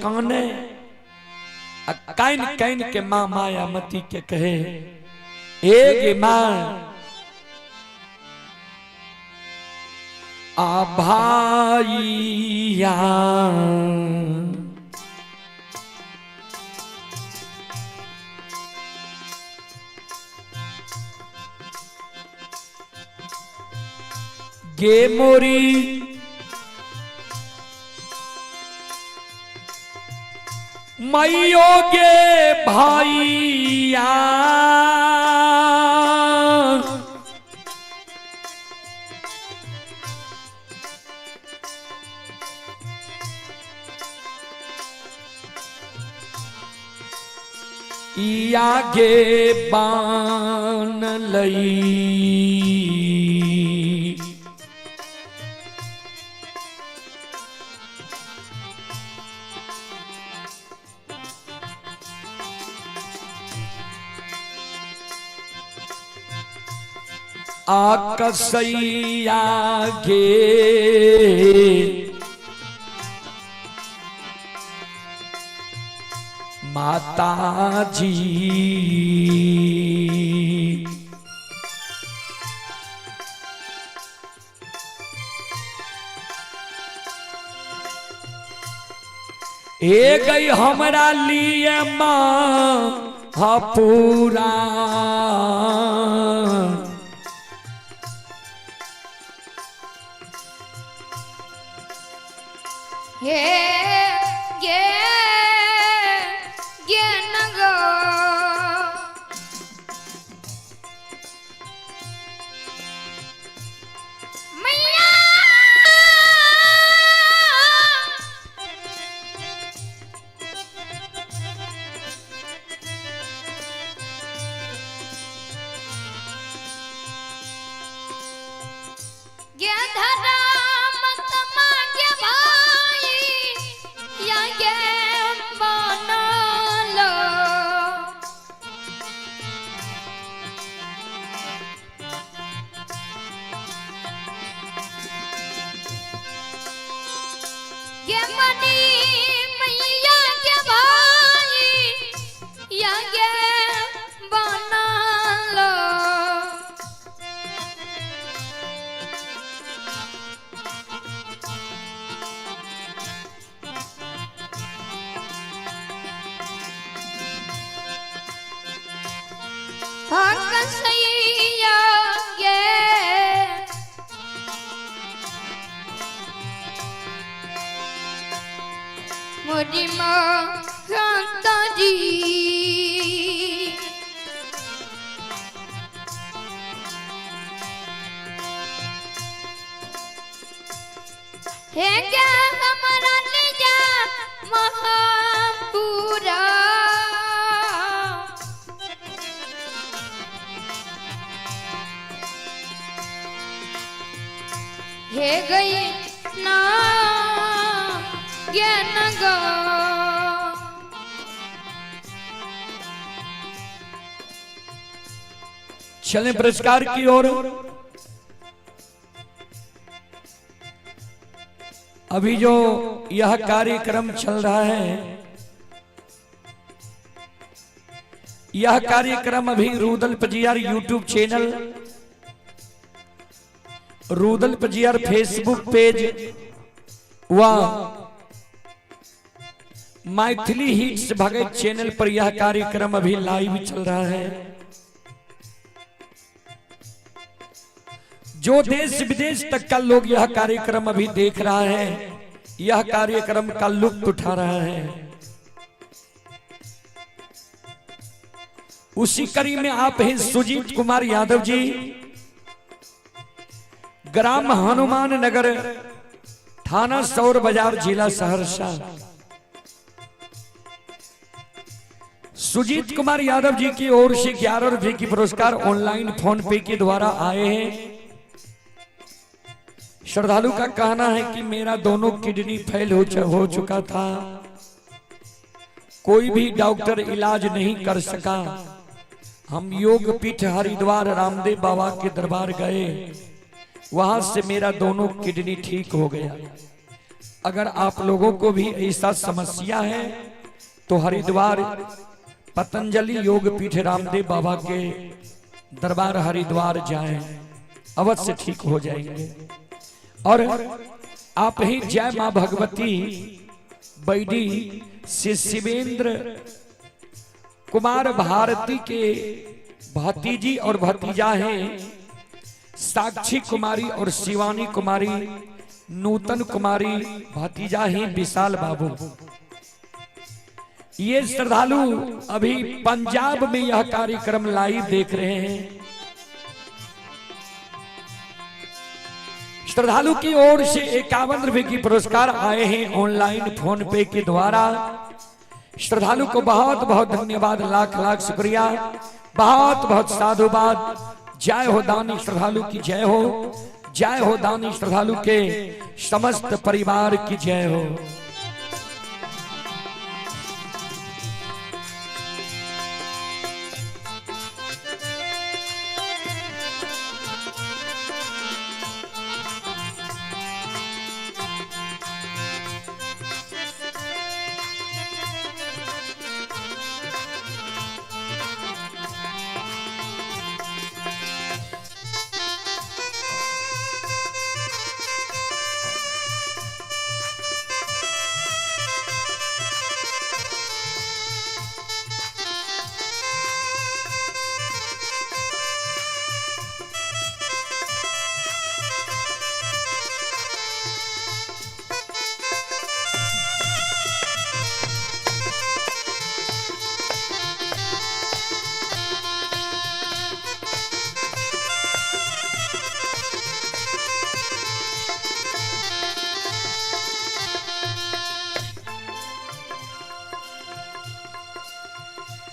काने आ कान कान के माँ मायामती के कहे, ए गे माँ आ भाइया गे मोरी मैयो गे भाइया इया गे बान लई आकसैया गे माता जी। ए गई हमरा लिए माँ पूरा हे गे गे नगो मैया गे धरा मत मांगे भाई या गे बनलो गे मनी मैया के भाई या गे बनलो कसैया गे मोरी माता जी। हे गे हमारा लिया महापुरा हे गई ना ज्ञान गो चलें पुरस्कार की ओर। अभी जो यह कार्यक्रम चल रहा है, यह कार्यक्रम अभी Rudal Pajiyar YouTube channel, Rudal Pajiyar Facebook page व मैथिली हिट्स भगत चैनल पर यह कार्यक्रम अभी लाइव चल रहा है। जो देश विदेश तक का लोग यह कार्यक्रम अभी देख रहा है, यह कार्यक्रम का लुत्फ उठा रहा है। उसी कड़ी में आप हैं सुजीत कुमार यादव जी, ग्राम हनुमान नगर, थाना सौर बाजार, जिला सहरसा। सुजीत कुमार यादव जी की ओर से 11 रुपए की पुरस्कार ऑनलाइन फोन पे के द्वारा आए हैं। श्रद्धालु का कहना है कि मेरा दोनों किडनी फेल हो चुका था, कोई भी डॉक्टर इलाज नहीं कर सका। हम योग पीठ हरिद्वार रामदेव बाबा के दरबार गए, वहां से मेरा दोनों किडनी ठीक हो गया। अगर आप लोगों को भी ऐसा समस्या है तो हरिद्वार पतंजलि योगपीठ रामदेव बाबा के दरबार हरिद्वार जाएं, अवश्य ठीक हो जाएंगे। और आप ही जय मां भगवती बैडी से शिवेंद्र कुमार भारती के भतीजी और भतीजा हैं साक्षी कुमारी और शिवानी कुमारी, नूतन कुमारी, भतीजा हैं विशाल बाबू। ये श्रद्धालु अभी पंजाब में यह कार्यक्रम लाइव देख रहे हैं। श्रद्धालु की ओर से 51 रुपए की पुरस्कार आए हैं ऑनलाइन फोन पे के द्वारा। श्रद्धालु को बहुत बहुत धन्यवाद, लाख लाख शुक्रिया, बहुत बहुत साधुवाद। जय हो दानी श्रद्धालु की जय हो, जय हो दानी श्रद्धालु के समस्त परिवार की जय हो।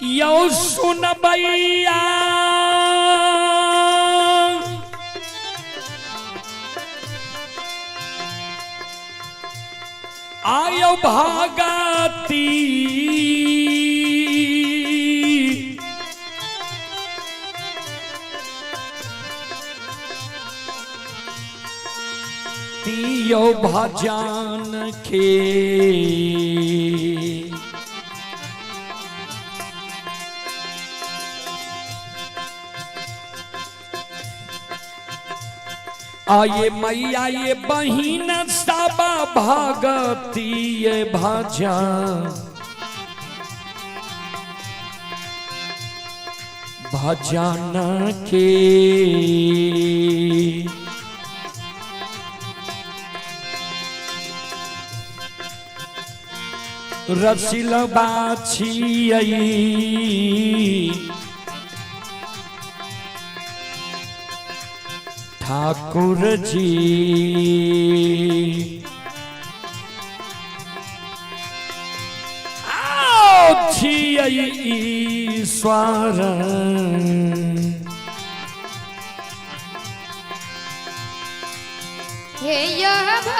यो सुन भैया आयो भागती तियो भजन के आये मैया ये बहिन साबा भागती ये भजन भजन के। रसिल बाछी ठाकुर जी आओ छियै ईश्वर हे यह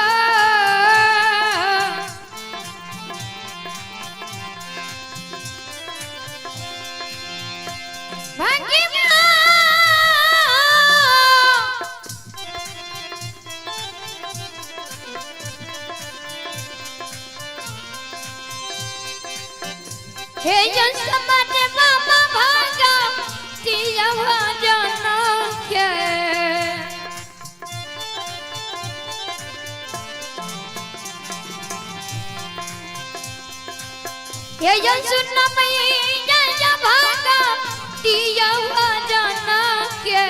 हे यशमन मामा भागा तिया भजन के। हे यशुन मैया भागा तिया भजन के।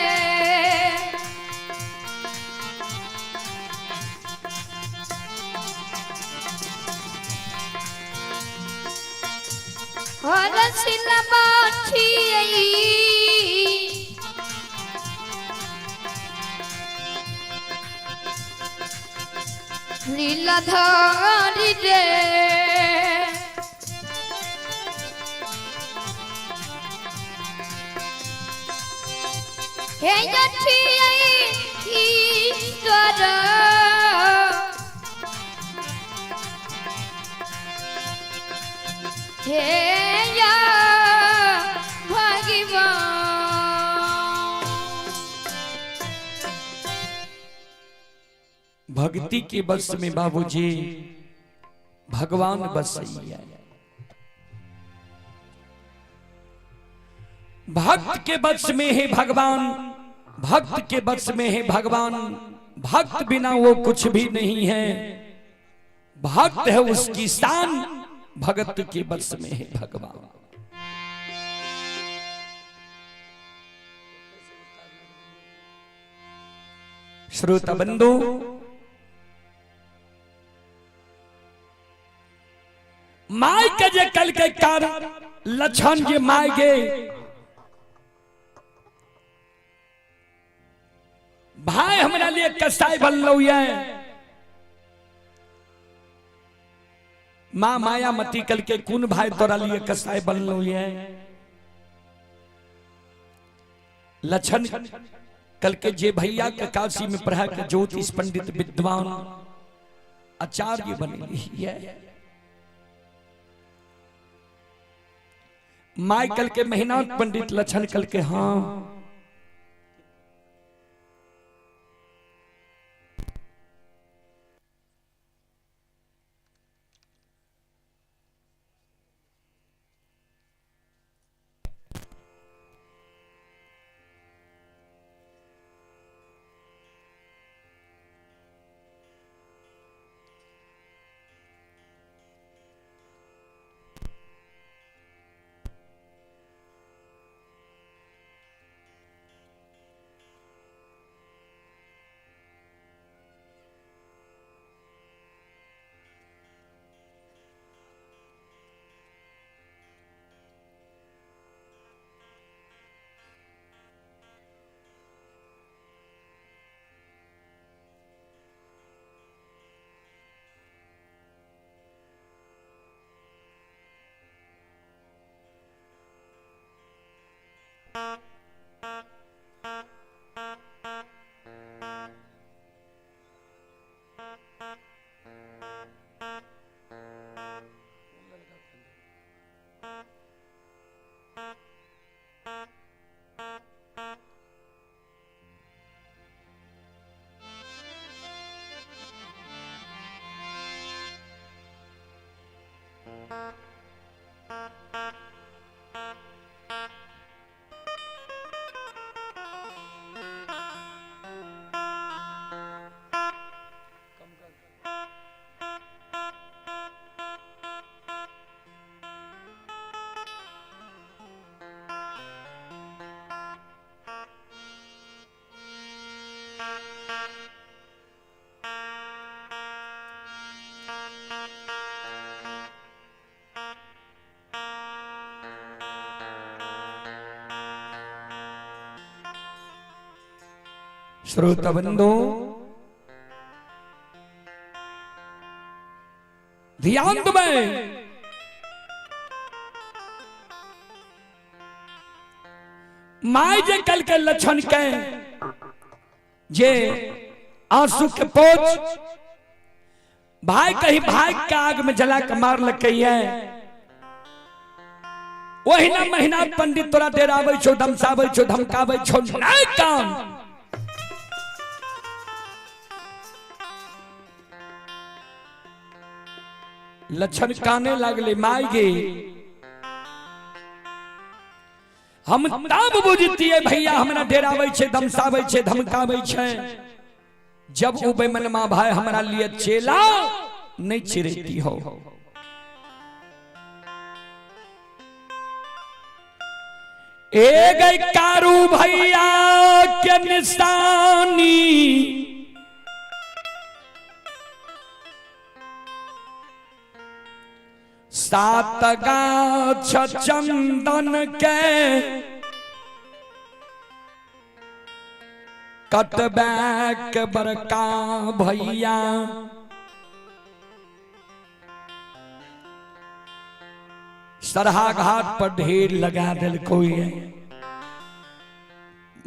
लीलाधारी रे हे ईश्वर हे या भगवान। भक्ति के बस में बाबूजी भगवान बसैया। भक्त के बस में है भगवान, भक्त के बस में है भगवान, भक्त बिना वो कुछ भी नहीं है। भक्त है उसकी शान, भगत के बस में है भगवान। श्रोता बंधु, my के जे कल के कारण लक्षण जे my गे भाई हमरा लिए कसाई बनलो ये। मां मायामती कल के कौन भाई तोरा लिए कसाई बनलो ये। लक्षण कल के जे भैया के काशी में पढ़ा के ज्योतिष पंडित विद्वान आचार्य बने ये। My कल के महीना पंडित लक्षण कल के हाँ श्रोता बंधु ध्यान में my जे कल के लक्षण के जे आंसू के पोछ भाई कहीं भाई के आग में जला के मार लगे है। वही ना महीना पंडित तोरा डेराबै छो, धमसाबै छो, धमकाबै छो, नहीं काम। लक्षण काने लागले माई गे हम तब बुझतिए भैया हमरा डेराबै छे, धमसाबै छे, धमकाबै छे, जब उ बेमनमा भाई हमरा लिए चेला नहीं चिरेती हो। ए गई कारू भैया के निशानी सात गाछ चंदन के कटबैक बड़का भैया सरहा घाट पर ढेर लगा दिल कोई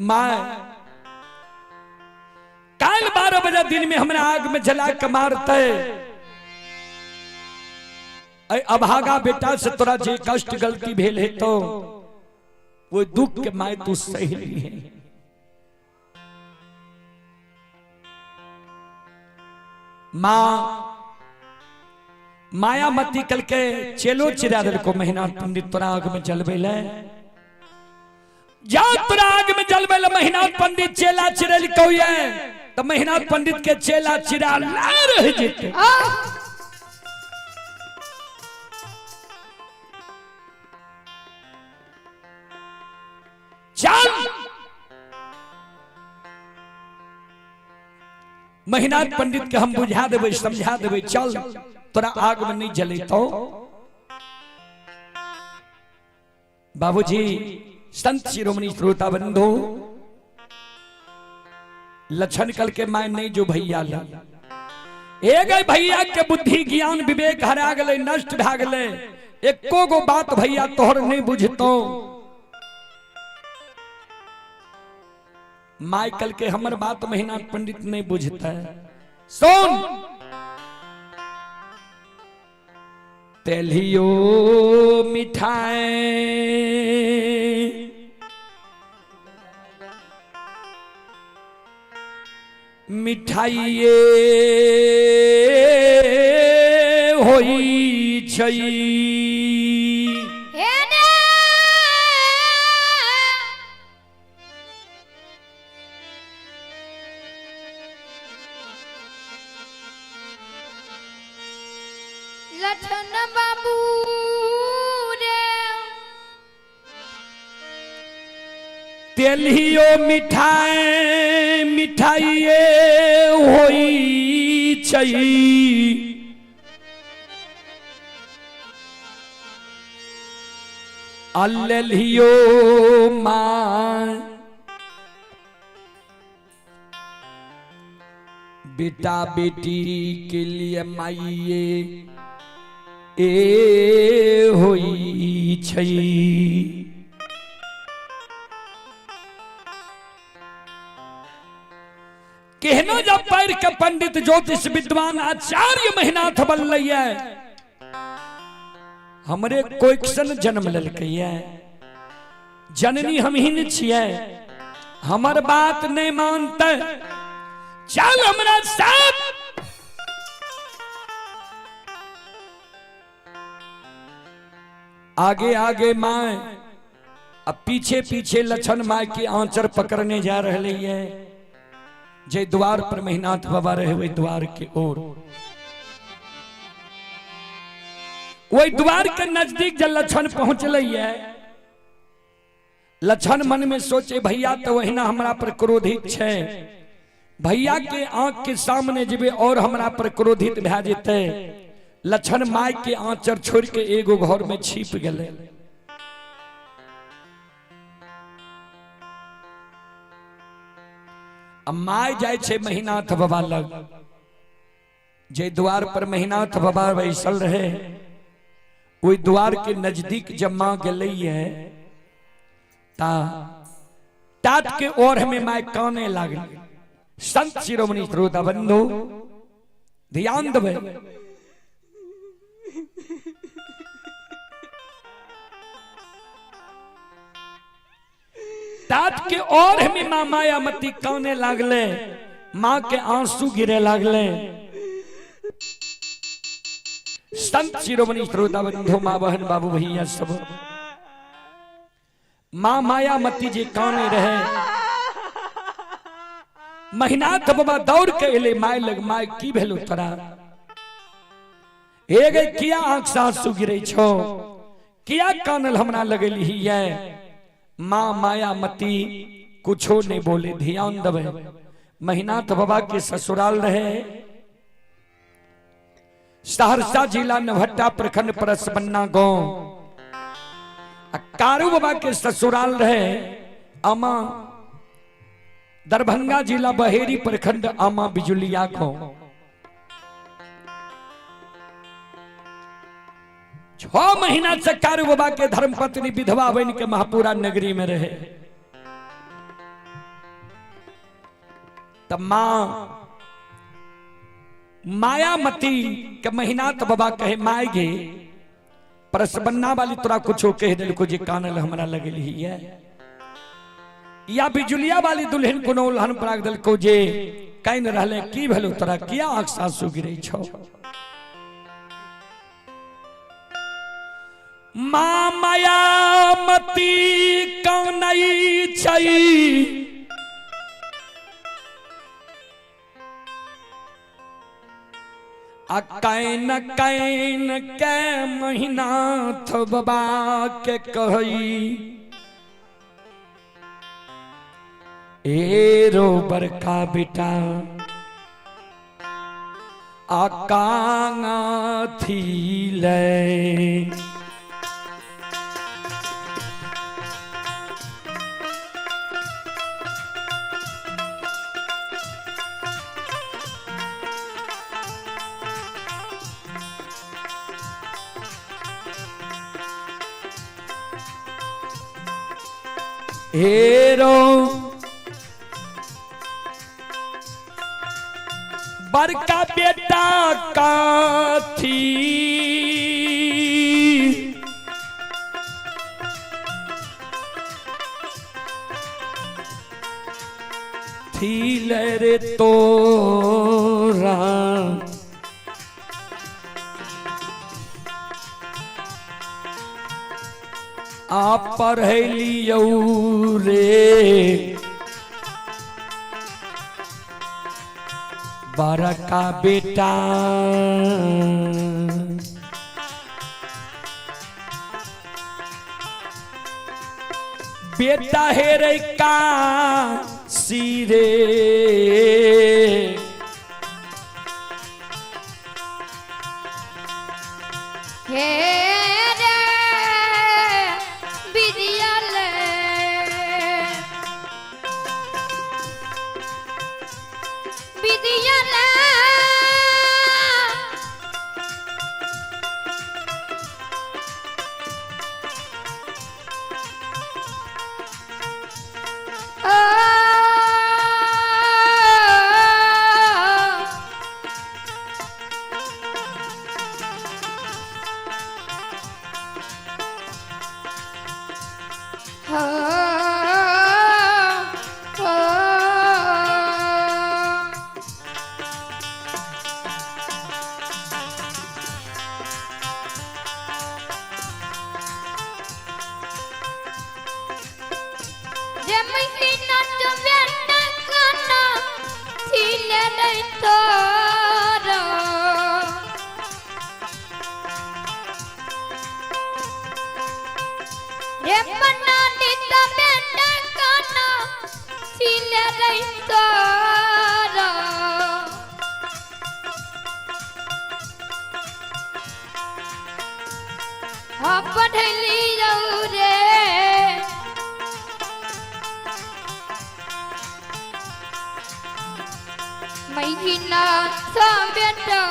my काल 12 बजे दिन में हमरा आग में जला के मारते। अभागा बेटा से तोरा जे कष्ट गलती भेल है तो वो दुख के my तू सही है। माँ मायामती कल के चेलो चिरा देलको महिनाथ पंडित तोरा आग में जलबे ले, जा तोरा आग में जलबे ले। महिनाथ पंडित चेला चिरलको ये तो महिनाथ पंडित के चेला चिरा ला रह जेते। चल महिनाथ पंडित के हम बुझा देबै समझा देबै, चल तोरा आग में नहीं जलेतो। बाबूजी संत शिरोमणि श्रोता बंधु, लक्षण कल के my नहीं जो भैया ला ए गए भैया के बुद्धि ज्ञान विवेक हरा गले नष्ट भा गले, एको गो बात भैया तोहर नहीं बुझतो। माइकल के हमर बात महिनाथ पंडित नहीं बुझता है। सुन तेलियो मिठाई मिठाइये होई छई। लठन बाबू रे तेलियो मिठाई मिठाइये होई छई। अल्लियो मां बेटा बेटी के लिए माइये ए होई छई। केहनो जब पैर के पंडित ज्योतिष विद्वान आचार्य महिनाथ बनलै, हमरे कोइक्सन जन्म लेलकै, जननी हम ही न छियै, हमर बात नहीं मानते, चल हमरा साथ। आगे आगे माए अब पीछे पीछे लक्षण माए के आंचर पकड़ने जा रहे है। जे द्वार पर महिनाथ बाबा रहे वही द्वार के ओर, वही द्वार के नजदीक जब लक्षण पहुंचल है, लक्षण मन में सोचे भैया तो वही ना हमरा पर क्रोधित छे, भैया के आंख के सामने जेबे और हमरा पर क्रोधित भए जेते। लक्षण माय के आंचर छोड़ के एगो घर में छिप गए। अब my जाय छे महिनाथ बाबा लग, जे द्वार पर महिनाथ बाबा बैसल रहे ओहि द्वार के नजदीक जब माँ गई है ता टाट के ओर में my काने लागल। संत शिरोमणि श्रोता बंधु ध्यान देबै, टाट के ओर में माँ मायामती काने लागले, माँ के आंसू गिरे लागले। संत शिरोमणि श्रोता बंधु माँ बहन बाबू भैया सब, माँ मायामती जी काने रहे, महिनाथ बाबा दौड़ के एले my लग, my की भेलो तोरा, हे गे किया आंख से आंसू गिरे छो, किया कानल हमरा लगेली है। माँ मायामती कुछो नहीं बोले। ध्यान दबे, महिनाथ बाबा के ससुराल रहे सहरसा जिला नवहट्टा प्रखंड परसबन्ना गांव। कारू बाबा के ससुराल रहे आमा दरभंगा जिला बहेरी प्रखंड आमा बिजुलिया गांव। 6 महीना से कारू बाबा के धर्मपत्नी विधवा बन के महापुरा नगरी में रहे। तब मां मायामती के महिनाथ बाबा कहे my गे परसबन्ना वाली तोरा कुछो कह दिलको जे कानल हमरा लगली है, या बिजुलिया वाली दुल्हन कोनो उल्हन प्राग दिलको जे कानि रहले, की भेलो तोरा, किया आँख सासू गिरै छौ? माँ मायामती कौनई छै, आ can can के महीनाथ बाबा के कहई, ए रो बड़का बेटा आ कांगा थी ले। हेरो बड़का बेटा काथी थी रे तोरा, आ पढ़ लियौ रे बड़का बेटा। बेटा हे रे का सिरे, हे रे विद्यालय, विद्यालय, ओ हो हो। जे महीना तो बेटा खाना थिले नहीं तोरा, रे मनाली तो बेटा खाना थिले नहीं तोरा। हाँ पढ़ लियौ रे, महीना सा बेटा।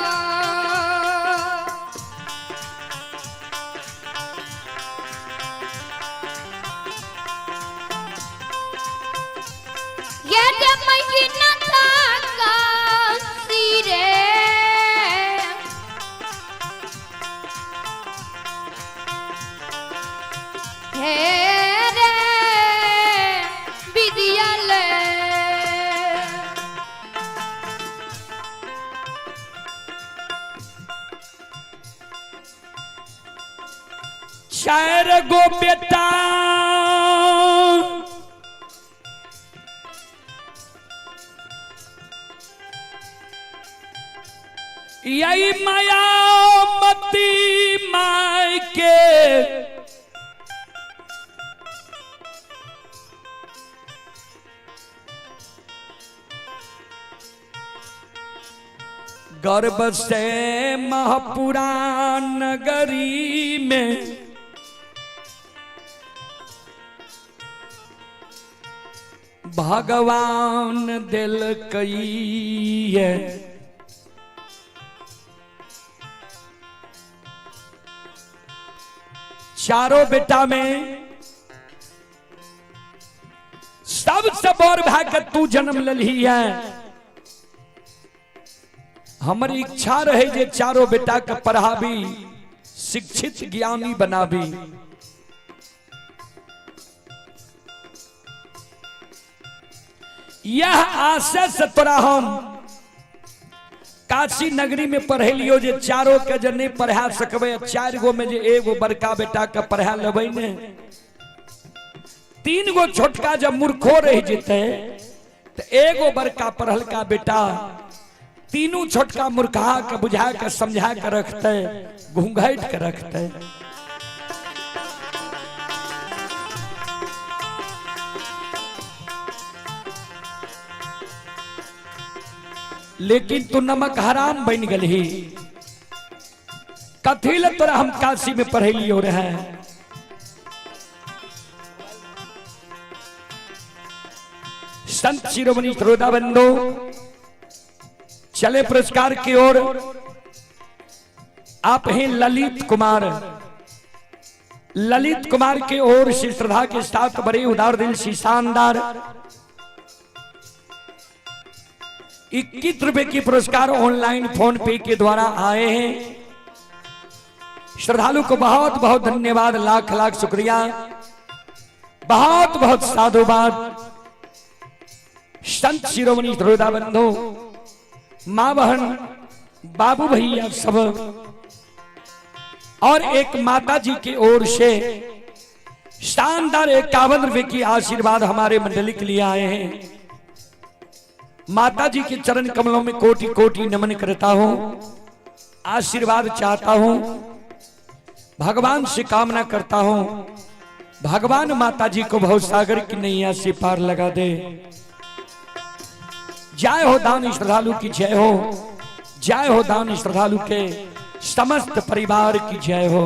ये रे महीना था काशी रे, हे रे विद्यालय। चार गो बेटा यही मायामती माय के गर्भ से महापुराण नगरी में भगवान दिल कई है। चारों बेटा में सबसे बड़ भाई के तू जन्म लली है। हमारी इच्छा रहे जे चारों बेटा के पढ़ाबी, शिक्षित ज्ञानी बनाबी। यह आशय से तोरा हम काशी नगरी में पढ़ेलियो जे चारो के जे नहीं पढ़ा सकबे, 4 गो में जे एगो बड़का बेटा के पढ़ा लेबै ने, 3 गो छोटका जब मूर्खो रह जेते तो एगो बड़का पढ़लका बेटा तीनों छोटका मूर्खा के बुझा के समझा के रखते, घूंघट के रखते। लेकिन तू नमक हराम बन गलही, कथी ले तोरा हम काशी में पढ़ेलियो रहे। संत शिरोमणि श्रोता बंधु, चले पुरस्कार की ओर। आप हैं ललित कुमार, ललित कुमार की ओर से श्रद्धा के साथ बड़े उदार दिल से शानदार 21 रुपए की पुरस्कार ऑनलाइन फोन पे के द्वारा आए हैं। श्रद्धालु को बहुत बहुत धन्यवाद, लाख लाख शुक्रिया, बहुत बहुत साधुवाद। संत शिरोमणि श्रोता बंधु, माँ बहन बाबू भैया सब, और एक माता जी की ओर से शानदार 51 रुपए की आशीर्वाद हमारे मंडली के लिए आए हैं। माता जी के चरण कमलों में कोटि कोटि नमन करता हूं, आशीर्वाद चाहता हूं, भगवान से कामना करता हूं, भगवान माता जी को भवसागर की नैया से पार लगा दे। जय हो दान श्रद्धालु की जय हो, जय हो दान श्रद्धालु के समस्त परिवार की जय हो।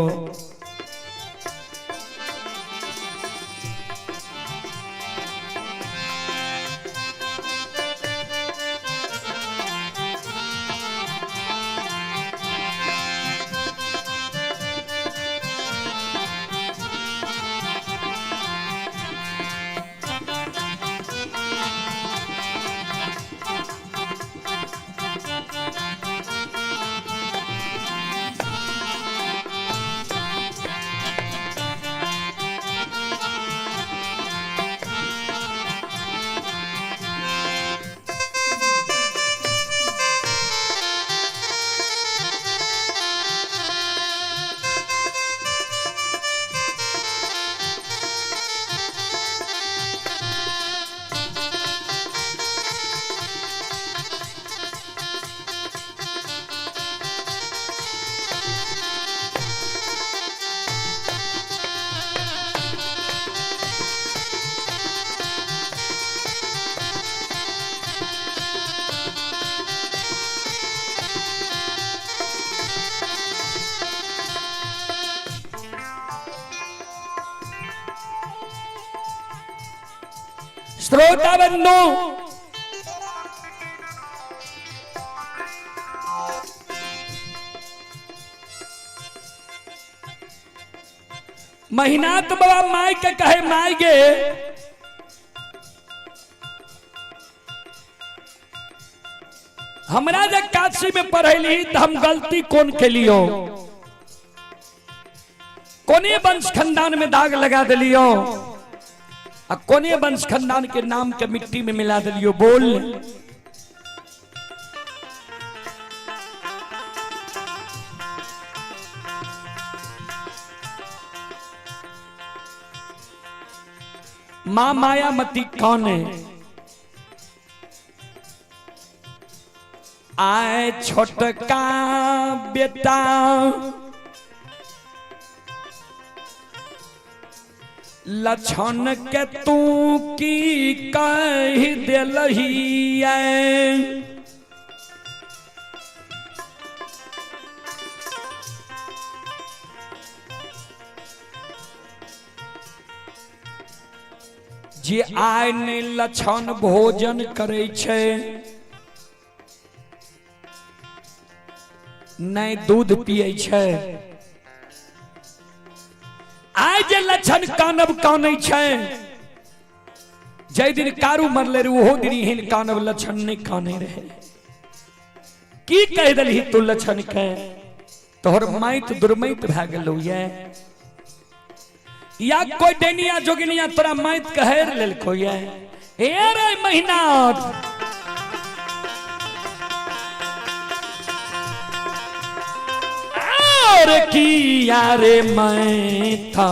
श्रोता बंधु, महीना तो बाबा माई के कहे माई गे, हमरा जे काशी में पढ़ेली तो हम गलती कौन के लियो, कोने वंश खानदान में दाग लगा दिलियो, आ कोने वंश खानदान के नाम के मिट्टी में मिला दिलियो। बोल मां मायामती कौन है? आए छोटका बेटा लक्षण के तू की कह दिलही, जे आय ने लक्षण भोजन करे छै, नहीं दूध पिए छै, आय जे लक्षण कानब कानै छै, जै दिन कारू मरले रहे ओहो दिन एहन कानब लक्षण नहीं काने रहे। की कह दलही तू लक्षण के, तोहर माइत दुर्मैत भए गेलौ ये, या कोई डेनिया जोगिनिया तोरा माइत कहर लेलको ये, ए रे महीना और किया रे मैं था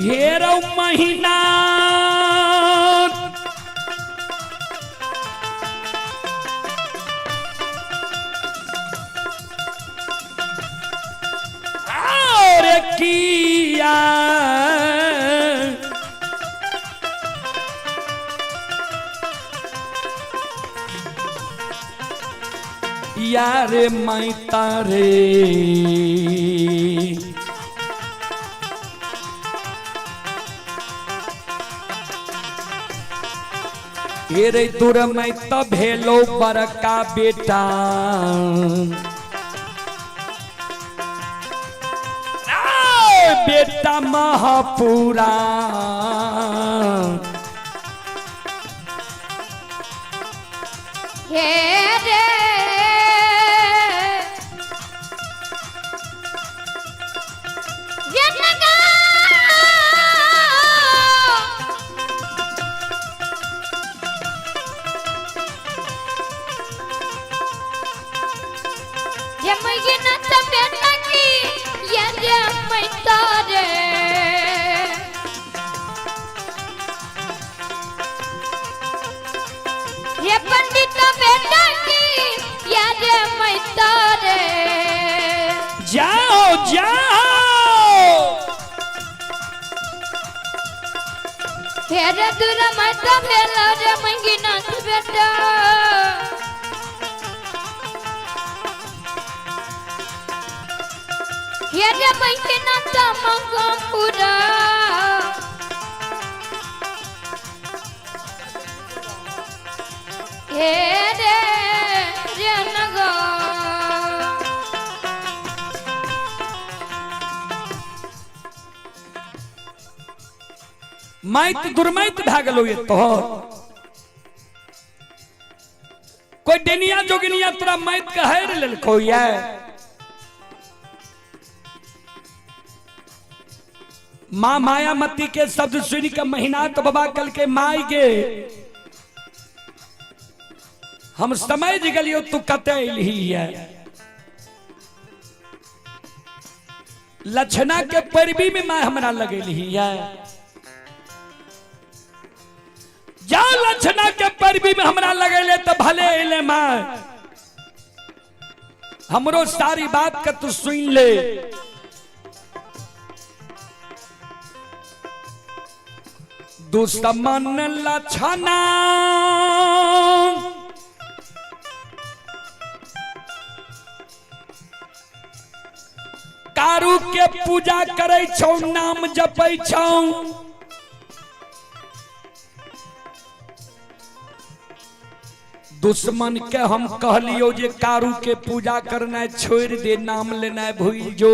हेरो महीना और किया यार मैं तारे हेरे दूर मैं त भेलो बड़का बेटा आ, बेटा महापुरा हे रे जनगा ये महीना बेटा की ये रे मैं तारे ये पंडित बेटा की ये रे मैं तारे जाओ जाओ हेरे दूर मत भेला रे मंगीनाथ बेटा हेरे मंगीनाथ मंगपुरा हेरे रे नगर माइत दुर्माइत भए गेलो ये तोहर कोई डेनिया जोगिनिया तोरा माइत के हेर लेलको ये माँ मायामती के शब्द सुन के महीना तो बाबा कल के माई के हम समझ गेलियो तू कते अयलही ये लक्षणा के पैरवी में माँ हमरा लगेलही ये जा लक्षणा के पैरवी में हमरा लगेले तो भले अयले माँ हमरो सारी बात के तू सुन ले दुश्मन लक्षणा कारू के पूजा करै छौ नाम जपै छौ दुश्मन के हम कहलियो जे कारू के पूजा करना छोड़ दे नाम लेना भूल जो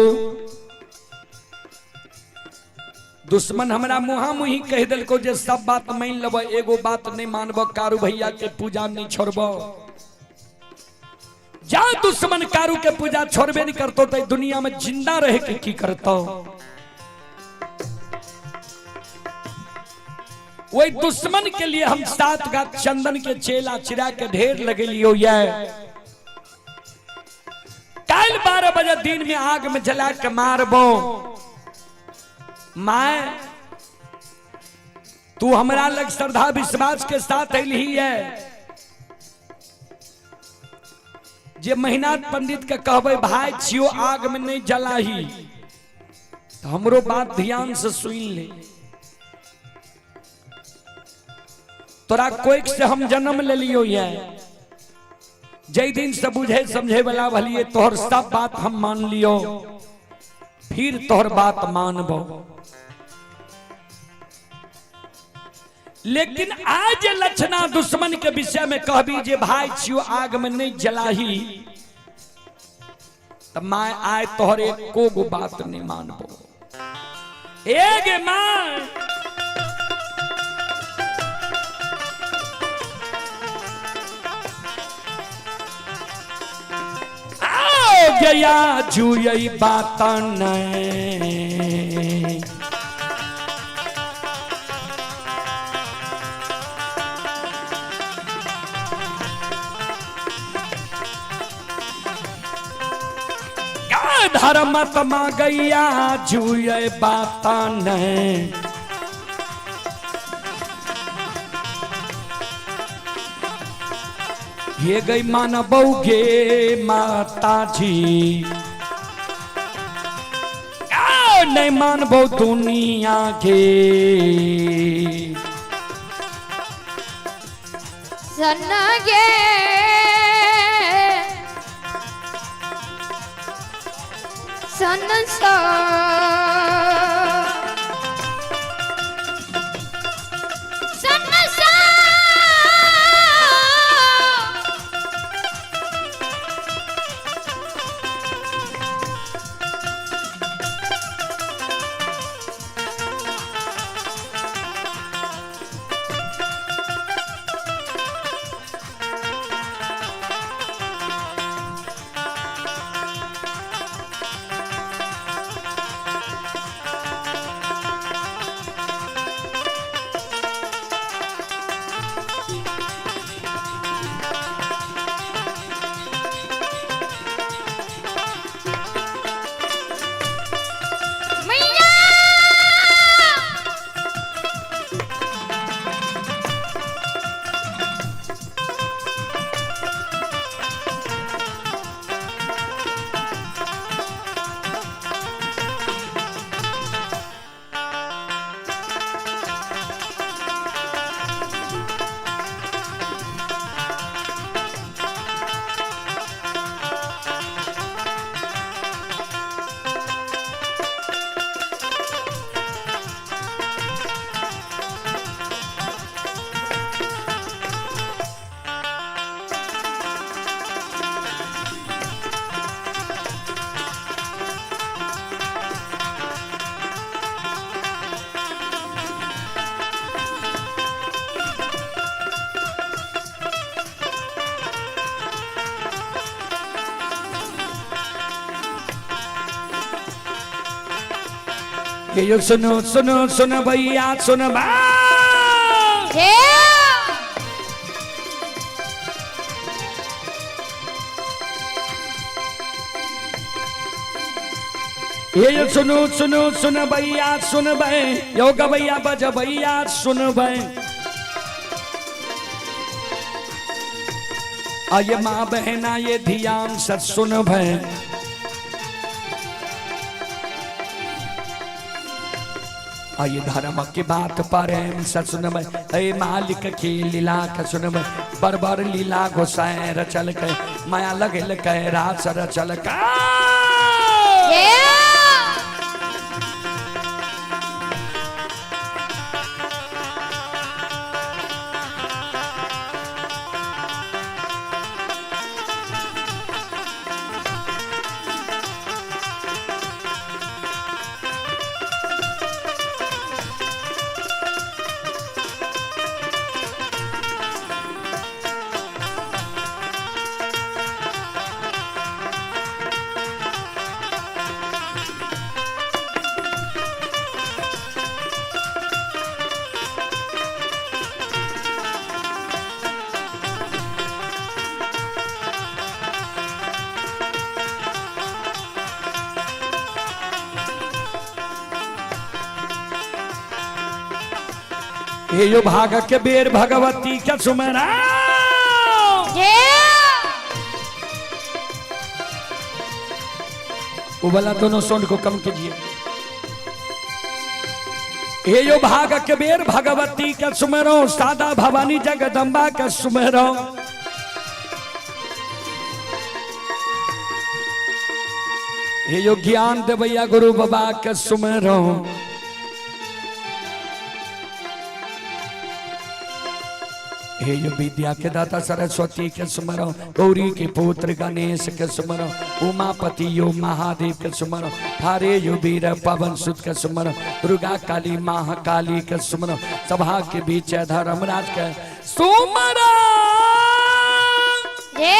दुश्मन हमरा मुहा मुही कह देलको जे सब बात मान लेब एगो बात नहीं मानब कारू भैया के पूजा नहीं छोड़ब जा दुश्मन कारू के पूजा छोड़बे नहीं करतो तो दुनिया में जिंदा रहे के की करतो वही दुश्मन के लिए हम सात गात चंदन के चेला चिरा के ढेर लगेलियो ये काल 12 बजे दिन में आग में जला के मारबो माय तू हमरा लग श्रद्धा विश्वास के साथ अली है जे महीनाथ पंडित के कहबै भाई छियो आग में नहीं जलाही तो हमरो बात ध्यान से सुन ले तोरा कोइक से हम जन्म ले लियो ये जै दिन से बुझे समझे वाला भलिए तोहर सब बात हम मान लियो फिर तोहर बात मानबो लेकिन आज लक्षणा दुश्मन के विषय में कहबी जे भाई छियो आग में नहीं जलाही त my आय तोहर एको गो बात नहीं मानबो एगे माय गया जुई बात नहीं। धर्मात्मा गैया जुए बात नहीं। ये गई मानबऊ गे माता जी, नहीं मानबो दुनिया के। सन गे सन सा सन सा मैया। ये यो सुनो सुनो सुनो भैया सुनो बा। हे ये यो सुनो सुनो सुन भैया सुन भै, यो गवैया बज भैया सुन भै। आये माँ बहना ये धियान सत सुन भै। आये धर्म की बात प्रेम सत सुन भै। अये मालिक की लीला का सुन भै। बरबर लीला गोसाई रचल के, माया लगल के रास रचल के। हे ये यो भाग के बेर भगवती के सुमरा। हे वो वाला दोनों साउंड को कम कीजिए। ये यो भाग के बेर भगवती के सुमरो, सादा भवानी जगदम्बा के सुमरो। ये यो ज्ञान देवैया गुरु बाबा के सुमरो। हे यो विद्या के दाता सरस्वती के सुमरो, गौरी के पुत्र गणेश के सुमरो, उमापति यो महादेव के सुमरो, थारे यो वीर पवन सुत के सुमरो, दुर्गा काली महाकाली के सुमरो, सभा के बीच धर्मराज के सुमरो। हे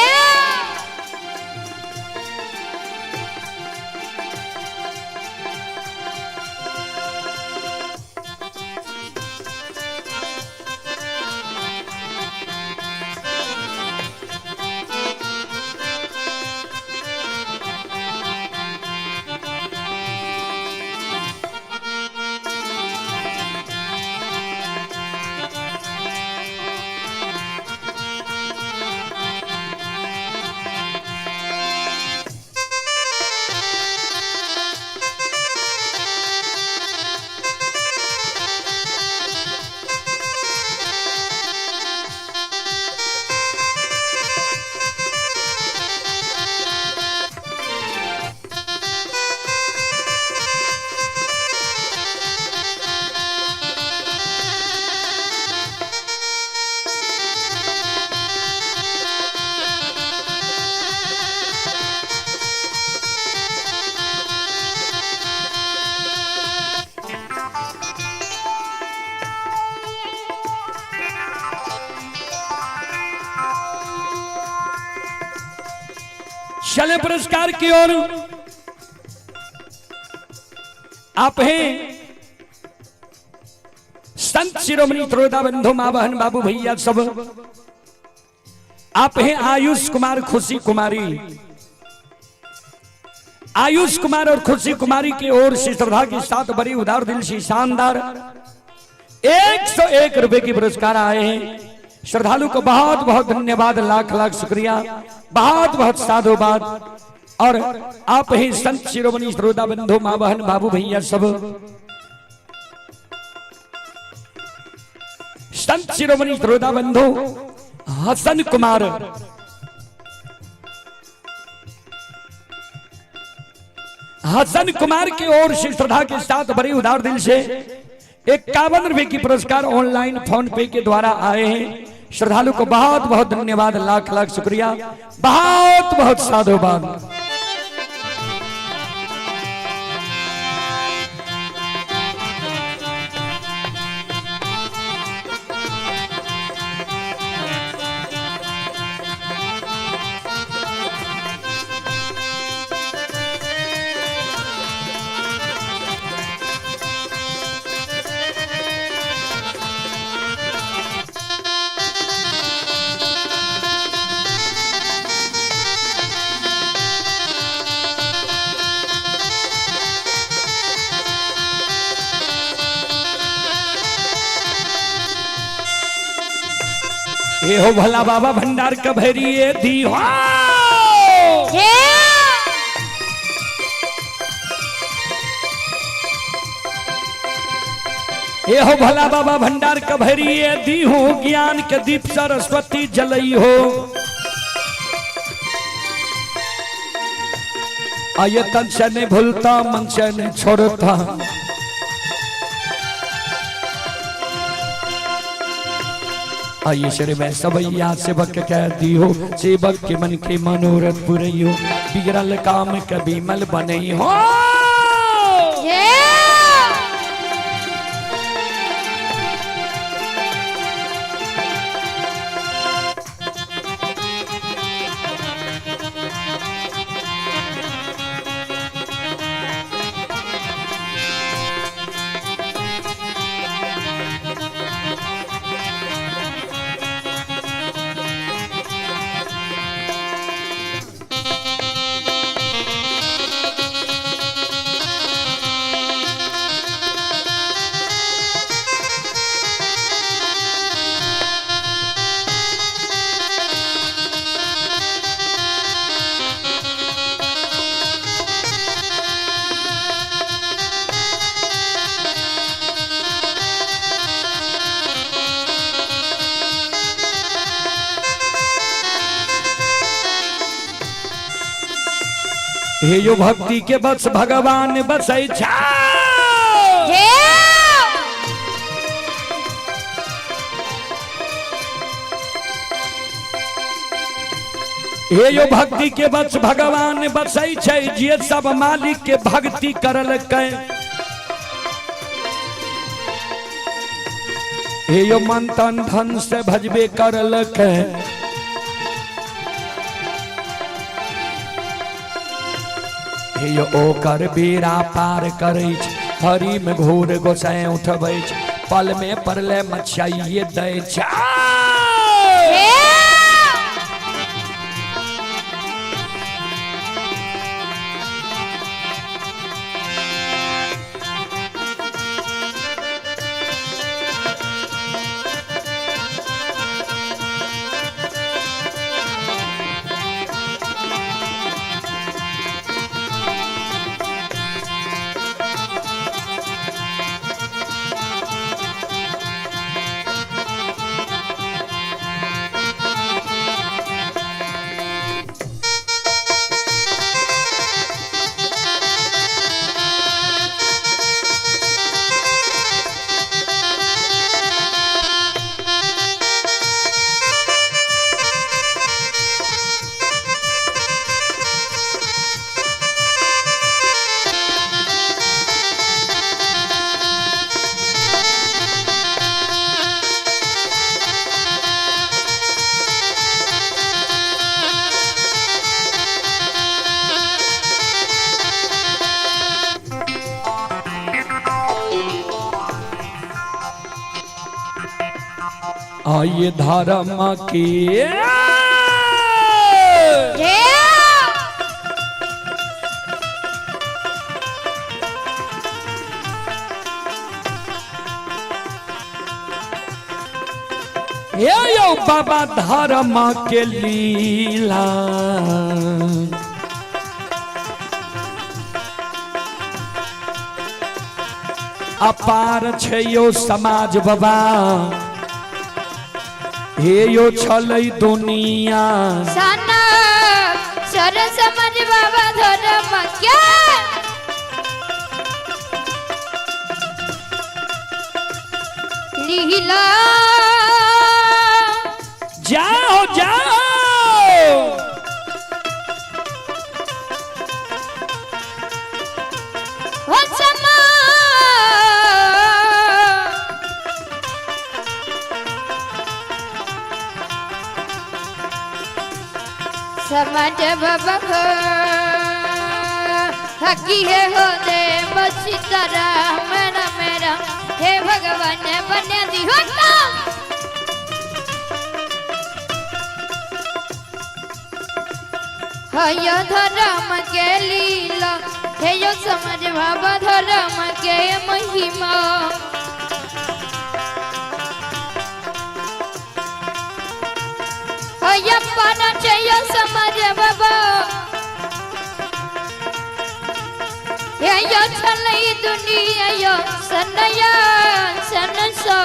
चले पुरस्कार की ओर। आप हैं संत शिरोमणि त्रोदा बंधु माँ बहन बाबू भैया सब। आप हैं आयुष कुमार खुशी कुमारी। आयुष कुमार और खुशी कुमारी की ओर से श्रद्धा के साथ बड़ी उदार दिल से शानदार 101 रुपए की पुरस्कार आए हैं। श्रद्धालु को बहुत बहुत धन्यवाद, लाख लाख शुक्रिया, बहुत बहुत साधुवाद। और आप ही संत शिरोमणि श्रोता बंधु माँ बहन बाबू भैया सब। संत शिरोमणि श्रोता बंधु हसन कुमार हसन कुमार की ओर से श्रद्धा के साथ बड़ी उदार दिल से 51 रुपए की पुरस्कार ऑनलाइन फोन पे के द्वारा आए हैं। श्रद्धालु को बहुत बहुत धन्यवाद, लाख लाख शुक्रिया, बहुत बहुत साधुवाद। ये हो भला बाबा भंडार कभेरिए दी हो। ये हो भला बाबा भंडार कभेरिए दी हो, ज्ञान के दीप सरस्वती जलई हो। आये तन से नहीं भूलता, मन से नहीं छोड़ता। आइए श्री में सबैया सेवक कह दियो, सेवक के मन के मनोरथ पुरैयो, बिगड़ल काम कभी मल बनई हो। हे यो भक्ति के बस भगवान बसै छा। हे यो भक्ति के बस भगवान बसै छै, जे सब मालिक के भक्ति करलकै। हे यो मन तन धन से भजबे करलकै। हे यो ओकर बेड़ा पार करै छै, हरि में घोर गोसाई उठबै छै, पल में परले मचाइए दै छै। आइए धर्म के जय। हे यो बाबा धर्म के लीला अपार छै यो समाज बाबा, हे यो छलै दुनिया। सना सर समाज बाबा धर्म के लीला। जाओ जाओ। हो समा समाज बाबा हो हकी है हो दे बसीतारा मेरा मेरा हे भगवान बने दी हो हय धर्म के लीला, हे यो समाज बाबा धर्म के महिमा। हय पाना चाहिए समाज बाबा, हे यो छलई दुनिया यो सनया सनसा।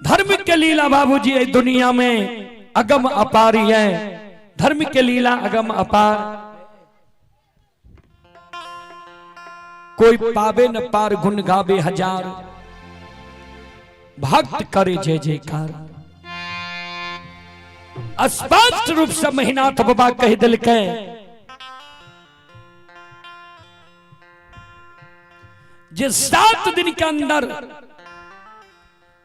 धर्म के लीला बाबूजी इस दुनिया में अगम अपार ही है। धर्म के लीला अगम अपार, कोई पावे न पार, गुण गावे हजार, भक्त करे जय जयकार। स्पष्ट रूप से महिनाथ बाबा कह दिलकै जे 7 दिन के अंदर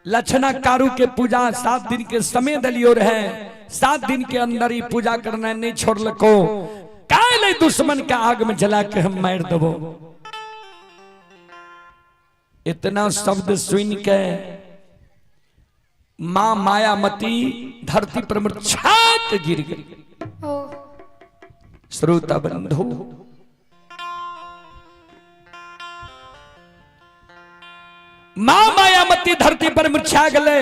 लक्षणा कारू के पूजा 7 दिन के समय दलियो रहे, 7 दिन के अंदर ही पूजा करना नहीं छोड़लको, काहे दुश्मन के आग में जला के हम मार देबो। इतना शब्द सुन के मां मायामती धरती पर मूर्छा के गिर गई। श्रोता बंधु, मां मायामती धरती पर मूर्छा गले।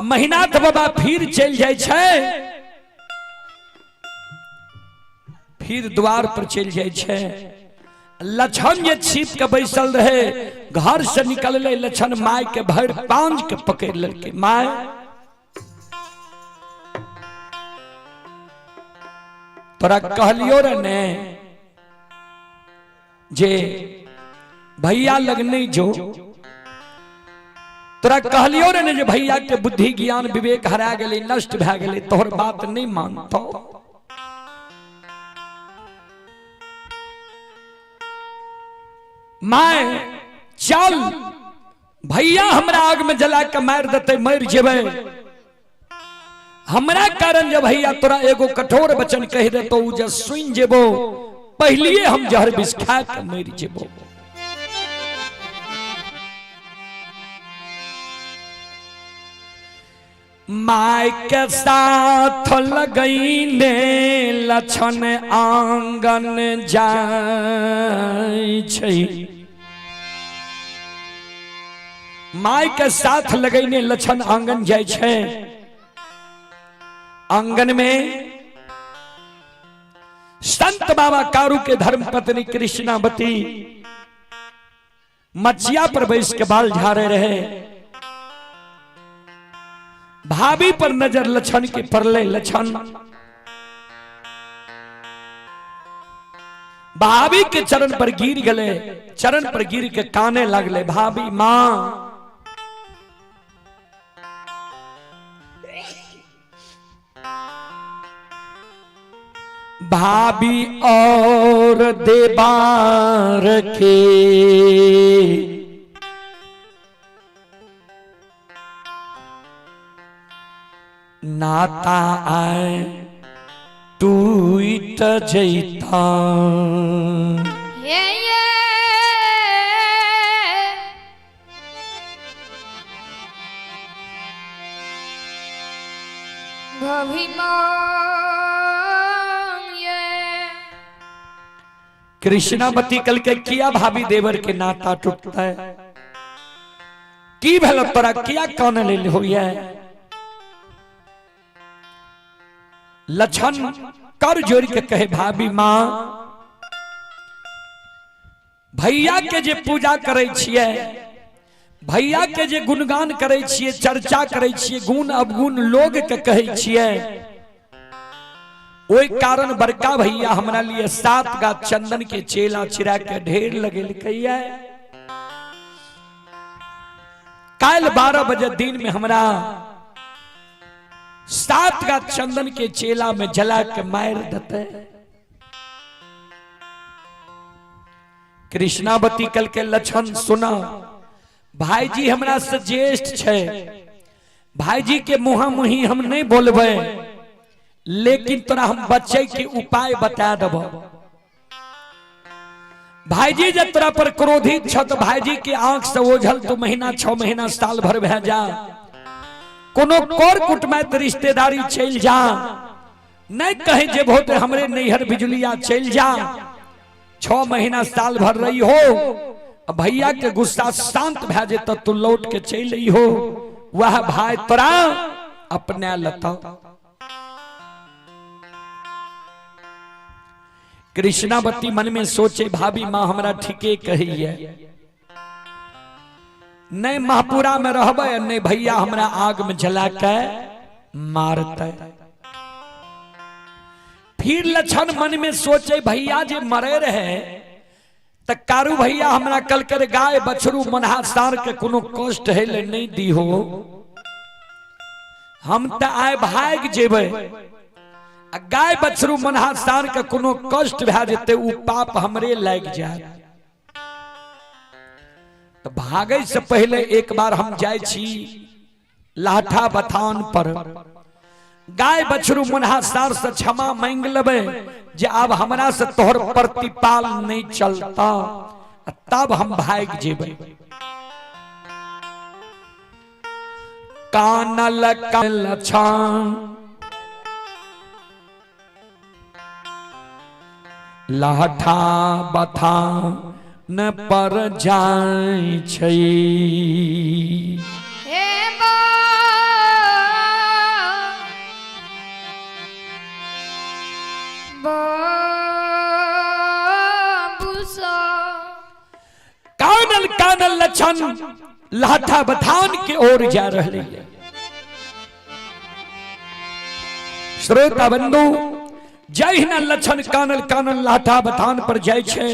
महिनाथ बाबा फिर चल जाय छै, फिर द्वार पर चल जाय छै। लक्षण जे छिप के बैसल रहे, घर से निकलले लक्षण my के भर पांज के पकड़ लेलकै। My तोरा कहलियो रे ने जे भैया लग नहीं जो, तोरा कहलियो रे ने जे भैया के बुद्धि ज्ञान विवेक हरा गेलै, नष्ट भए गेलै, तोहर बात नहीं मानतो। My चल भैया हमरा आग में जला के मार देते, मर जेबै। हमरा कारण जब भैया तोरा एगो कठोर वचन कह देतो, उ जे सुन जेबो, पहलिए हम जहर विष खा के मर जेबो। My के साथ लगैने लक्षण आंगन जाय छै। My के साथ लगैने लक्षण आंगन जाय छै। आंगन में संत बाबा कारू के धर्म पत्नी कृष्णावती मचिया पर बैस के बाल झाड़े रहे। भाभी पर नजर लक्षण के पड़ले। लक्षण भाभी के चरण पर गिर गए, चरण पर गिर के काने लगले, भाभी मां भाभी और देबार के नाता आए टूट जैता। हे ये। महिमा ये। कृष्णावती कल के किया भाभी देवर के नाता टूटता है, की भला तोरा किया कान लेल होइए। लक्षण कर जोड़ के कहे भाभी मां, भैया के जे पूजा करे छियै, भैया के जे गुणगान करे छियै, चर्चा करे छियै, गुण अवगुण लोग के कहे छियै, ओहि कारण बड़का भैया हमरा लिए 7 गा चंदन के चेला चिरा के ढेर लगेलकैया। काल्हि 12 बजे दिन में हमरा 7 गा चंदन के चेला में जला के मार देते। कृष्णावती कल के लक्षण सुना, भाईजी हमरा से ज्येष्ठ छै, भाईजी के मुहा मुही हम नहीं बोलबै, लेकिन तोरा हम बचे के उपाय बता देब। भाईजी जब तोरा पर क्रोधित छ तो भाईजी के आंख से ओझल तो महीना 6 महीना साल भर भए जा, कोनो कर कुटमैत रिश्तेदारी चलि जा, नहीं कहे जे बहुत हमरे नैहर बिजुलिया चलि जा, 6 महीना साल भर रही हो, भैया के गुस्सा शांत भए जेत तू लौट के चलि हो, वह भाई तोरा अपने लता। कृष्णावती मन में सोचे भाभी मां हमरा ठीके कहिए, नहीं महापुरा में रहबै, नहीं भैया हमरा आग में जला के मारते। फिर लक्षण मन में सोचे भैया जे मरे रहे त कारू भैया हमरा कल कर गाय बछरू मनहा सार के कोनो कष्ट है ले नहीं दी हो, हम त आए भाग जेबै, गाय बछरू मनहा सार के कोनो कष्ट भए जेतै उ पाप हमरे लागि जायत। तो भागै से पहले एक बार हम जाइ छी लाठा बथान पर, गाय बछरू मुन्हा सार से क्षमा मांग लेबै जे आब हमरा से तोहर प्रतिपाल नहीं चलता, तब हम भाग जेबै। कानल लक्षण लाठा बथान पर जाइ छै। हे बाबू सा कानल कानल लक्षण लाठा बथान के ओर जा रहे है। श्रोता बंधु, जहिना लक्षण कानल कानल लाठा बथान पर जाय छै,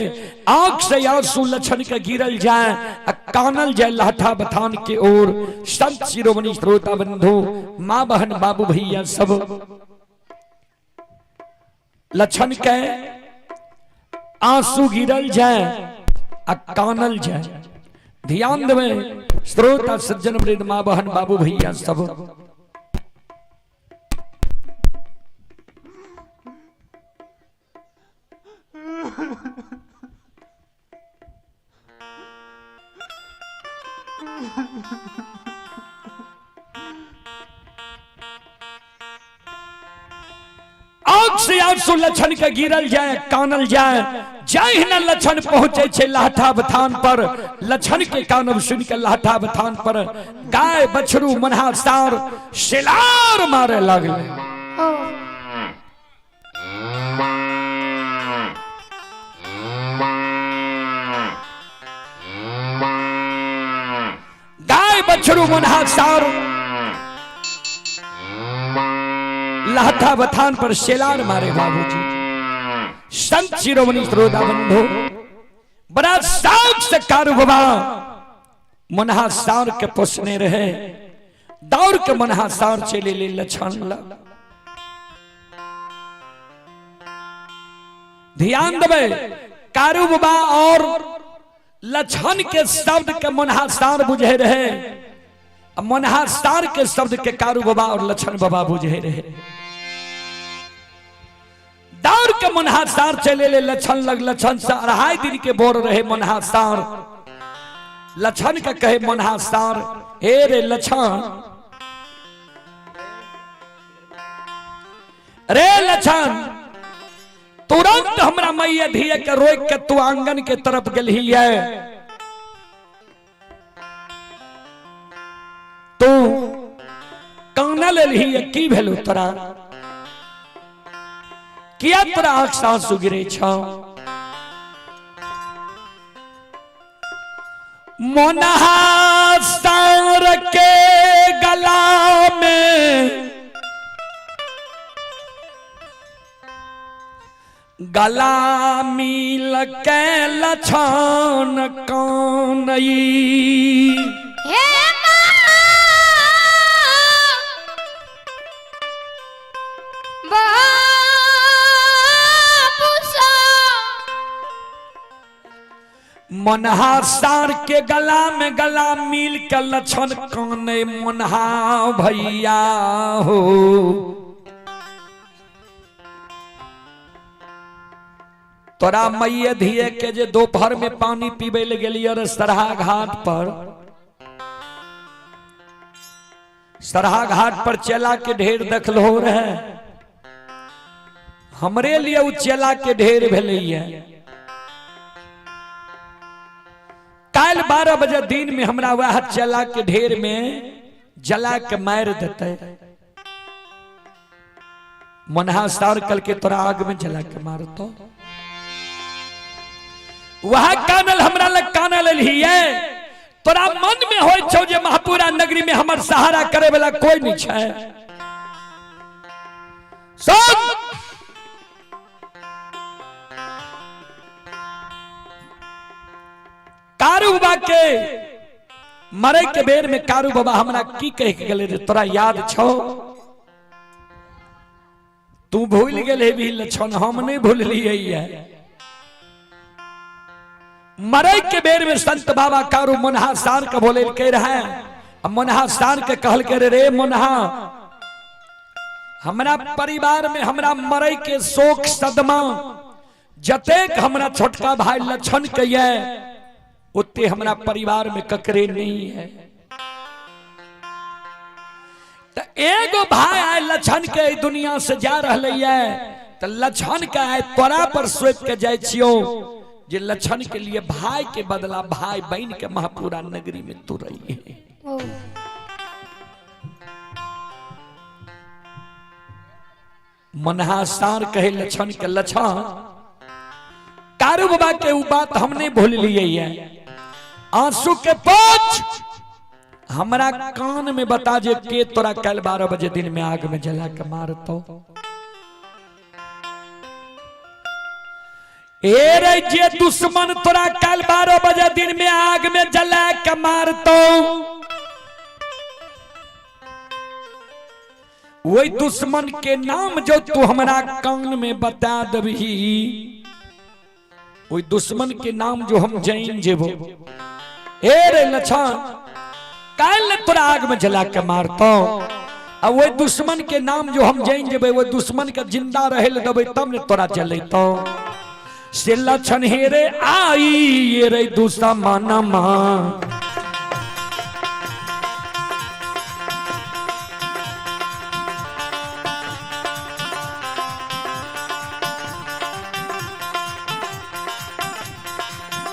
आंख से आंसू लक्षण के गिरल जाय आ कानल जाय लाठा बथान के ओर। संत शिरोमणि श्रोता बंधु, माँ बहन बाबू भैया सब लक्षण के आंसू गिरल जाय आ कानल जाय। ध्यान देवे श्रोता सज्जन वृद्ध माँ बहन बाबू भैया सब। आंख से आंसू लक्षण के गिरल जाए कानल जाए। जहिना लक्षण पहुंचे छे लाठा बथान पर, लक्षण के कानब सुन के लाठा बथान पर गाय बछरू मनहा सार शिलार मारे लागले। गाय बछरू मनहा सार लाठा बथान पर शेलार मारे बाबूजी। संत शिरोमणि श्रोता बंधु, बड़ा शौक से कारू बाबा मनहा सार के पोसने रहे, दौड़ के मनहा सार चले ले लक्षण लग। ध्यान देवे कारू बाबा और लक्षण के शब्द के मनहा सार बुझे रहे, मनहा सार के शब्द के कारू बाबा और लक्षण बाबा बुझे रहे। दौड़ के मनहा सार चले ले लक्षण लग, लक्षण से 2.5 दिन के बोर रहे मनहा सार। लक्षण का कहे मनहा सार, हे रे लक्षण, रे लछन, तुरंत हमरा मैया धिया के रोक के तू आंगन के तरफ गेलही है। तू काना लेलही है, की भेलू तोरा? किया तोरा आंख से आंसू गिरे छौ? मोनहा सार के गला में गला मिल के लछन कानई। हे माँ बाबू सा मनहा सार के गला में गला मिल के लछन काने मनहा भैया हो। तोरा मैया धिये के जे दोपहर में पानी पीबे ले गेलियै रे सरहा घाट पर, सरहा घाट पर चेला के ढेर देखलो रहे, हमरे लिए उ चेला के ढेर भेलैया। काल्हि 12 बजे दिन में हमरा वह चेला के ढेर में जला के मार देते। मनहा सार कल के तोरा आग में जला के मारतो। वह कानल हमरा लग कानल एलहियै। तोरा मन में होय छौ जे महापुरा नगरी में हमर सहारा करे वाला कोई नहीं छै। सुन, कारू बाबा के मरे के बेर में कारू बाबा हमरा की कह के गेलै रे, तोरा याद छौ? तू भूल गेल भी लक्षण, हम नहीं भूललियै है। मरे के बेर में संत बाबा कारू मनहा सार के बोले के रहे, आ मनहा सार के कहल के रे, रे मनहा, हमरा परिवार में हमरा मरे के शोक सदमा जतेक हमरा छोटका भाई लक्षण के ये, उते हमरा परिवार में ककरे नहीं है। तो एगो भाई आए लक्षण के दुनिया से जा रहले है, तो लक्षण के आए तोरा पर सौंप के जाय छियो जे लक्षण के लिए भाई के बदला भाई बहन के महापुरा नगरी में तू रही है। मनहा सार कहे लक्षण के, लक्षण कारू बाबा के उ बात हमने भूल लिए है। आंसू के पोछ हमरा कान में बता जे के तोरा कल 12 बजे दिन में आग में जला के मारतो। ए रे जे दुश्मन तोरा कल 12 बजे दिन में आग में जला के मारतो, वही दुश्मन के नाम जो तू हमरा कान में बता दबही, वही दुश्मन के नाम जो हम जैन जेबो। ए रे लछन, काल तोरा आग में जला के मारतो, आ वही दुश्मन के नाम जो हम जैन जेबे, वही दुश्मन के जिंदा रहे ले देबे तब ने तोरा जलेतो। से लछन हे रे आई ये रे दुश्मन मां,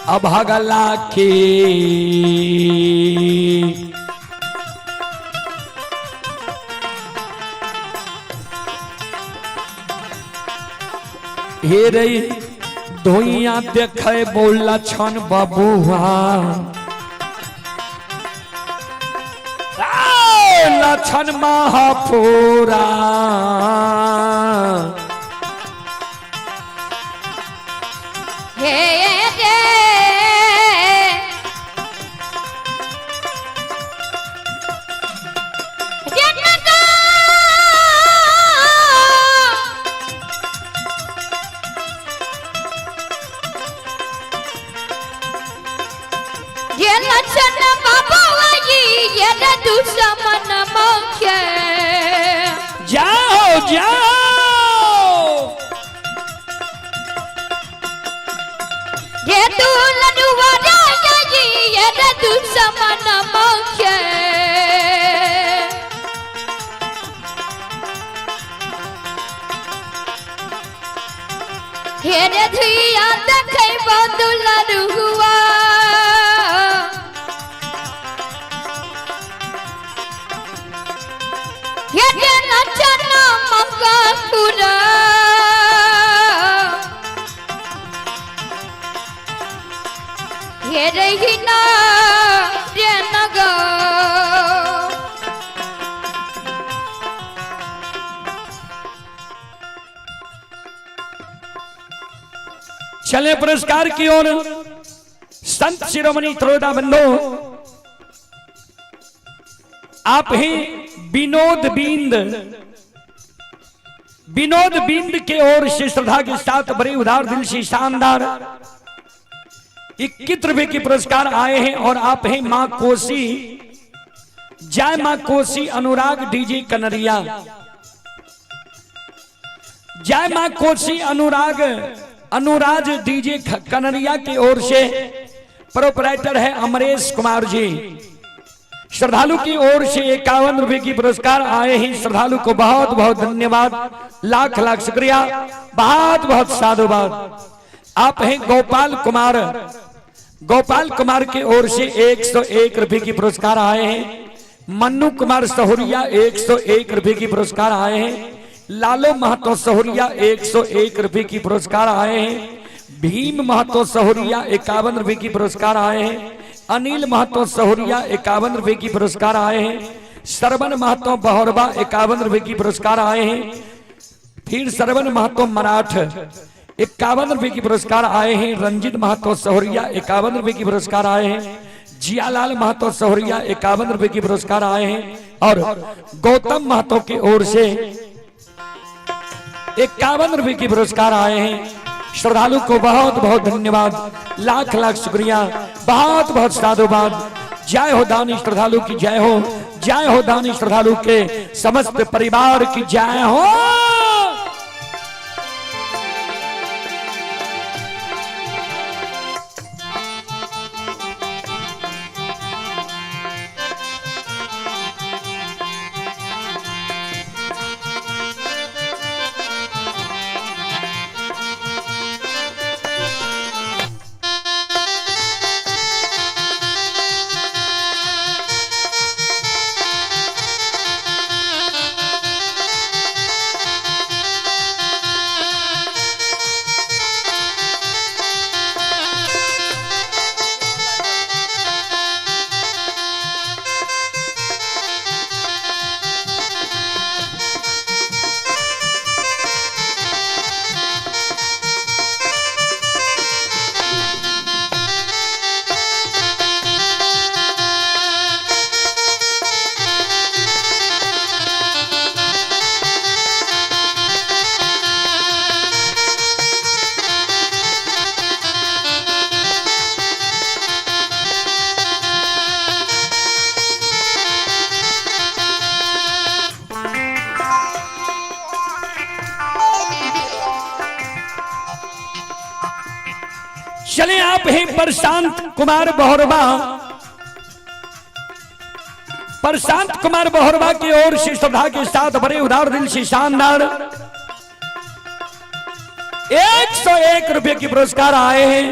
अभागला के हे रे धुइया देखे बोला छन बबुआ, लछन महापुरा। हे रे जनका ये लक्षण बाबू आई ये रे दुश्मन मोखे। जाओ जाओ ये दुल्हनुआ राजा ये रे दुश्मन मोखे। हे रे धिया देखैबो दुलरुआ। हे रे नचना मगापुरा। हे रहीना रे नगर। चले पुरस्कार की ओर। संत शिरोमणि त्रोदा बंधु, आप ही विनोद बिंद, विनोद बिंद के ओर से श्रद्धा के साथ बड़े उदार दिल से शानदार 21 रुपए के पुरस्कार आए हैं। और आप हैं मां कोसी, जय मां कोसी अनुराग डीजे कनरिया, जय मां कोसी अनुराग अनुराज डीजे कनरिया की ओर से प्रोपराइटर है अमरेश कुमार जी। श्रद्धालु की ओर से 51 रुपए की पुरस्कार आए हैं। श्रद्धालु को बहुत बहुत धन्यवाद, लाख लाख शुक्रिया, बहुत बहुत साधुवाद। आप हैं गोपाल कुमार, गोपाल कुमार की ओर से 101 रुपए की पुरस्कार आए हैं। मन्नू कुमार सहुरिया 101 रुपए की पुरस्कार आए हैं। लालो महतो सहुरिया 101 रुपए की पुरस्कार आए हैं। भीम महतो सहुरिया 51 रुपए की पुरस्कार आए हैं। अनिल महतो सहुरिया 51 रुपए की पुरस्कार आए हैं। सरवन महतो बहोरबा 51 रुपए की पुरस्कार आए हैं। फिर सरवन महतो मराठ 51 रुपए की पुरस्कार आए हैं। रंजित महतो सहुरिया 51 रुपए की पुरस्कार आए हैं। जियालाल महतो सहुरिया 51 रुपए की पुरस्कार आए हैं। और गौतम महतो की ओर से 51 रुपए की पुरस्कार आए हैं। श्रद्धालु को बहुत बहुत धन्यवाद, लाख लाख शुक्रिया, बहुत बहुत साधुवाद। जय हो दानी श्रद्धालु की जय हो, जय हो दानी श्रद्धालु के समस्त परिवार की जय हो। चले आप ही प्रशांत कुमार बहोरबा, प्रशांत कुमार बहोरबा की ओर से श्रद्धा के साथ बड़े उदार दिल से शानदार 101 रुपए की पुरस्कार आए हैं।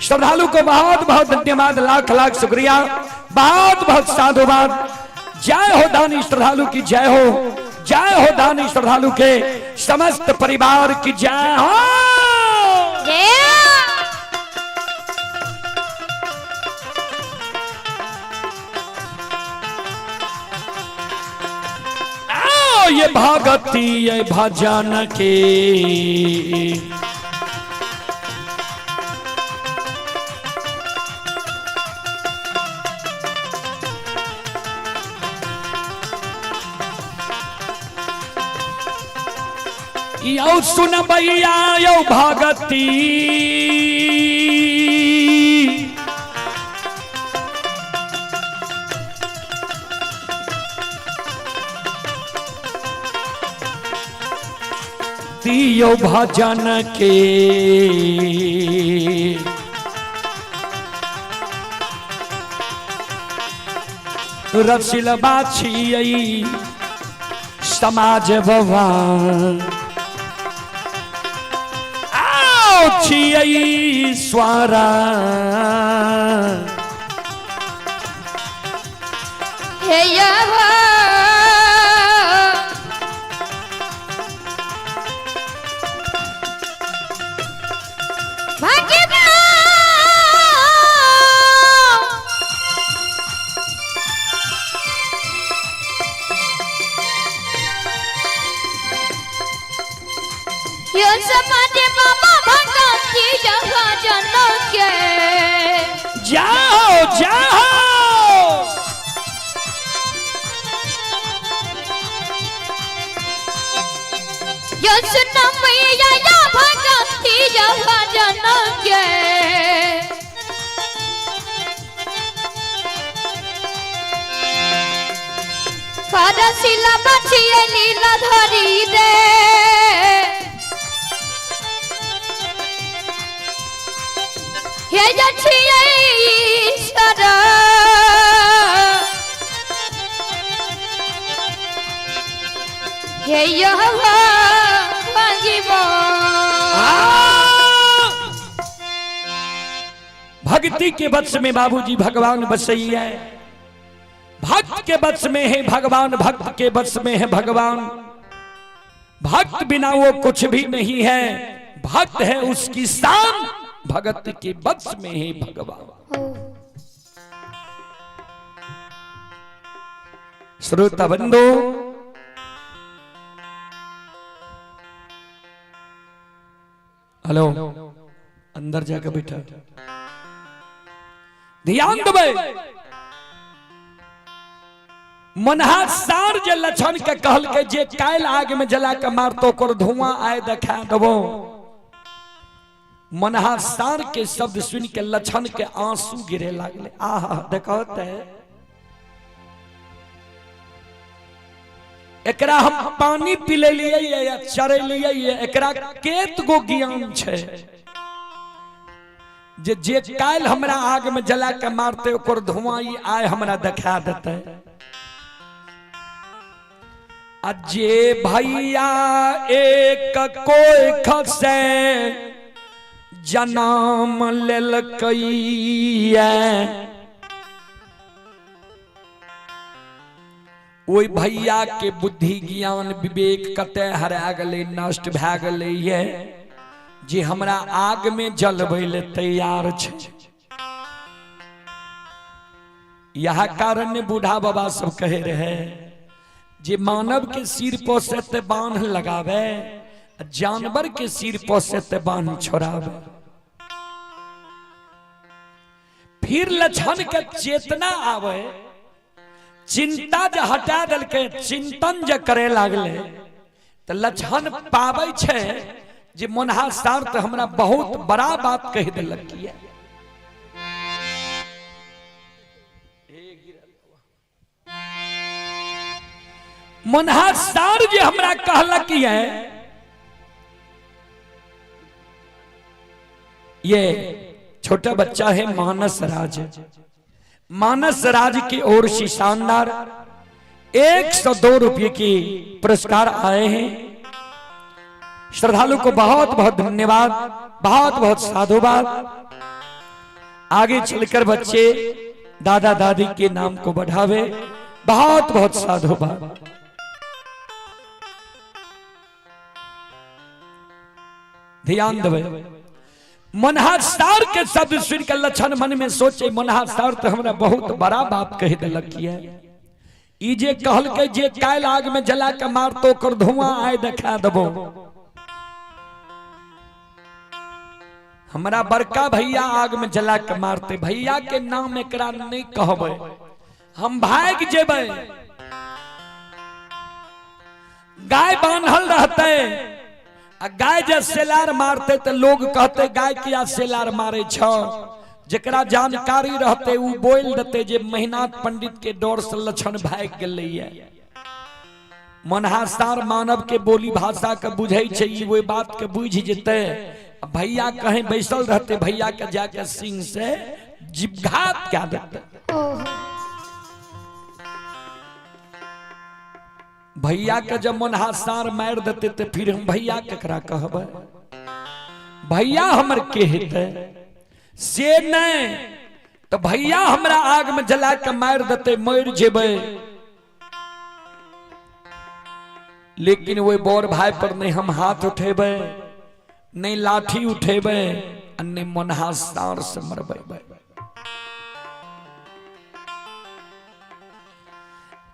श्रद्धालु को बहुत बहुत धन्यवाद, लाख लाख शुक्रिया, बहुत बहुत साधुवाद। जय हो दानी श्रद्धालु की जय हो, जय हो दानी श्रद्धालु के समस्त परिवार की जय हो। जय। आओ ये भगती ये भजन के यौ सुन भैया यौ भगती, दियो भजन के। रसिल बाछी समाज भगवान। छियै ईश्वरा। हे यहो भगवान। यो समाज बाबा भगवती जहाँ जनक के। जाओ जाओ। यो सुन मैया या भगवती जहाँ जनक के। खरसिला बचिए लीला धरी दे। हे जछिए ईश्वर। हे यहोवा भगवान। भक्ति के वश में बाबूजी भगवान बसैया है। भक्त के वश में है भगवान, भक्त के वश में है भगवान। भक्त बिना वो कुछ भी नहीं है। भक्त है उसकी शान, भगत के वश में है भगवान। श्रोता बंधु, हेलो, अंदर जाकर बैठा, ध्यान देबै। मनहा सार जे लक्षण के कहल के जे कायल आग में जला के मारतो ओकर धुआं आए देखा देबो। मनहा सार के शब्द सुन के लक्षण के आंसू गिरे लागले। आहा देखो ते एकरा हम पानी पिले लिए या चरे लिए, एकरा केत गो ज्ञान छै जे जे कायल हमरा आग में जला के मारते ओकर धुआं ई आए हमरा देखा देते। आ जे भैया एक कोई खसे जन्म लेलकैया, ओहि भैया के बुद्धि ज्ञान विवेक कते हरा गेलै, नष्ट भए गेलै ये जे हमरा आग में जलबै ले तैयार छै। यह कारण ने बूढ़ा बाबा सब कहे रहे जे मानव के सिर पर से ते बांध लगावे, जानवर के सिर पर से ते बांध छोड़ावे। फिर लक्षण के चेतना आवे, चिंता जे हटा देलकै, चिंतन जे करे लागले तो लक्षण पाबै छै जे मोनहा सार तो हमरा बहुत बड़ा बात कहि देलक। मोनहा सार जे हमरा कहलक ये छोटा बच्चा है मानस राज, मानस राज की ओर से शानदार 102 रुपये की पुरस्कार आए हैं। श्रद्धालु को बहुत बहुत धन्यवाद, बहुत बहुत साधुवाद। आगे चलकर बच्चे दादा दादी के नाम को बढ़ावे, बहुत बहुत साधुवाद। ध्यान देवे। मनहा सार के शब्द सुनकर लक्षण मन में सोचे, मनहा सार तो हमरा बहुत बड़ा बाप कह देलक। ई जे कहल के जे कायल आग में जला के मारतो कर धुआं आए देखा देबो। हमरा बड़का भैया आग में जला के मारते, भैया के नाम एकरा नहीं कहबै, हम भाग जेबै। गाय बांधल रहते आ गाय जे सेलार मारते तो लोग कहते गाय किया सेलार मारे छ। जकरा जानकारी रहते उ बोल देते जे महिनाथ पंडित के डर से लक्षण भाग गेलैया। मनहासार मानव के बोली भाषा के बुझै छै, ई ओहि बात के बुझि जेतै। भैया कहीं बैसल रहते, भैया के जाके सिंह से जिपघात कए देते। भैया के जब मनहासार मार देते तो फिर हम भैया केकरा कहबै। भैया हमर के हेतै से नहीं तो भैया हमरा आग में जला के मार देते, मर जेबै। लेकिन वही बड़ भाई पर नहीं हम हाथ उठेबै, नहीं लाठी उठेबै, नहीं मोनहा सार से मरबै।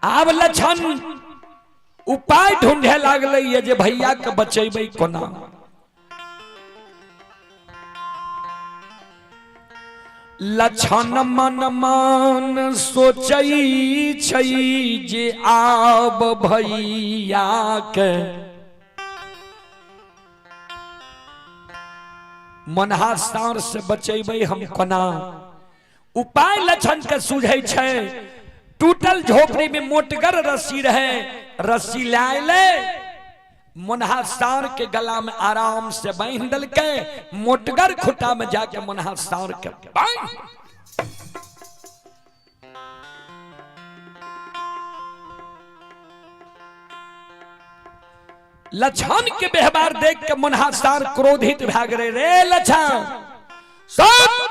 आब लक्षण उपाय ढूंढे लागलै ये जे भैया के बचेबै कोना। लक्षण मन मन सोचै छै जे आब भैया के मनहा सार से बचेबै हम कोना। उपाय लक्षण के सूझै छै। टूटल झोपड़ी में मोटगर रस्सी रहे, रस्सी लाए ले मुनहा सार के गला में आराम से बांध दलके, मोटगर खुटा में जाके मुनहा सार के बांध। लक्षण के व्यवहार देख के मुनहा सार क्रोधित भाग रहे। रे लक्षण सब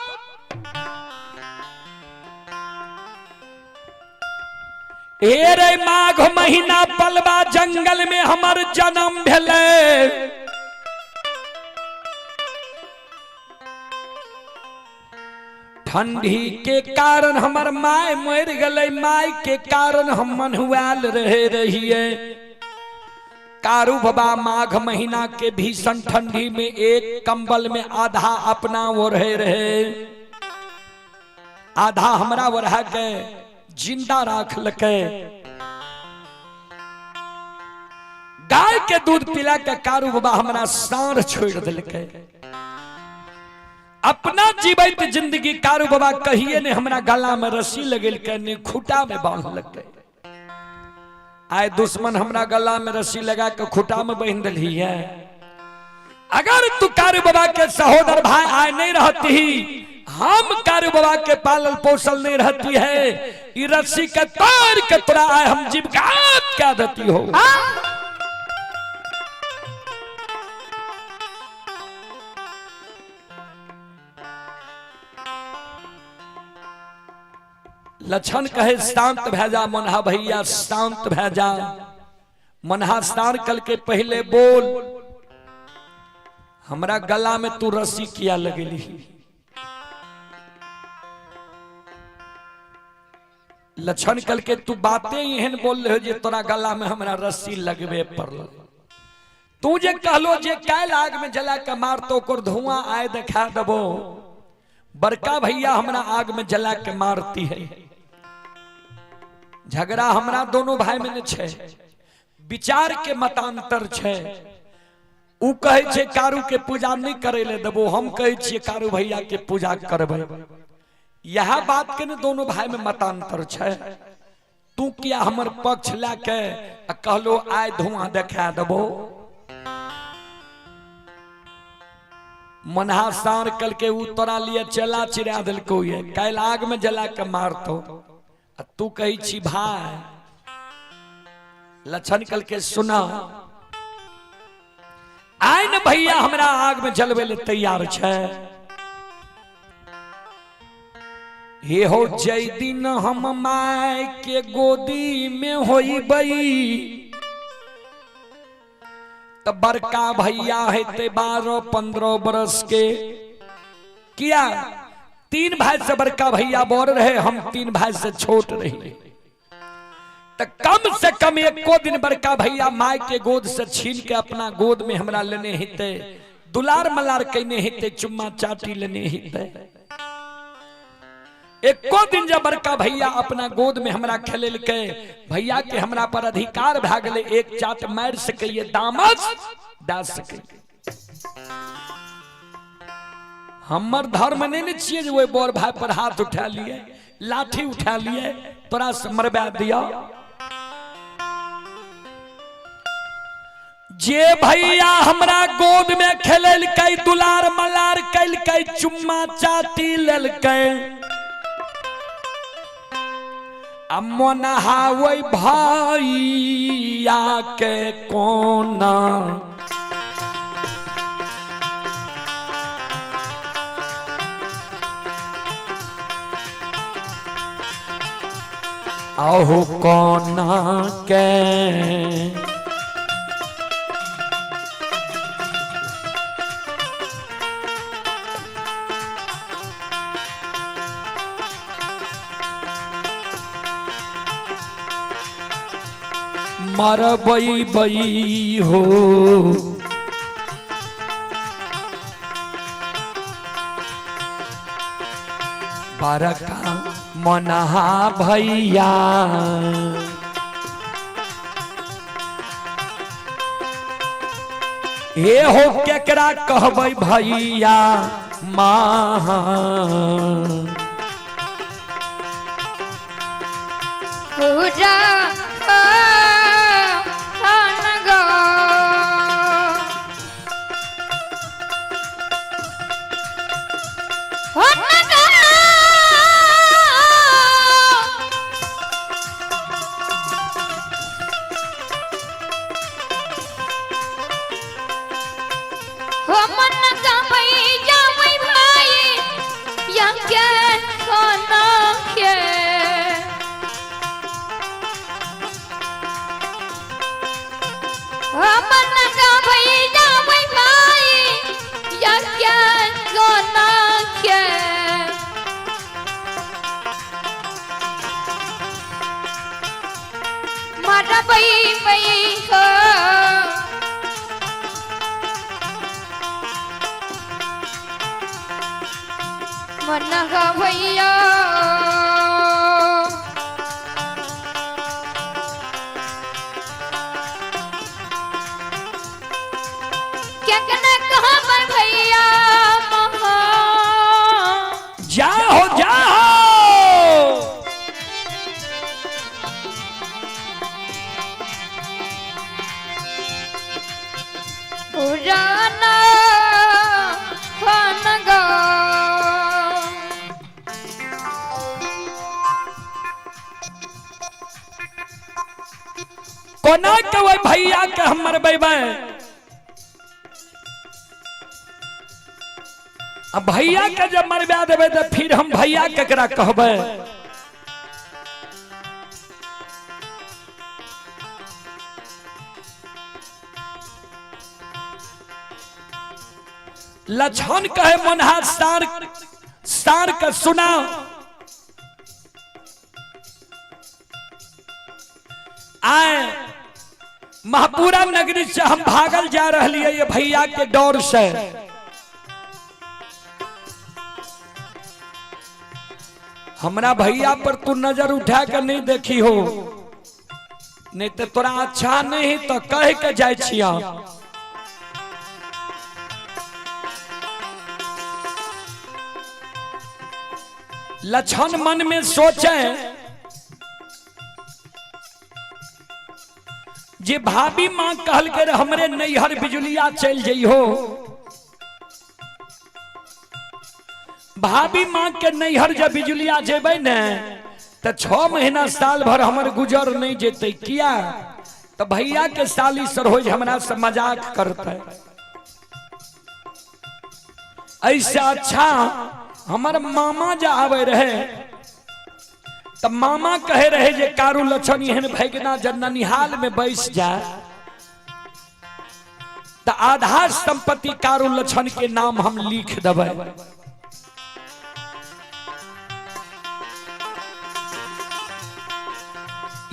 ए रे माघ महीना पलवा जंगल में हमर जन्म भेलै। ठंडी के कारण हमर my मर गलै, my के कारण हम मनुआल रहे रहिए। कारू बाबा माघ महीना के भीषण ठंडी में एक कंबल में आधा अपना ओढ़े रहे, आधा हमरा ओढ़ा के जिंदा राख लके। गाय के दूध पिला के कारू बाबा हमरा साँढ़ छोड़ दिलके। अपना जीवित जिंदगी कारू बाबा कहिए ने हमरा गला में रस्सी लगेलके, ने खूटा में बांधलके। आए दुश्मन हमरा गला में रस्सी लगा के खूटा में बांध दिली है। अगर तू कारू बाबा के सहोदर भाई आए नहीं रहती, हम कारू बाबा के पालल पोसल नहीं रहती है, ई रस्सी के तार के तोरा आए हम जीवघात क्या देती हो। लक्षण कहे शांत भै जा मनहा भैया, शांत भै जा। मनहा सार कल के पहले बोल, हमरा गला में तू रस्सी किया लगेली। लक्षण कल के तू बातें एहन बोल रहे हो जे तोरा गला में हमरा रस्सी लगबे पड़ल। तू जे कहलो जे काल्हि आग में जला के मारतो ओकर धुआं आए देखा देबो, बड़का भैया हमरा आग में जला के मारती है। झगड़ा हमरा दोनों भाई में नहीं छै, विचार के मतांतर छै। उ कहै छै कारू के पूजा नहीं करे ले देबो, हम कहै छियै कारू भैया के पूजा करबै। यह बात के ने दोनों भाई में मतांतर छै। तू किया हमर पक्ष लए के कहलो आय धुआं देखा देबो। मनहा सार कल के उ तोरा लिए चला चिरा देलको ये, काल्हि आग में जला के मारतो, आ तू कहै छी भाई। लक्षण कल के सुना, आय न भैया हमरा आग में जलवे ले तैयार छै। हे हो जय दिन हम my के गोदी में होइबई, त बड़का भैया हेते 12-15 बरस के। किया 3 भाई से बड़का भैया बड़ रहे, हम 3 भाई से छोट रही। त कम से कम एको दिन बड़का भैया my के गोद से छीन के अपना गोद में हमरा लेने हेते, दुलार मलार कने हेते, चुम्मा चाटी लेने हेते। एको दिन जब बड़का भैया अपना गोद में हमरा खेलेलकै, भैया के हमरा पर अधिकार भए गेलै, एक चाट मारि सकैए, दामस दए सकैए। हमर धर्म नहीं ने छियै जे ओहि बड़ भाई पर हाथ उठा लिए, लाठी उठा लिए, तोरा से मरबा दिया। जे भैया हमरा गोद में खेलेलकै, दुलार मलार कैलकै, चुम्मा चाटी लेलकै, आ मोनहा ओहि भैया के कोना आहो कोना के मरबई बई हो। बरका मनहा भैया हे हो केकरा कहबै भैया माँ। पूरा भैया भैया जाओ जाओ। पुराना गा कोना के वही भैया के हम मरबे। अब भैया के जब मरबा देबै तो फिर हम भैया केकरा कहबै। लक्षण कहे मनहा सार सार के सुना आए महापुरा नगरी से हम भागल जा रही है ये भैया के डर से। हमरा भैया पर तू नजर उठा के नहीं देखी हो, नहीं तो तोरा अच्छा नहीं तो कह के जाय छिया। लक्षण मन में सोचे जे भाभी मां कहल के हमरे नैहर बिजुलिया चल जइहो। भाभी मां के नैहर जब बिजुलिया जेबै ने तो 6 महीना साल भर हमर गुजर नहीं जेतै। किया तो भैया के साली सरोज हमरा से मजाक करते। ऐसे अच्छा हमर मामा जा आवे रहे तब मामा कहे रहे जे कारू लक्षण एहन भगना जब ननिहाल में बैस जाए तो आधा संपत्ति कारू लक्षण के नाम हम लिख देबै।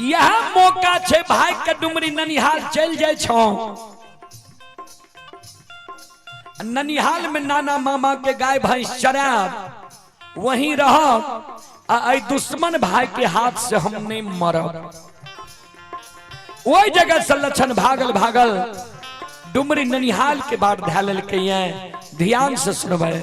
यह मौका छे भाई के डुमरी ननिहाल चल जाए छो। ननिहाल में नाना मामा के गाय भैंस चराब, वहीं रहब, आ दुश्मन भाई के हाथ से हम नहीं मरब। वही जगह से लक्षण भागल भागल डुमरी ननिहाल के बाद धै लेलकै। ध्यान से सुनबै।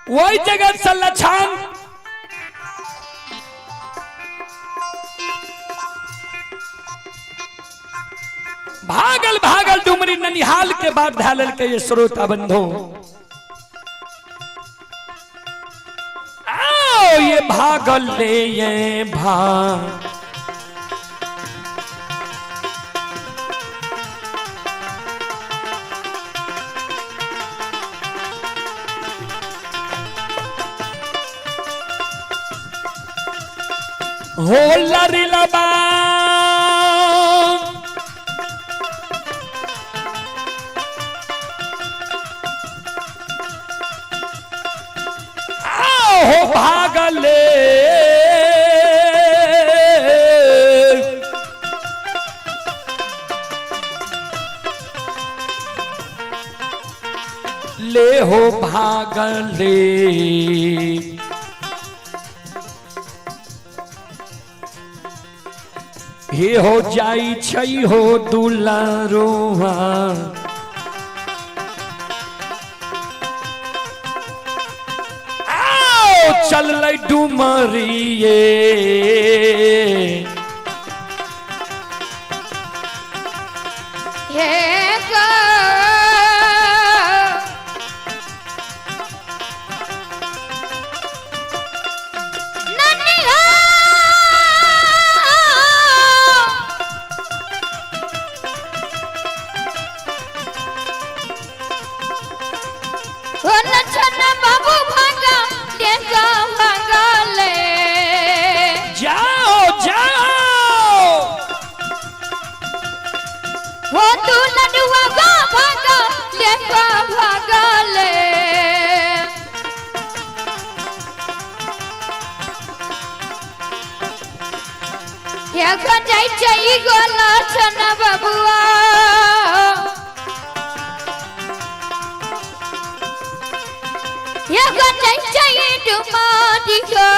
वही जगह से लछन भागल भागल डुमरी ननिहाल के बाद धैल के ये श्रोता बंधु। आओ ये भागल ले ये भाग हो लरी लबा आओ हो भागले ले हो भागले हे हो जाई छई हो दुलारोहा आओ चल डुमरिए हे गो ननिहाल। ओ लछन बाबू भागा ले गो भागा ले। जाओ जाओ हो तू लडुआ गो भागा ले गो भागा ले। हे गो जाई जाई गो लछन बाबुआ। हे गो जाई जाई डुमारी गो।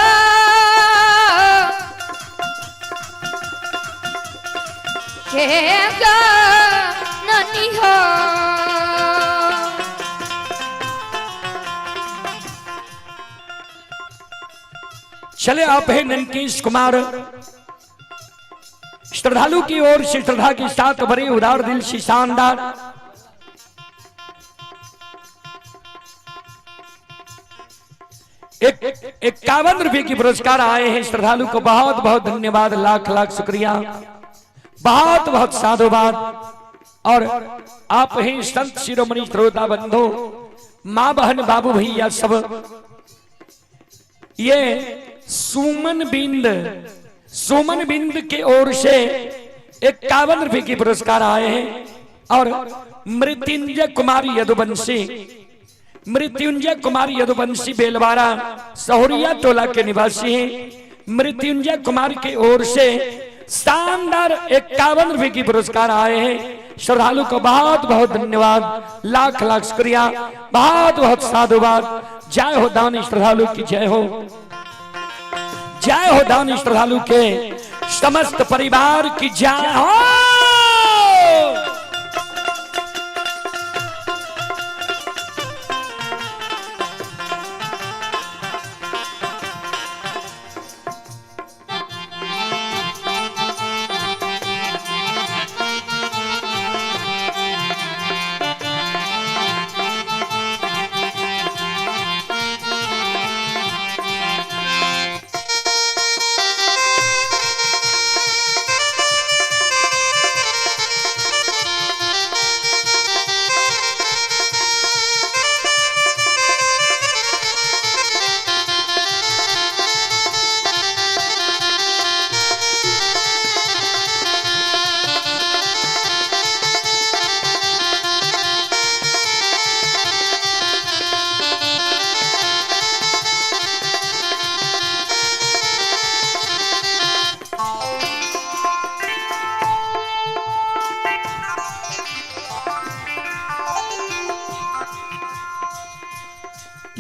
हे गो ननी हो। चले आप हैं ननकेश कुमार श्रद्धालु की ओर से श्रद्धा के साथ भरे उदार दिल से शानदार एक 51 रुपए की पुरस्कार आए हैं। श्रद्धालु को बहुत बहुत धन्यवाद, लाख लाख शुक्रिया, बहुत बहुत साधुवाद। और आप हैं संत शिरोमणि श्रोता बंधु, माँ बहन बाबू भैया सब, ये सुमन बिंद, सुमन बिंद के ओर से 51 रुपए की पुरस्कार आए हैं। और मृत्युंजय कुमार यदुवंशी, मृत्युंजय कुमार यदुवंशी बेलवारा सहोरिया टोला के निवासी हैं। मृत्युंजय कुमार के ओर से शानदार 51 रुपए की पुरस्कार आए हैं। श्रद्धालु को बहुत बहुत धन्यवाद, लाख लाख शुक्रिया, बहुत बहुत साधुवाद। जय हो दानी श्रद्धालु की जय हो, जय हो दानी श्रद्धालु के समस्त परिवार की जय हो।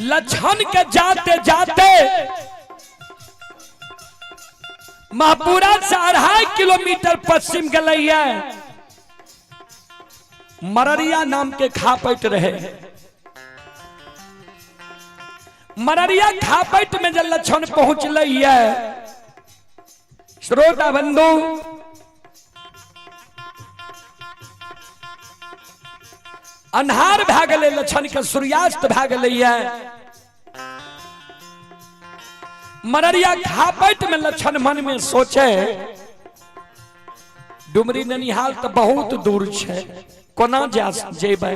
लक्षण के जाते जाते महपुरा से 2.5 किलोमीटर पश्चिम गलैया मररिया नाम के खापट रहे। मररिया खापट में जब लक्षण पहुंचल ये श्रोता बंधु, अन्हार भए गेलै, लक्षण के सूर्यास्त भए गेलै। मररिया खापट में लक्षण मन में सोचे, डुमरी ननिहाल तो बहुत दूर छै, कोना जा जेबै,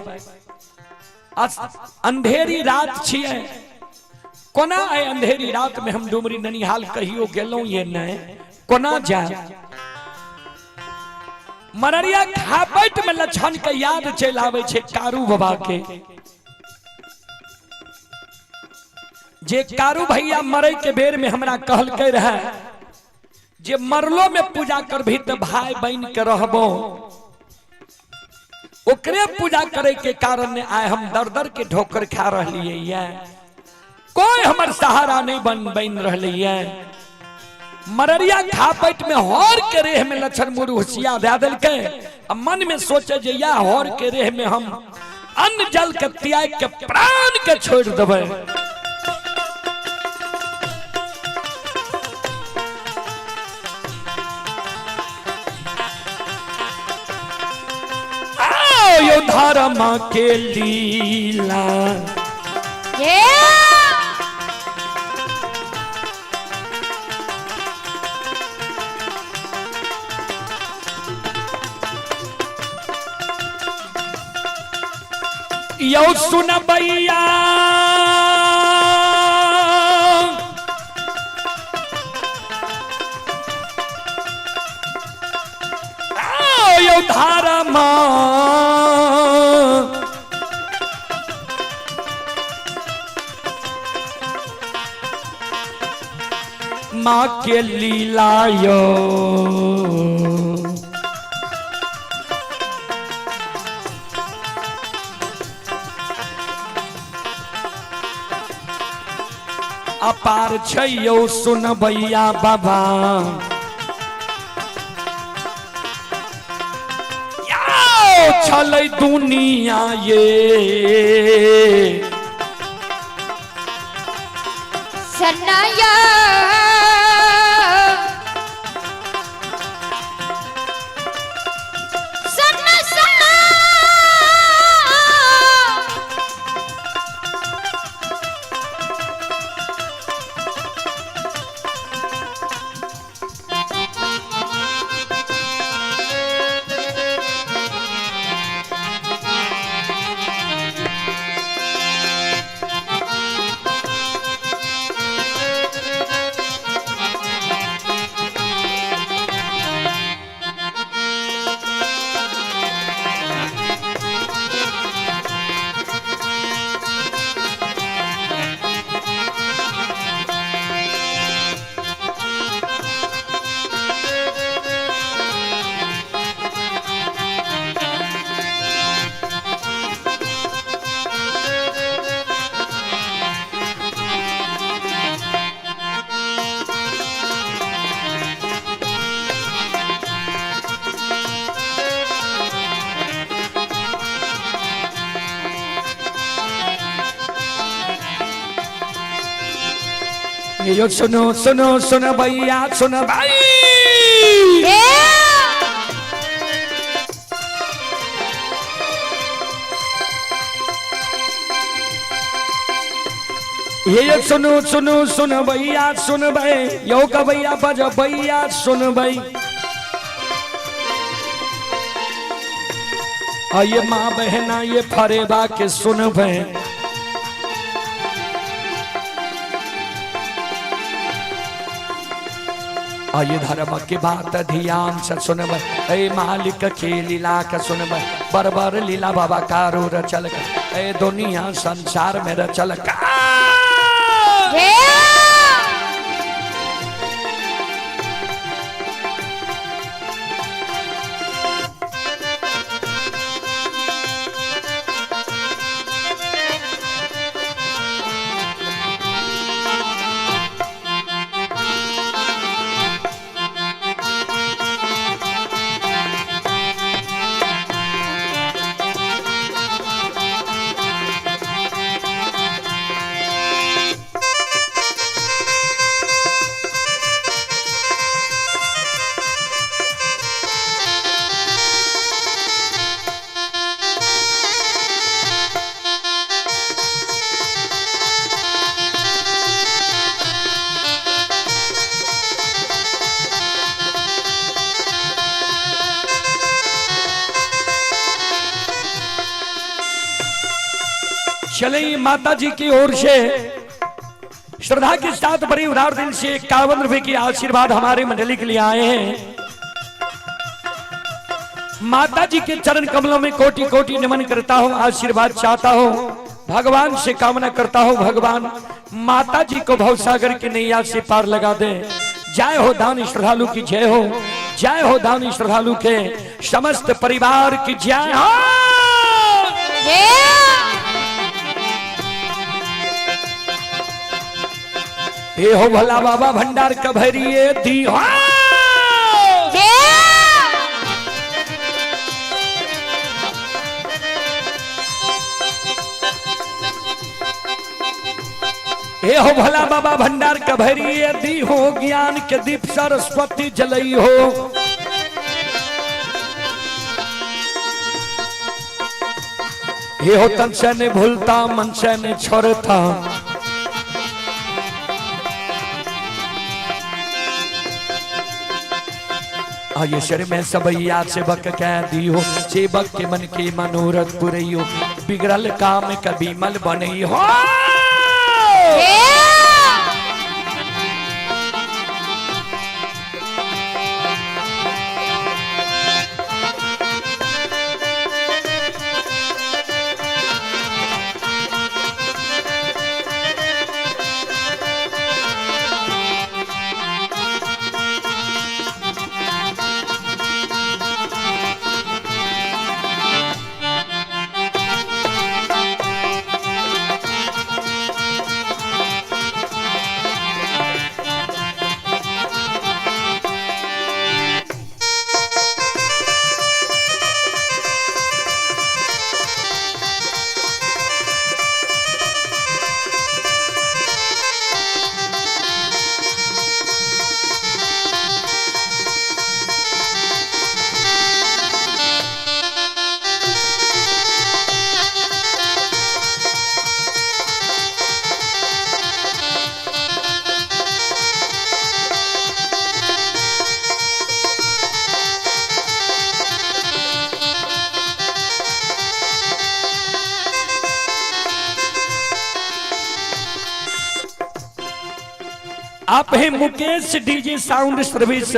अंधेरी रात छियै, कोना आइ अंधेरी रात में हम डुमरी ननिहाल कहियो गेलहुं ये नहीं, कोना जाए। मररिया खापट में लक्षण के याद चलि आबै छै कारू बाबा के, जे कारू भैया मरे के बेर में हमरा कहलकै रहे जे मरलो में पूजा करभी तो भाई बन के रहबो, ओकरे पूजा करे के कारण आए हम दर दर के ठोकर खा रहिए ये, कोई हमर सहारा नहीं बन बन रही है। मररिया खापट में हर के रेह में लक्षण मुरु होशिया दे देलकै, आ मन में सोचे जे या हर के रेह में हम अन्न जल के त्याग के प्राण के छोड़ देबै। आओ यो धर्म के लीला यो सुन भैया, यो धर्म माँ के लीला यो अपार छै यौ सुन भैया बाबा, छलै दुनिया ये सनाया सना सना यो सुनो सुनो सुन भैया सुन भाई, ये सुनो सुनो सुन भैया सुन भाई, यो का भैया बज भैया सुन भाई, ये माँ बहना ये फरेबा के सुन भाई, ये धर्म के बात ध्यान से सुनब, ए मालिक के लीला के सुनब, बरबर लीला बाबा कारो रचल, ए दुनिया संसार में रचल का। चले माता जी की ओर से श्रद्धा के साथ बड़ी उदार दिल से 51 रुपए की आशीर्वाद हमारे मंडली के लिए आए हैं। माता जी के चरण कमलों में कोटि कोटि नमन करता हूं, आशीर्वाद चाहता हूं, भगवान से कामना करता हूं, भगवान माता जी को भवसागर की नैया से पार लगा दे। जय हो दानी श्रद्धालु की जय हो, जय हो दानी श्रद्धालु के समस्त परिवार की जय हो। हे हो भोला बाबा भंडार कभरिए दी हो। हे हो भोला बाबा भंडार कभरिए दी हो, ज्ञान के दीप सरस्वती जलई हो। हे हो तन से ने भूलता मन से ने छोड़ता, आये शर में सबैया सेवक कह दियो, सेवक के मन के मनोरथ पुरैयो, बिगड़ल काम कभी मल बनई हो। आप हैं Mukesh DJ sound service,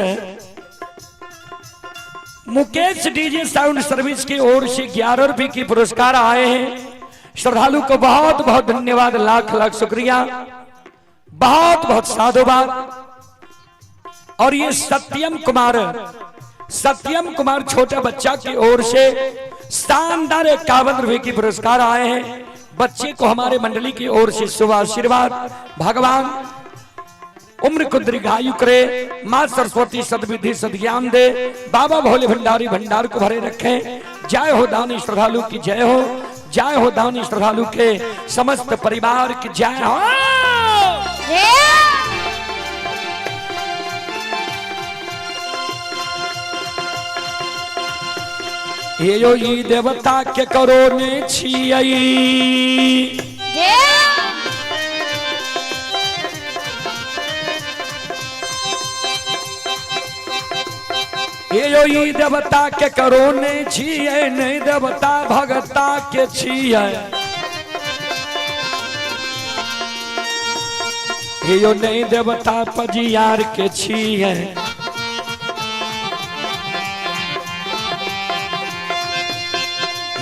Mukesh DJ sound service की ओर से 11 रुपए की पुरस्कार आए हैं। श्रद्धालु को बहुत बहुत धन्यवाद, लाख लाख शुक्रिया, बहुत बहुत साधुवाद। और ये सत्यम कुमार, सत्यम कुमार छोटा बच्चा की ओर से शानदार 51 रुपए की पुरस्कार आए हैं। बच्चे को हमारे मंडली की ओर से शुभ आशीर्वाद, भगवान उम्र को दीर्घायु करे, माँ सरस्वती सद्विधि सद्ज्ञान दे, बाबा भोले भंडारी भंडार को भरे रखें। जय हो दानी श्रद्धालु की जय हो, जय हो दानी श्रद्धालु के समस्त परिवार की जय हो। ये यो ई देवता के करो ने छियई, ये यो ई देवता के करो ने छियै, नहीं देवता भगता के छियै। ये यो नहीं देवता पजियार के छियै।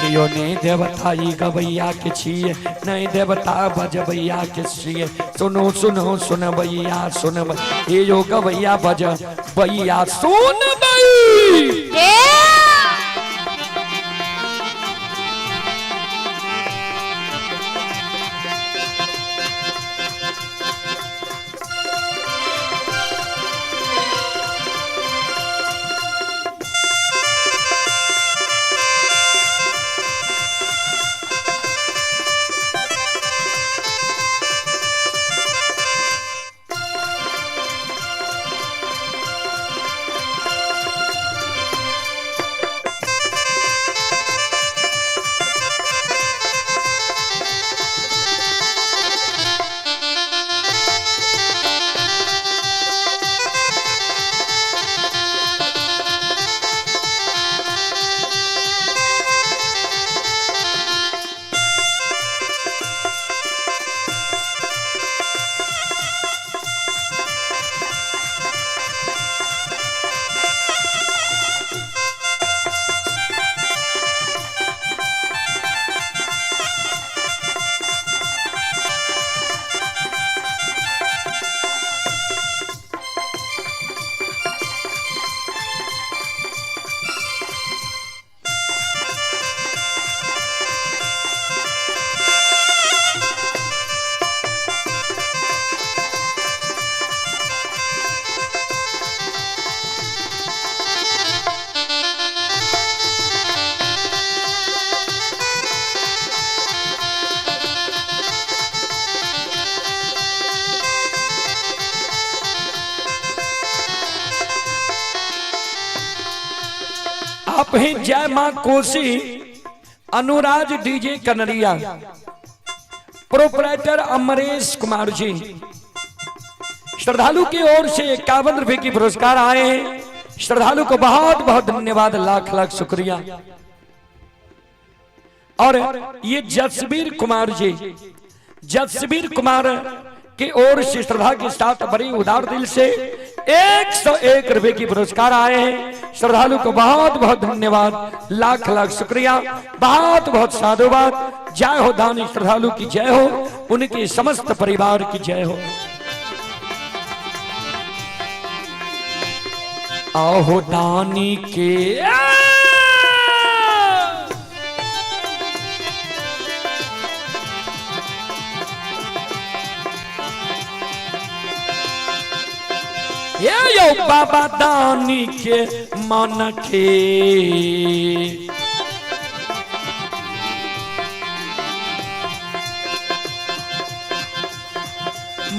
यो नहीं देवता ई गवैया के छियै, नहीं देवता बजबैया के छियै। सुनो सुनो सुनबैया सुनबै, ये यो गवैया बजबैया सुनबै। आप हैं जय मां Kosi Anuraj DJ Kanariya, proprietor Amresh Kumar ji. श्रद्धालु की ओर से 51 रुपए की पुरस्कार आए हैं। श्रद्धालु को बहुत बहुत धन्यवाद, लाख लाख शुक्रिया। और ये जसबीर कुमार जी, जसबीर कुमार की ओर से श्रद्धा के साथ बड़ी उदार दिल से 101 रुपए की पुरस्कार आए हैं। श्रद्धालु को बहुत बहुत धन्यवाद, लाख लाख शुक्रिया, बहुत बहुत साधुवाद। जय हो दानी श्रद्धालु की जय हो, उनके समस्त परिवार की जय हो। आहो दानी के ये यो बाबा दानी के मन के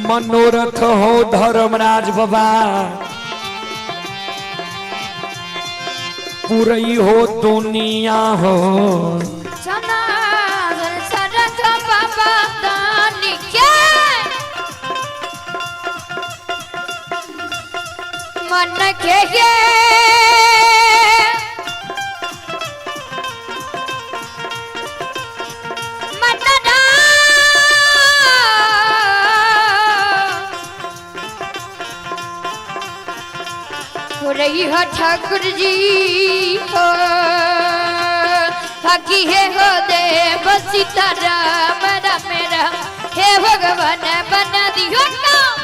मनोरथ हो धर्मराज बाबा, पुरई हो दुनिया हो। सना सरथ बाबा दानी के मन के ये मन ना हो रही हो ठाकुर जी हो, हकी हे हो देव सीताराम राम राम, हे भगवान बना दियो नाम।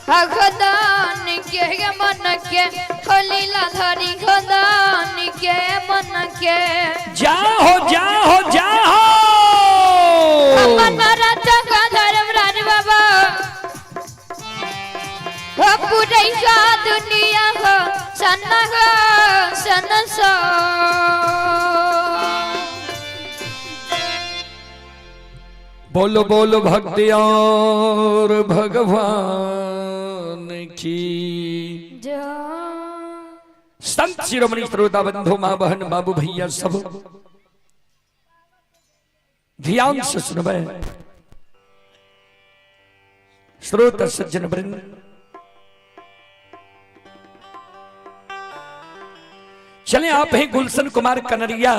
भगवान के मन के हो लीला धरी भगवान के मन के जा हो जा हो जा हो मन राजा का धर्म राज बाबा हो पुरैया दुनिया हो सन हो सन सो। बोलो बोलो भक्ति और भगवान की जय। संत शिरोमणि श्रोता बंधु माँ बहन बाबू भैया सब ध्यान से सुनबे। श्रोता सज्जन वृंद, चले आप हैं गुलशन कुमार कनरिया।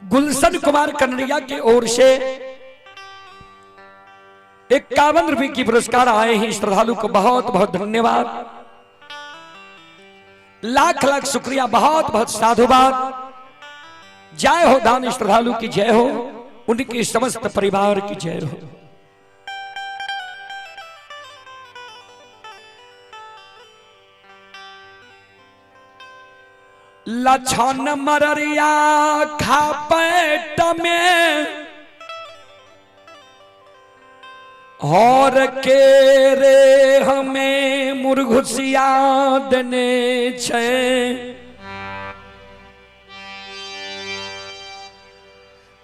गुलशन कुमार कनरिया की ओर से 51 रुपए की पुरस्कार आए हैं। श्रद्धालु को बहुत बहुत धन्यवाद, लाख लाख शुक्रिया, बहुत बहुत साधुवाद। जय हो दान श्रद्धालु की जय हो, उनके समस्त परिवार की जय हो। लछन मररिया खा पेट में और के रे हमें मुर्घुसिया देने छे।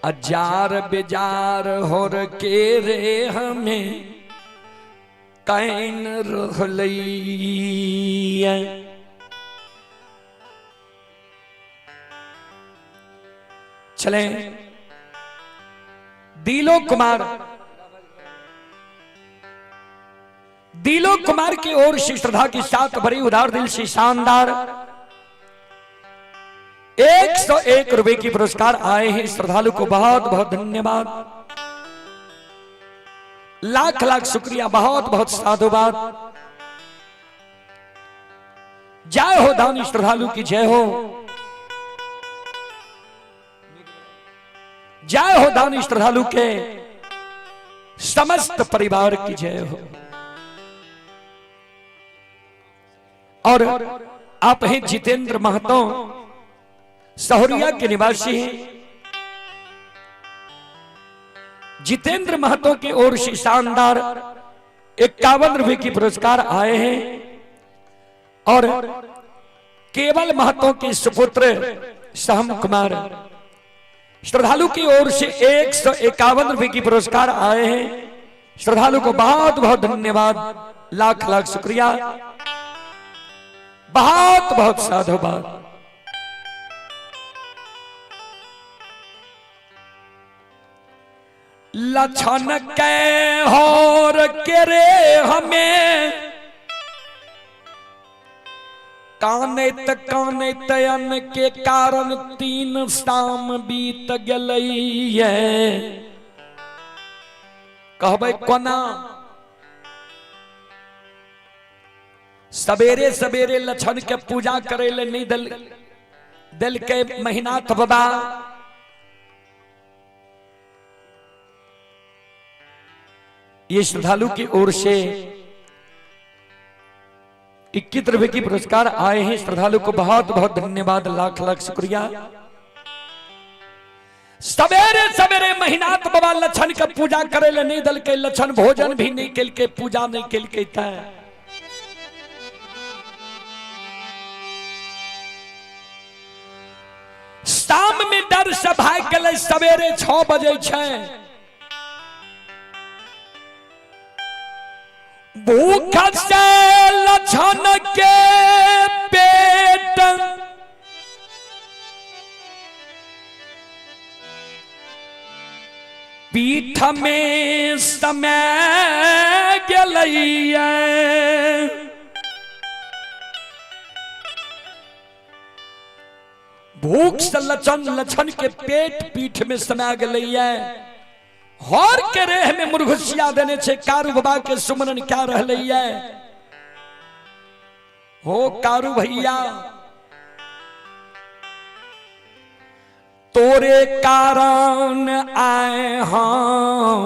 अजार बेजार होर के रे हमें can रहलई। चले दिलो कुमार, दिलो कुमार की ओर से श्रद्धा के साथ भरी उदार दिल से शानदार 101 रुपए की पुरस्कार आए हैं। श्रद्धालु को बहुत बहुत धन्यवाद, लाख लाख शुक्रिया, बहुत बहुत साधुवाद। जय हो दानी श्रद्धालु की जय हो, जय हो दानी श्रद्धालु के समस्त परिवार की जय हो। और आप हैं जितेंद्र महतो, सहोरिया के निवासी हैं। जितेंद्र महतो की ओर से शानदार 51 रुपए की पुरस्कार आए हैं। और केवल महतो के सुपुत्र सहम कुमार श्रद्धालु की ओर से 151 रुपए की पुरस्कार आए हैं। श्रद्धालु को बहुत बहुत धन्यवाद, लाख लाख शुक्रिया। बहुत बहुत साधुवाद। लक्षण के होर के रे हमें कानैत कानैत अन्न के कारण 3 शाम बीत गेलैये। कहबै कोना? सवेरे सवेरे लक्षण के पूजा करे ले नहीं दिल के महिनाथ बाबा। ये श्रद्धालु की ओर से 21 रुपए की पुरस्कार आए हैं। श्रद्धालु को बहुत बहुत धन्यवाद, लाख लाख शुक्रिया। सवेरे सवेरे महिनाथ बाबा लक्षण के पूजा करे ले नहीं दल के, लक्षण भोजन भी नहीं केल के, पूजा नहीं केल के। शाम में डर से भाग गए, सवेरे 6 बजे छै। भूख से लक्षण के पेट पीठ में समय गेलैये। भूख से लक्षण लक्षण के पेट पीठ में समय गेलैये। हर के रेह में मुर्घुसिया देने छे कारू बाबा के सुमरन क्या रहलैये। हो कारू भैया तोरे कारण आए हम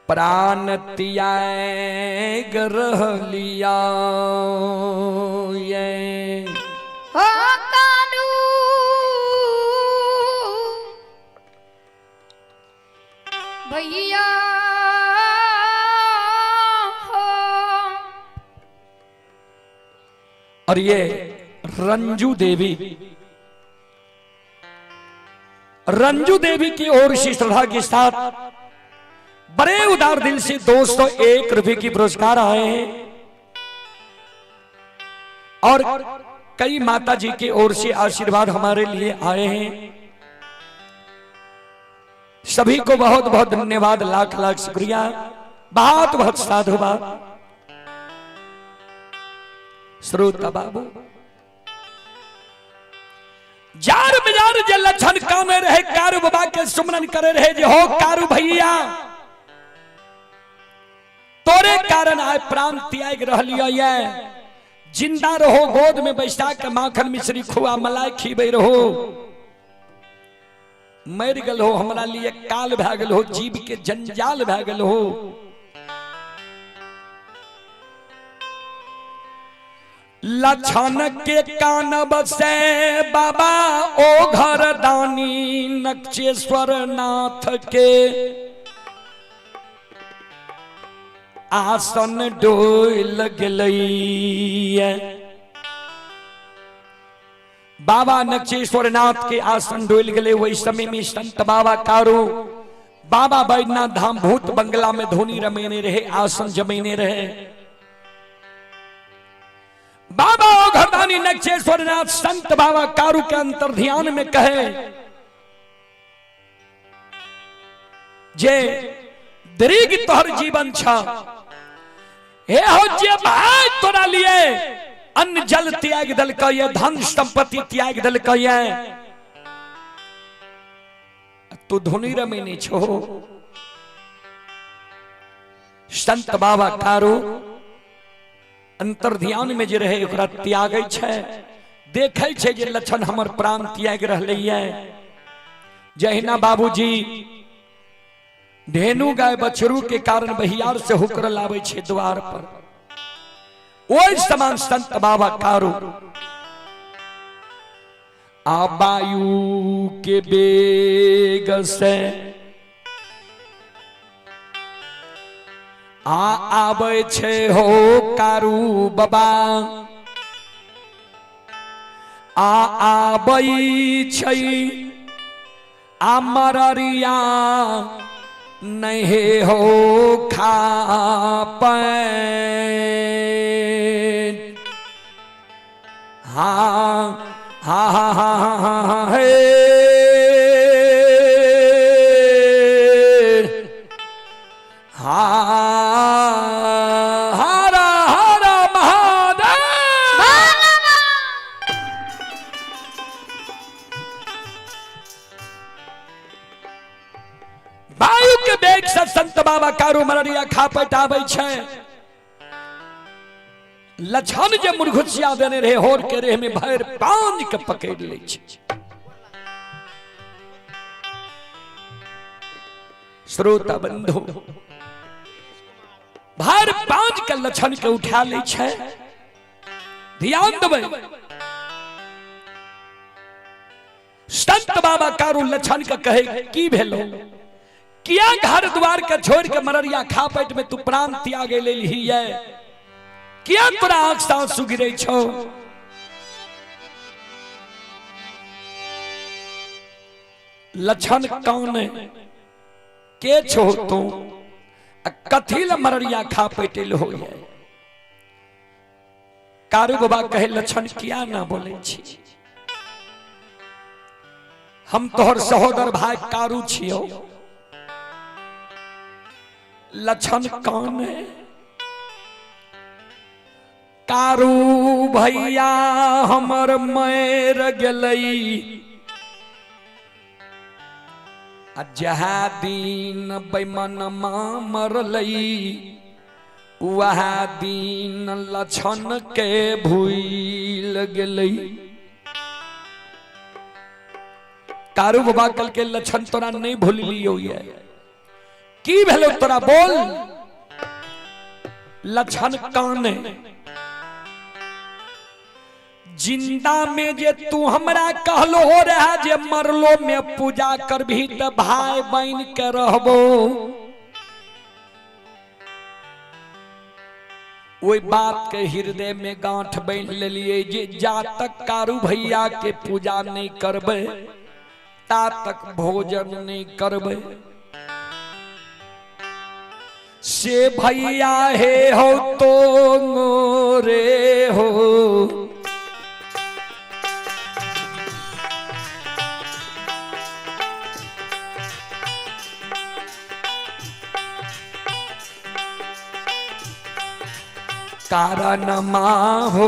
प्राण त्याग रहलिया ये। हो कारू भैया हो। और ये रंजू देवी, रंजू देवी की ओर से श्रद्धा के साथ बड़े उदार दिल से 201 रुपए की पुरस्कार आए हैं। और कई माता जी की ओर से आशीर्वाद हमारे लिए आए हैं। सभी को बहुत बहुत धन्यवाद, लाख लाख शुक्रिया, बहुत बहुत साधुवाद। श्रोता बाबू जार बाजार जे लक्षण कामे रहे कारू बाबा के सुमरन करे रहे जे हो कारू भैया तोरे कारण आए प्राण त्याग रहलियो ये। जिंदा रहो गोद में बैसा के माखन मिश्री खुआ मलाई खीबे रहो। मर गल हो हमरा लिए काल भए गेल हो, जीव के जंजाल भए गेल हो। लक्षण के कान बसे बाबा ओ घर दानी नक्षेश्वर नाथ के आसन डोल गेलैये। बाबा नक्षेश्वर नाथ के आसन डोल गए। वही समय में संत बाबा कारू बाबा बैद्यनाथ धाम भूत बंगला में धोनी रमेने रहे, आसन जमेने रहे। बाबा घरदानी नक्षेश्वर नाथ संत बाबा कारू के अंतर ध्यान में कहे जे दीर्घ तोहर जीवन छा, हे हो जे भाई तोरा लिए अन्न जल त्याग दलक ये, धन संपत्ति त्याग दलक ये, तू धुनी रमेने छो। संत बाबा कारू अंतर ध्यान में जे रहे ओकरा त्यागै छै, देखै छै जे लक्षण हमर प्राण त्याग रहलैये। जहिना बाबूजी धेनु गाय बछरू के कारण बहियार से हुकर लाबै छै द्वार पर, ओहि समान संत बाबा कारू आ वायु के बेग से आ आबै छै हो कारू बाबा, आ आबै छै आ मररिया नहीं हो खा पैल। कारू मररिया खा पटाबै छै। लछन जे मुरघुसिया देने रहे होर के रेह में भरि पान के पकड़ लै छै। श्रोता बंधु, भरि पाँच के लछन के उठा लै छै। ध्यान देबै, संत बाबा कारू लछन के कहे की भेलो, किया घर द्वार के छोड़ के मररिया खापट में तू प्राण त्यागे लेलही ये, किया तोरा आंख से आंसू गिरे छौ? लछन कौन के छो तू, कथी ल मररिया खा पेटेल हो ये? कारू बाबा कहे लछन किया ना बोले छी, हम तोहर सहोदर भाई कारू छियो। लछन कौन है? कारू भैया हमर मर गेलई, आ जहा दिन बेमनमा मरलई वह दिन लछन के भूल गेलई। कारू बाबा कल के लछन तोरा नहीं भूलियो ये, की भेलो तोरा बोल? लछन काने, जिंदा में जे तू हमरा कहलो हो रहा जे मरलो में पूजा करभी त भाई बहन के रहबो, ओहि बात के हृदय में गांठ बांध लेलिए जे जा तक कारू भैया के पूजा नहीं करबे ता तक भोजन नहीं करबे। से भैया हे हो तो रे हो, कारण माँ हो।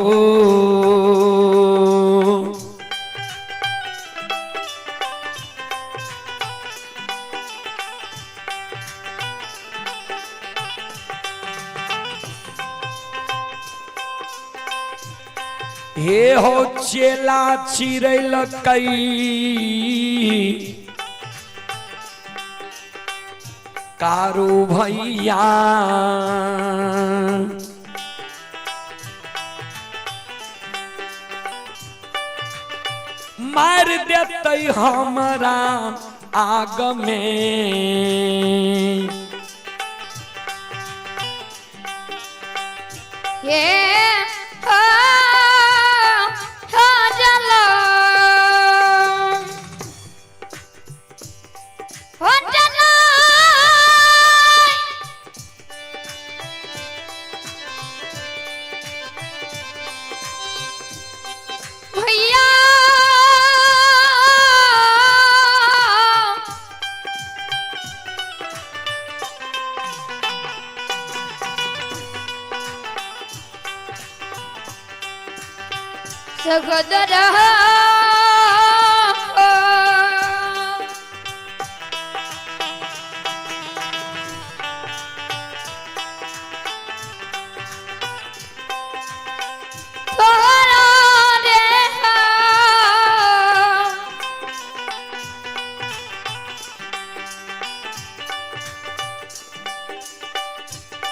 हे हो चेला चिरैलकै कारू भैया, मार देतै हमरा आग में। हे हो हो जलो हो जलो, भैया सगोदर तोरा रे हो।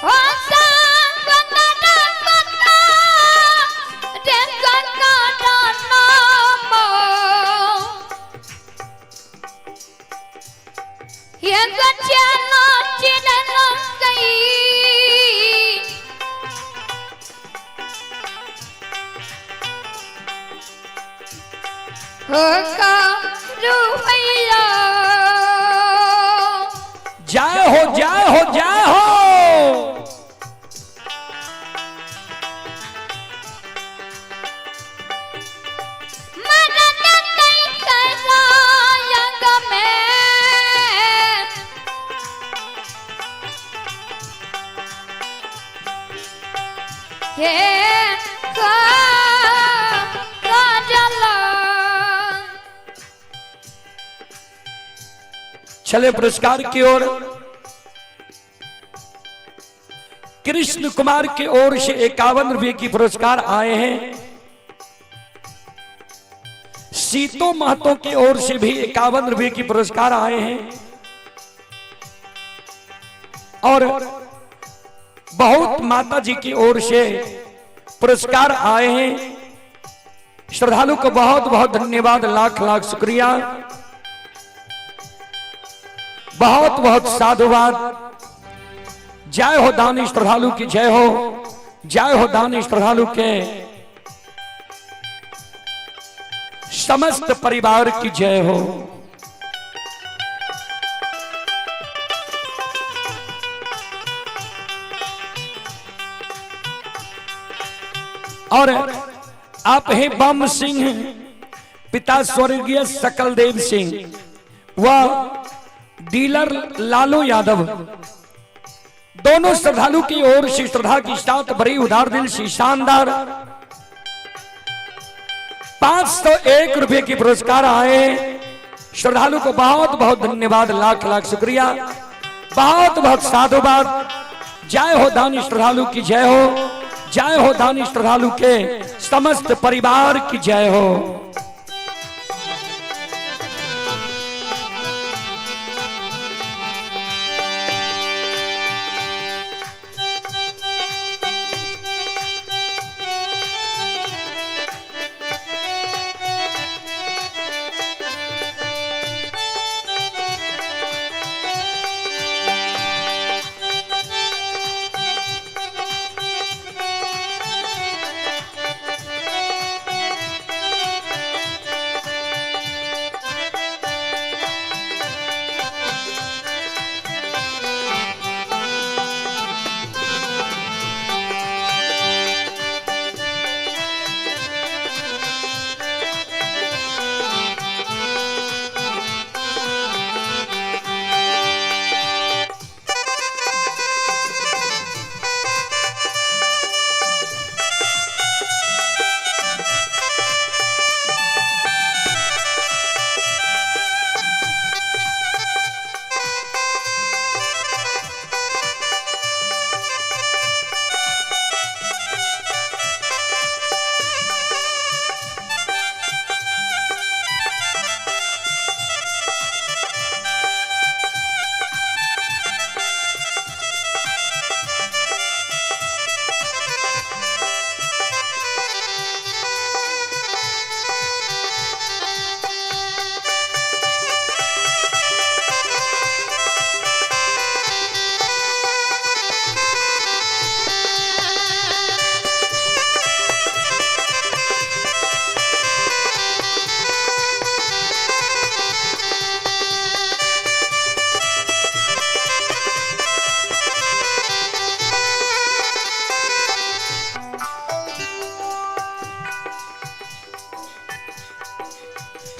ओ संगना कता रे कता नाम ये गचना चिनन गई, हो कारू भैया। जय हो जय हो जय हो। मरन कई करायग में, हे काजल। चले पुरस्कार की ओर। कृष्ण कुमार की ओर से 51 रुपए की पुरस्कार आए हैं। सीतो महतो की ओर से भी 51 रुपए की पुरस्कार आए हैं। और बहुत माता जी की ओर से पुरस्कार आए हैं। श्रद्धालु को बहुत बहुत धन्यवाद, लाख लाख शुक्रिया, बहुत बहुत साधुवाद। जय हो दानी श्रद्धालु की जय हो, जय हो दानी श्रद्धालु के समस्त परिवार की जय हो। और आप हैं बम सिंह, पिता स्वर्गीय सकलदेव सिंह व डीलर लालू यादव, दोनों श्रद्धालु की ओर से श्रद्धा की साथ बड़ी उदार दिल से शानदार 501 रुपए की पुरस्कार आए। श्रद्धालु को बहुत बहुत धन्यवाद, लाख लाख शुक्रिया, बहुत बहुत साधुवाद। जय हो दानी श्रद्धालु की जय हो, जय हो दानी श्रद्धालु के समस्त परिवार की जय हो।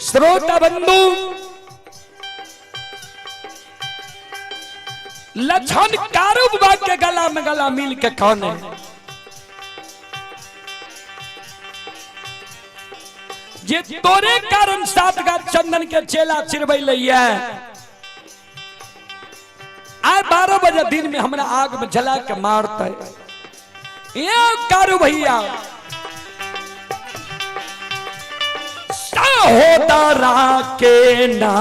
श्रोता बंधु, लक्षण कारू बाबा के गला में गला मिल के कौन है जे तोरे कारण सात गाछ चंदन के चेला चिरबै लैया। आय 12 बजे दिन में हमरा आग में जला के मारते। ये कारू भैया सहोदरा के ना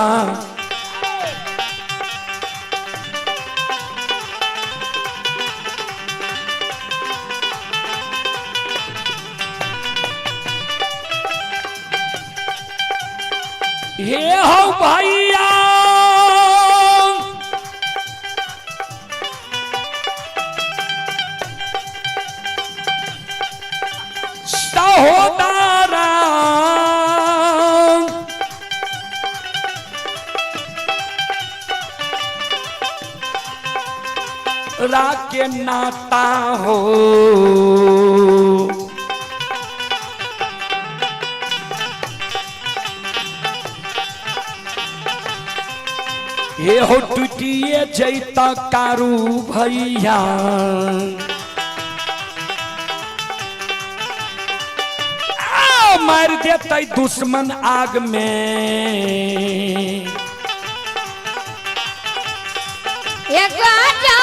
हे हो भैया, सहोदरा रा के नाता हो। ये हो टूटिए जैता कारू भैया, आ, मार देते दुश्मन आग में। एक राजा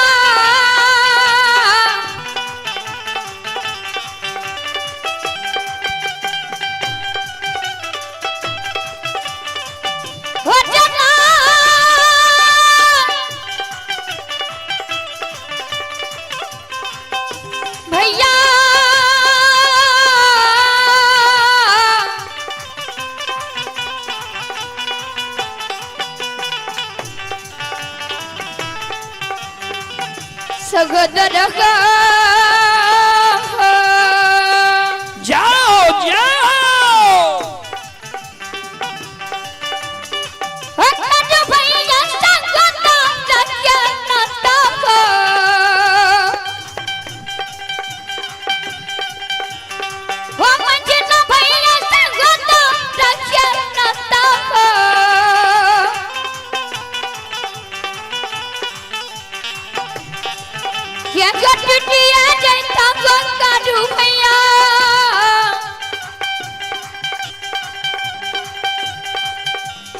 ये टूटिया जैता कारू भैया।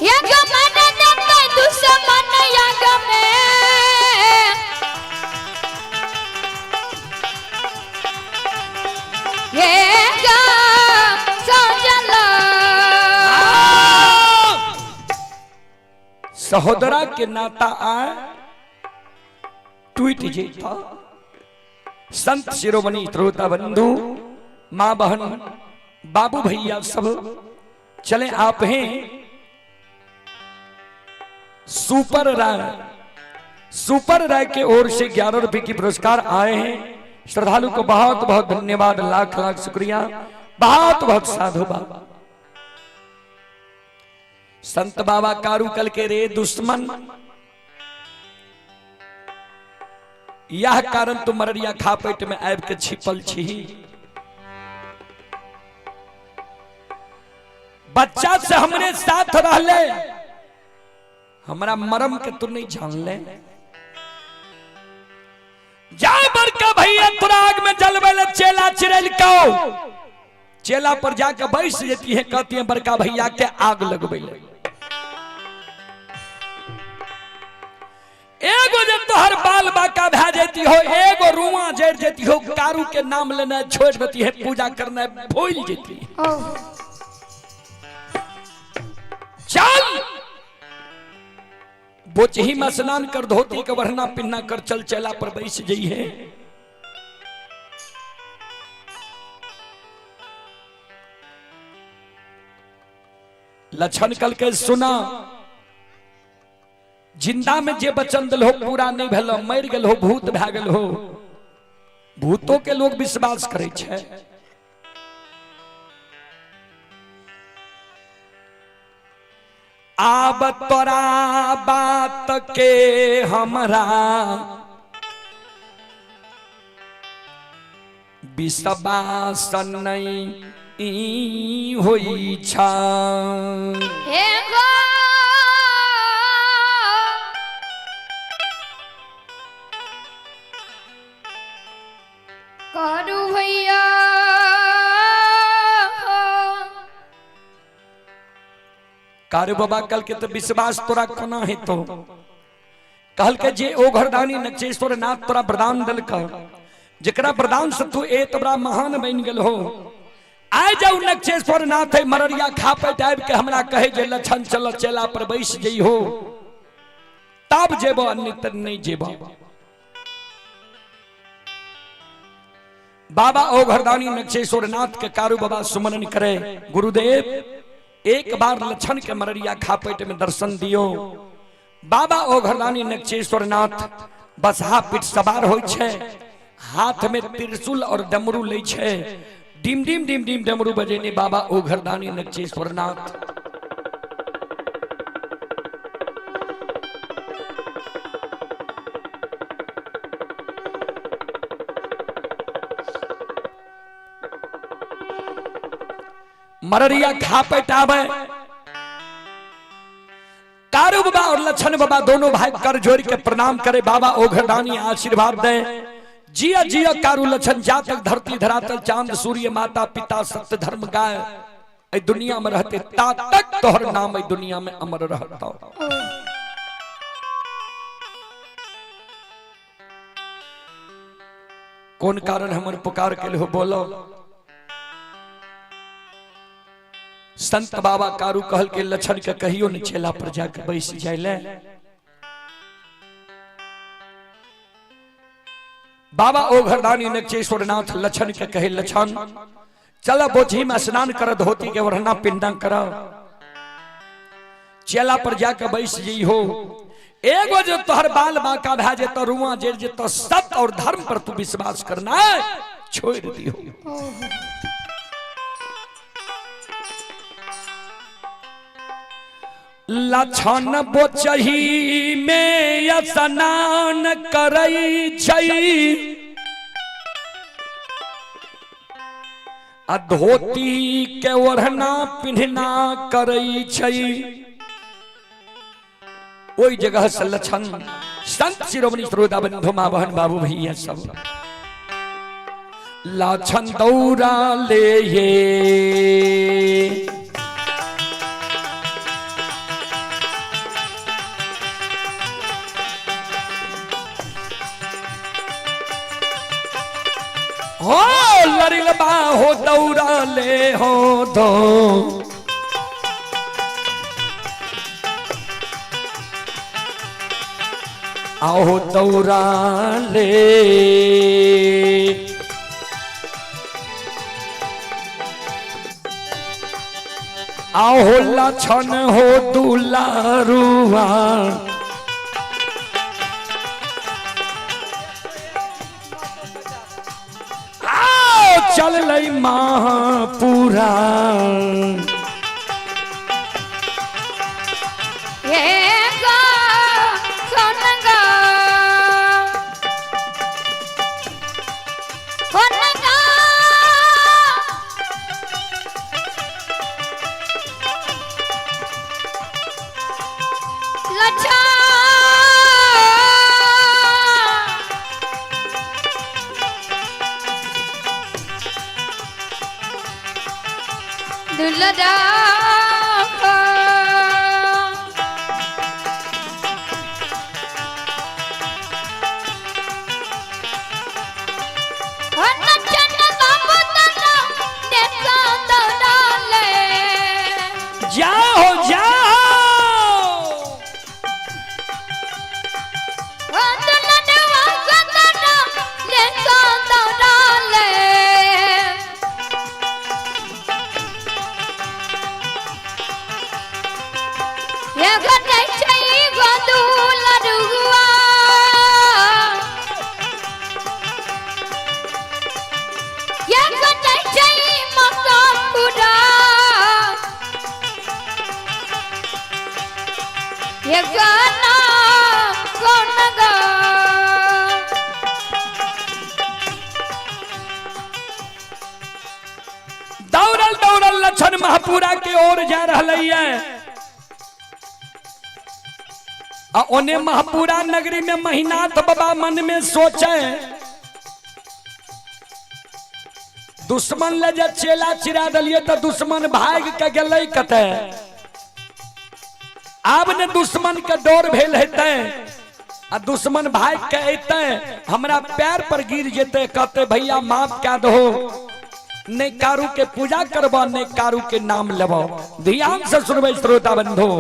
ये मन दे दुश्मन यग में। ये गा सजला। सहोदरा के नाता आए टूट जेता। संत शिरोमणि श्रोता बंधु, माँ बहन बाबू भैया सब चले आप हैं सुपर राय, सुपर राय के ओर से 11 रुपए की पुरस्कार आए हैं। श्रद्धालु को बहुत बहुत धन्यवाद, लाख लाख शुक्रिया, बहुत बहुत साधुवाद। संत बाबा कारू कल के रे दुश्मन, यह कारण तू मररिया खापेट में आब के छिपल छी। बच्चा से हमरे साथ रहले, हमरा मरम के तू नहीं जान ले। जा बड़का भैया तुराग में जलवे चेला चिड़ैल को चेला पर जाके बैस जेती है, कहती है बड़का भैया के आग लगबे ले। एगो जब तोहर बाल बाका भा जेती हो, एगो रुआ जड़ जेती हो, कारू के नाम लेना छोड़ देती है, पूजा करना भूल जेती है। चल बोचही में स्नान कर, धोती के बढ़ना पिन्ना कर, चल चेला पर बैस जई है। लक्षण कल के सुना, जिंदा में जे बचन दिल हो पूरा नहीं भेल, मर गेल हो, भूत भए गेल हो। भूतों के लोग विश्वास करे छै। आब तोरा बात के हमरा विश्वास नहीं होई छा। हे गो कारू भैया, कारू बाबा कल के तो विश्वास तोरा कोना है। तो कहल के जे ओ घरदानी नचेश्वर नाथ तोरा वरदान दिलक, जेकरा वरदान से तू ए तोरा महान बन गेल हो। आय जाऊ नक्षेश्वर नाथ है मररिया खापैत आबि के हमरा कहे जे लक्षण चल चेला पर बैस जई हो, तब जेबो अन्य तर नहीं जेबो। बाबा ओ घरदानी नक्षेश्वर नाथ के कारू बाबा सुमरन करे, गुरुदेव एक बार लक्षण के मररिया खापेट में दर्शन दियो। बाबा ओ घरदानी नक्षेश्वर नाथ बसहा पीठ सवार होइ छै, हाथ में त्रिशूल और डमरू लै छै, डिम डिम डिम डिम डमरू बजेने बाबा ओ घरदानी नक्षेश्वर नाथ। मररिया खापेट आवे, कारू बाबा और लक्षण बाबा दोनों भाई कर जोड़ के प्रणाम करे, बाबा ओ घरदानी आशीर्वाद दे। जिया जिया कारू लक्षण, जा तक धरती धरातल चांद सूर्य माता पिता सत्य धर्म गाय ए दुनिया में रहते, ता तक तोहर नाम ए दुनिया में अमर रहता। कौन कारण हमर पुकार के हो बोलो? संत बाबा कारू कहल के लक्षण के कहियो न चेला पर जाके बैस जाइले। बाबा ओ घरदानी नक्षेश्वर नाथ लक्षण के कहे, लक्षण चल बोझी में स्नान कर, धोती के वरना पिंडा कर, चेला पर जाके बैस जई हो। एगो जो तोहर बाल बांका भए जेतो, रुआ जड़ जेतो, सत्य और धर्म पर तू विश्वास करना छोड़ दियो। लक्षण बोचही में स्नान करै छै, आ धोती के ओढ़ना पिन्हना करै छै। ओहि जगह से लक्षण संत शिरोमणि श्रोता बंधु माँ बहन बाबू भैया सब लाछन दौरा ले ये हो लरिलबा हो दौरा ले हो दो आओ दौरा ले आओ लछन हो दुलारुआ आओ चल लई महापुरा हे गो सोन गो सोन गो लच्छा दुलरा जाओ जाओ ये गाना कौन गा दौड़ल दौड़ल लक्षण महापुरा के ओर जा रहा है आ ओने महापुरा नगरी में महिनाथ बाबा मन में सोचे दुश्मन ले जे चेला चिरा दिलिए तो दुश्मन भाग के गेलै कतै आब ने दुश्मन के डर भेल हेतै आ दुश्मन भाग के अयतै हमरा पैर पर गिर जेतै कहते भैया माफ कए दहो नहीं कारू के पूजा करबो नहीं कारू के नाम लेबो। ध्यान से सुनबै श्रोता बंधु।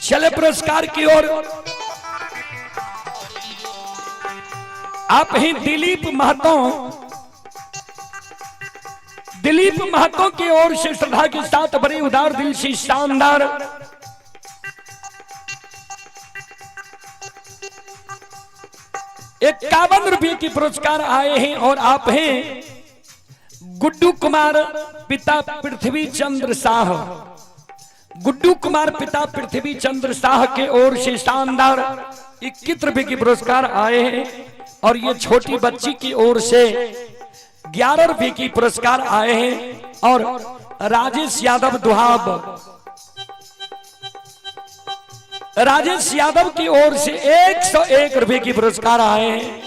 चले पुरस्कार की ओर। आप ही दिलीप महतो, दिलीप महतो की ओर से श्रद्धा के साथ बड़े उदार दिल से शानदार 51 रुपए की पुरस्कार आए हैं। और आप हैं गुड्डू कुमार पिता पृथ्वी चंद्र शाह, गुड्डू कुमार पिता पृथ्वी चंद्र शाह के ओर से शानदार 21 रुपए की पुरस्कार आए हैं। और ये छोटी बच्ची की ओर से 11 रुपए की पुरस्कार आए हैं। और राजेश यादव दुहाब, राजेश यादव की ओर से 101 रुपए की पुरस्कार आए हैं।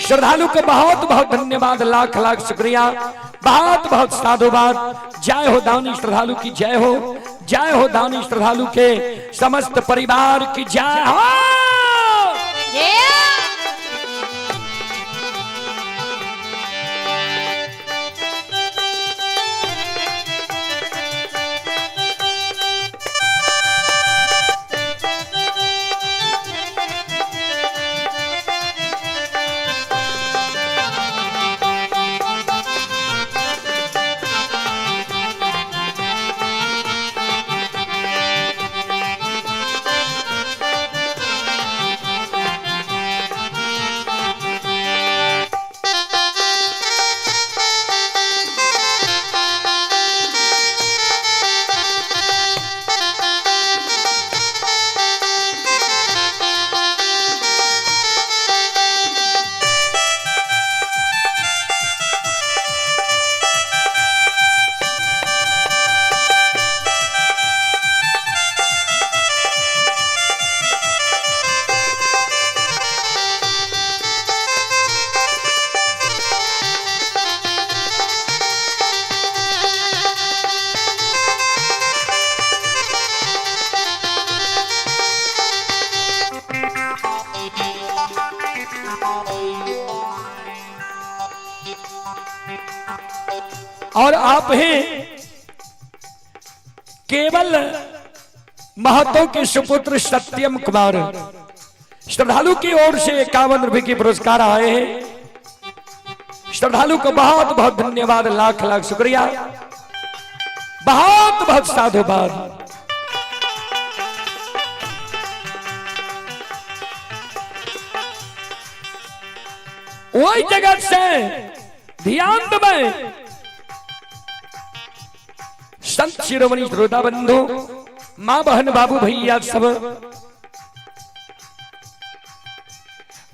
श्रद्धालु को बहुत बहुत धन्यवाद, लाख लाख शुक्रिया, बहुत बहुत साधुवाद। जय हो दानी श्रद्धालु की जय हो, जय हो दानी श्रद्धालु के समस्त परिवार की जय हो। और आप हैं केवल महतो के सुपुत्र सत्यम कुमार। श्रद्धालु की ओर से 51 रुपए के पुरस्कार आए हैं। श्रद्धालु को बहुत बहुत धन्यवाद, लाख लाख शुक्रिया, बहुत बहुत साधुवाद। वही जगह से ध्यान देबै संत शिरोमणि श्रोता बंधु, माँ बहन बाबू भैया सब,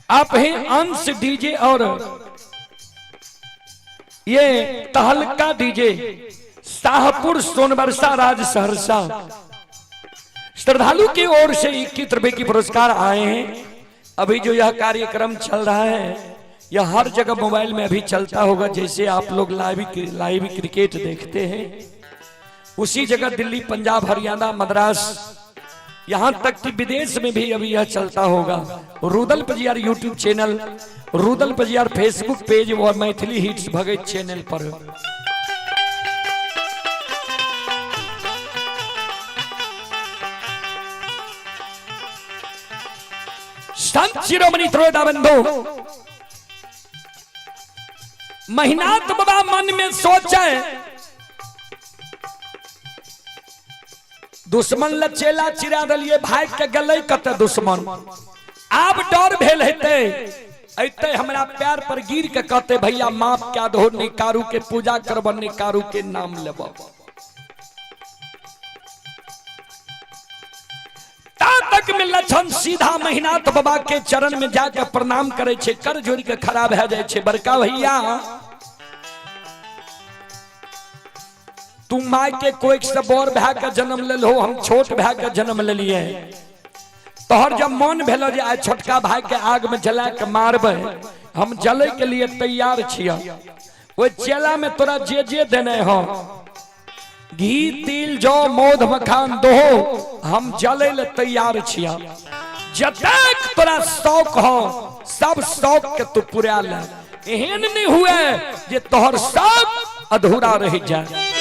आप हैं अंश डीजे और ये तहलका डीजे, शाहपुर सोनबरसा राज सहरसा। श्रद्धालु की ओर से 21 रुपए की पुरस्कार आए हैं। अभी जो यह कार्यक्रम चल रहा है यह हर जगह मोबाइल में अभी चलता होगा। जैसे आप लोग लाइव लाइव क्रिकेट देखते हैं, उसी जगह दिल्ली, पंजाब, हरियाणा, मद्रास, यहां तक कि विदेश में भी अभी यह चलता होगा। Rudal Pajiyar YouTube channel, Rudal Pajiyar Facebook page और मैथिली हिट्स भगत चैनल पर। संत शिरोमणि त्रोदा बंधु, महिनाथ बाबा मन में सोचे, दुश्मन ल चेला चिरा दिलिए, भाग के गले कत दुश्मन। आब डर भेल हेतै, अइते हमरा पैर पर गिर के कहते भैया माफ क्या दो, निकारू के पूजा करब, निकारू के नाम लेब। ता तक में लक्षण सीधा महिनाथ बाबा के चरण में जाके प्रणाम करे छे, कर जोड़ के खड़ा भए जाए छे। बड़का भैया तू my के कोई से बड़ भाई के जन्म ले हो, हम छोट भाई के जन्म ले लिए। तोहर जब मन भेलो जे आइ छोटका भाई के आग में जला के मारबे, हम जले के लिए तैयार छियै। ओहि चेला में तोरा जे जे देने हो, घी तिल जौ मौध मखान दोहो, हम जले ले तैयार छियै। जतेक तोरा शौक हो सब शौक के तू पूरा ले, एहन नहीं हुए जे तोहर शौक अधूरा रह जाए।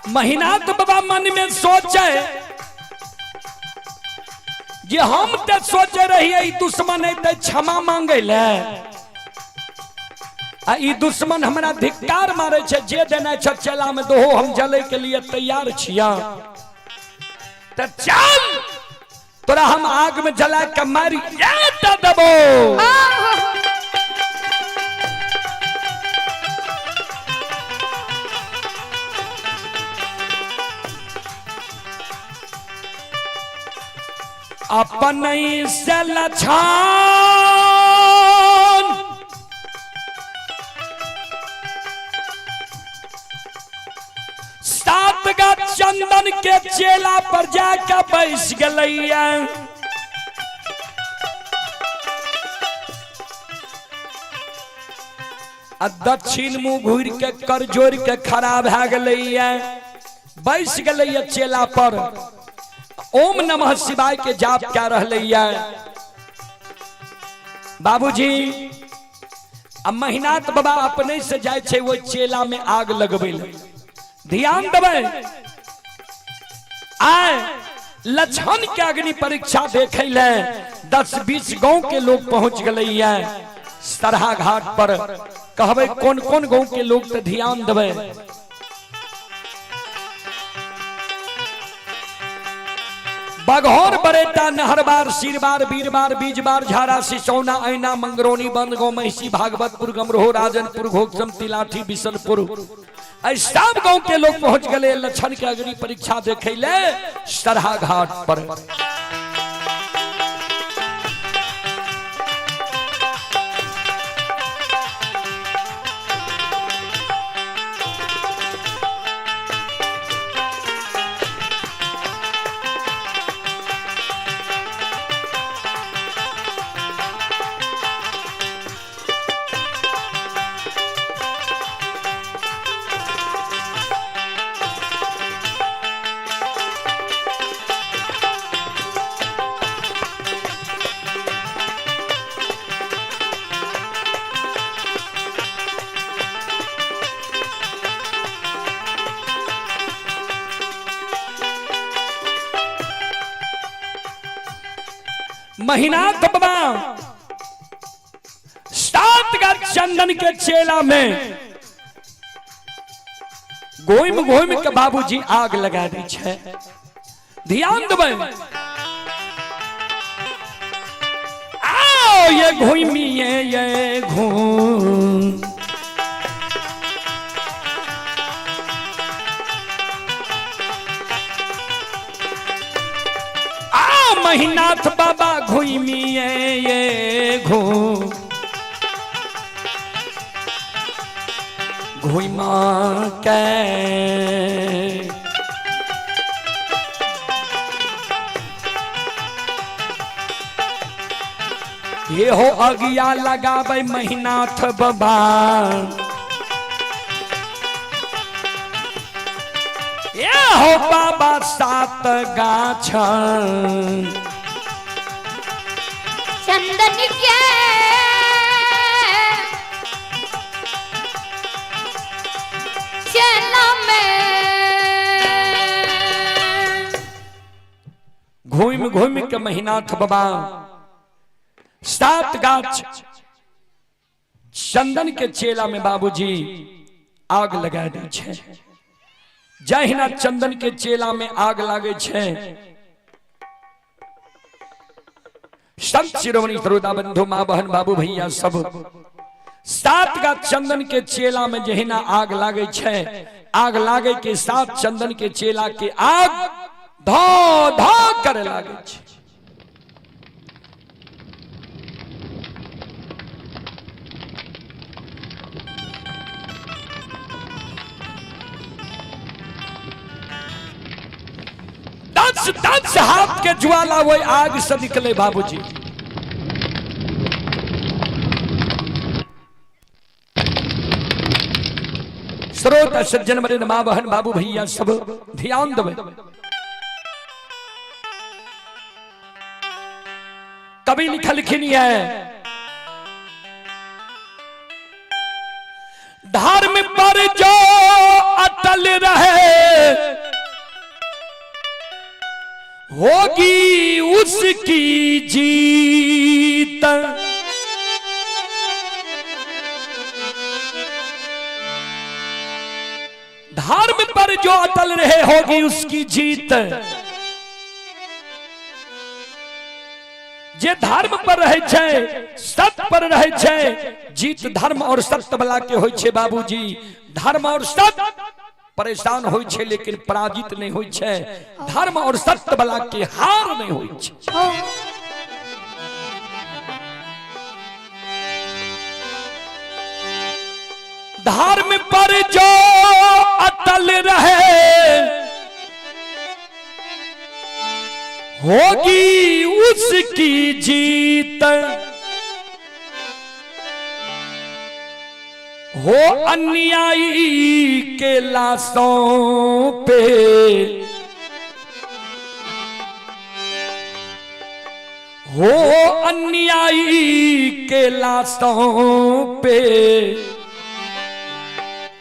महिनाथ बाबा मन में सोचे जे हम ते सोचे रहिए ई दुश्मन अइते क्षमा मांगे ले, आ ई दुश्मन हमरा धिक्कार मारे छे, जे देने छ चेला में दोहो, हम जले के लिए तैयार छिया। त चल तोरा हम आग में जला के मारी देबो। अपन से लछान सात गा चंदन के चेला पर जाके बैस गलैया। आ दक्षिण मुंह घूर के कर जोड़ के खड़ा भए गलैया, बैस गलैया चेला पर। ओम नमः शिवाय के जाप क्या रहलैया बाबूजी। आ महिनाथ बाबा अपने से जाय छे वो चेला में आग लगबै ले। ध्यान देबै, आय लक्षण के अग्नि परीक्षा देखे ले 10-20 गांव के लोग पहुंच गलैया। सरहा घाट पर। कहबै कोन कोन गांव के लोग तो ध्यान देबै। बघौर बरेटा नहरबार सिरबार बीरबार बीजबार झारा सिसौना ऐना मंगरौनी बंदगांव महिषी भागवतपुर गमरोह राजनपुर घोकसम तिलाठी बिशनपुर सब गांव के लोग पहुंच गए लक्षण के अग्नि परीक्षा देखे ले सरहा घाट पर। महिनाथ बाबा 7 गाछ चंदन के चेला में गोइम गोइम के बाबूजी आग लगा दी छे। ध्यान देबै। आओ ये घुमी ये घूम महिनाथ बाबा घुमी ये घूम घुमा के ये हो अगिया लगाबै महिनाथ बाबा ये हो बाबा 7 गाछ चंदन के चेला में घूम घूम के महिनाथ बाबा 7 गाछ चंदन के चेला में बाबूजी आग लगा दी छे। जहिना चंदन के चेला में आग लागे छे संत शिरोमणि श्रोता बंधु माँ बहन बाबू भैया सब 7 गाछ चंदन के चेला में जहिना आग लागे छे, आग लागे के साथ चंदन के चेला के आग धो धो करे लागे छे। दस दस हाथ के ज्वाला वही आग से निकले बाबूजी। श्रोता सज्जन मरे मां बहन बाबू भैया सब ध्यान देवे। कभी लिखल है धर्म पर जो अटल रहे होगी उसकी जीत। धर्म पर जो अटल रहे होगी उसकी जीत। जे धर्म पर रहे छे, सत्य पर रहे छे, जीत धर्म और सत्य वाला के होय छे बाबूजी। धर्म और सत्य परेशान होय छे लेकिन पराजित नहीं होय छे। धर्म और सत्य वाला के हार नहीं होय छे। धर्म पर जो अटल रहे होगी उसकी जीत। हो अन्यायी के लाशों पे हो अन्यायी के लाशों पे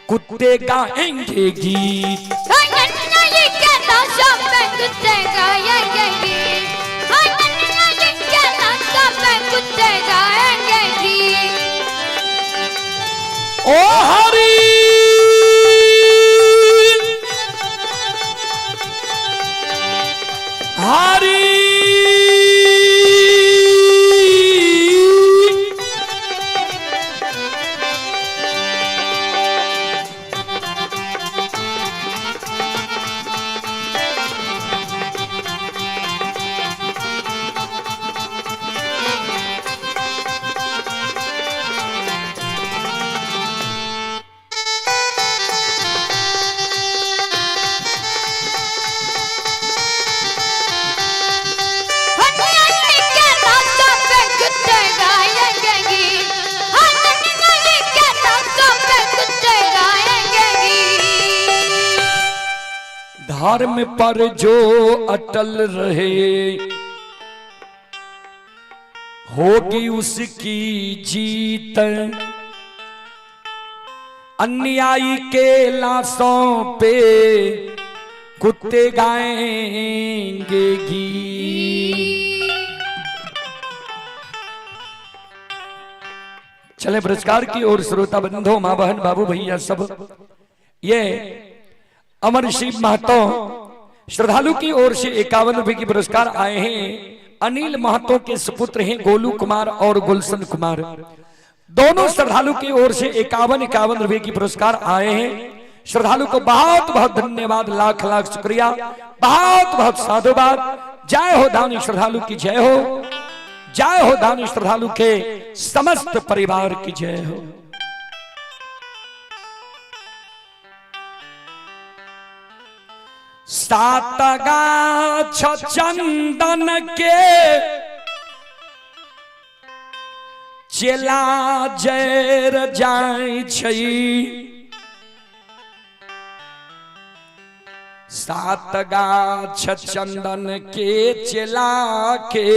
कुत्ते गाएंगे गीत। अन्यायी के लाशों पे कुत्ते गाएंगे गीत। अन्यायी के लाशों पे कुत्ते गाएंगे गीत। धर्म पर जो अटल रहे, होगी उसकी जीत। अन्यायी के लाशों पे कुत्ते गाएंगे गीत। चले पुरस्कार की ओर श्रोता बंधु, माँ बहन बाबू भैया सब। ये अमर शिव महतो श्रद्धालु की ओर से 51 रुपए की पुरस्कार आए हैं। अनिल महतो के सुपुत्र हैं गोलू कुमार और गुलशन कुमार, दोनों श्रद्धालु की ओर से 51 रुपए की पुरस्कार आए हैं। श्रद्धालु को बहुत बहुत धन्यवाद, लाख लाख शुक्रिया, बहुत बहुत साधुवाद। जय हो दानी श्रद्धालु की जय हो, जय हो दानी श्रद्धालु के समस्त परिवार की जय हो। सात गाछ चंदन के चेला जैर जाय छै, सात गाछ चंदन के चेला के।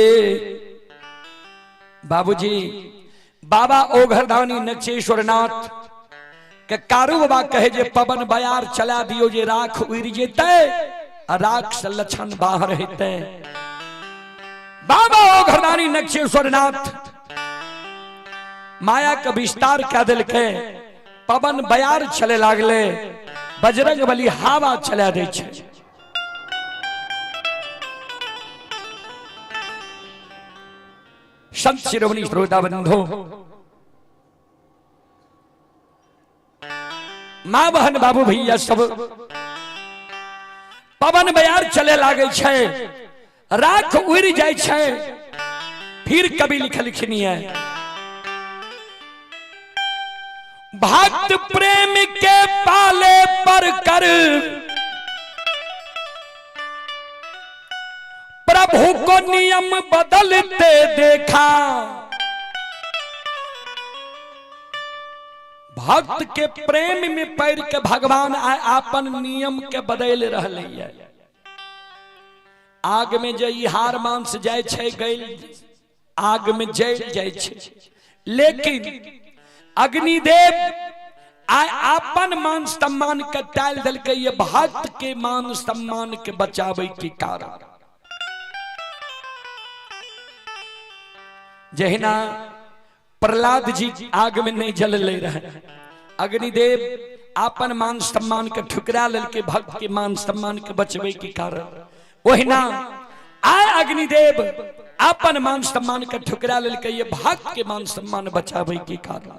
बाबूजी बाबा ओघरदानी नक्षेश्वर नाथ के कारू बाबा कहे जे पवन बयार चला दियो जे राख उड़ जेते आ राख से लक्षण बाहर हेते। बाबा ओघरदानी नक्षेश्वर नाथ माया के विस्तार कह दिलके, पवन बयार चले लागले, बजरंग बली हवा चला दे छै। संत शिरोमणि श्रोता बंधु, माँ बहन बाबू भैया सब, पवन बयार चले लागे छै, राख उड़ जाय छै। फिर कवि लिखलखिन है, भक्त प्रेम के पाले पर कर प्रभु को नियम बदलते देखा। भक्त के प्रेम में पैर के भगवान आपन नियम के बदल रहले है। आग में जे ई हार मांस जाय छै गइल, आग में जल जाय छै, लेकिन अग्निदेव आय आपन मान सम्मान के टाल दिलकै ये भक्त के मान सम्मान के बचावे के कारण। जहिना प्रहलाद जी आग में नहीं जल ले रहे, अग्निदेव आपन मान सम्मान के ठुकरा ललके भक्त के मान सम्मान के बचवे के कारण, ओहिना आय अग्निदेव आपन मान सम्मान के ठुकरा ललके ये भक्त के मान सम्मान बचावे के कारण।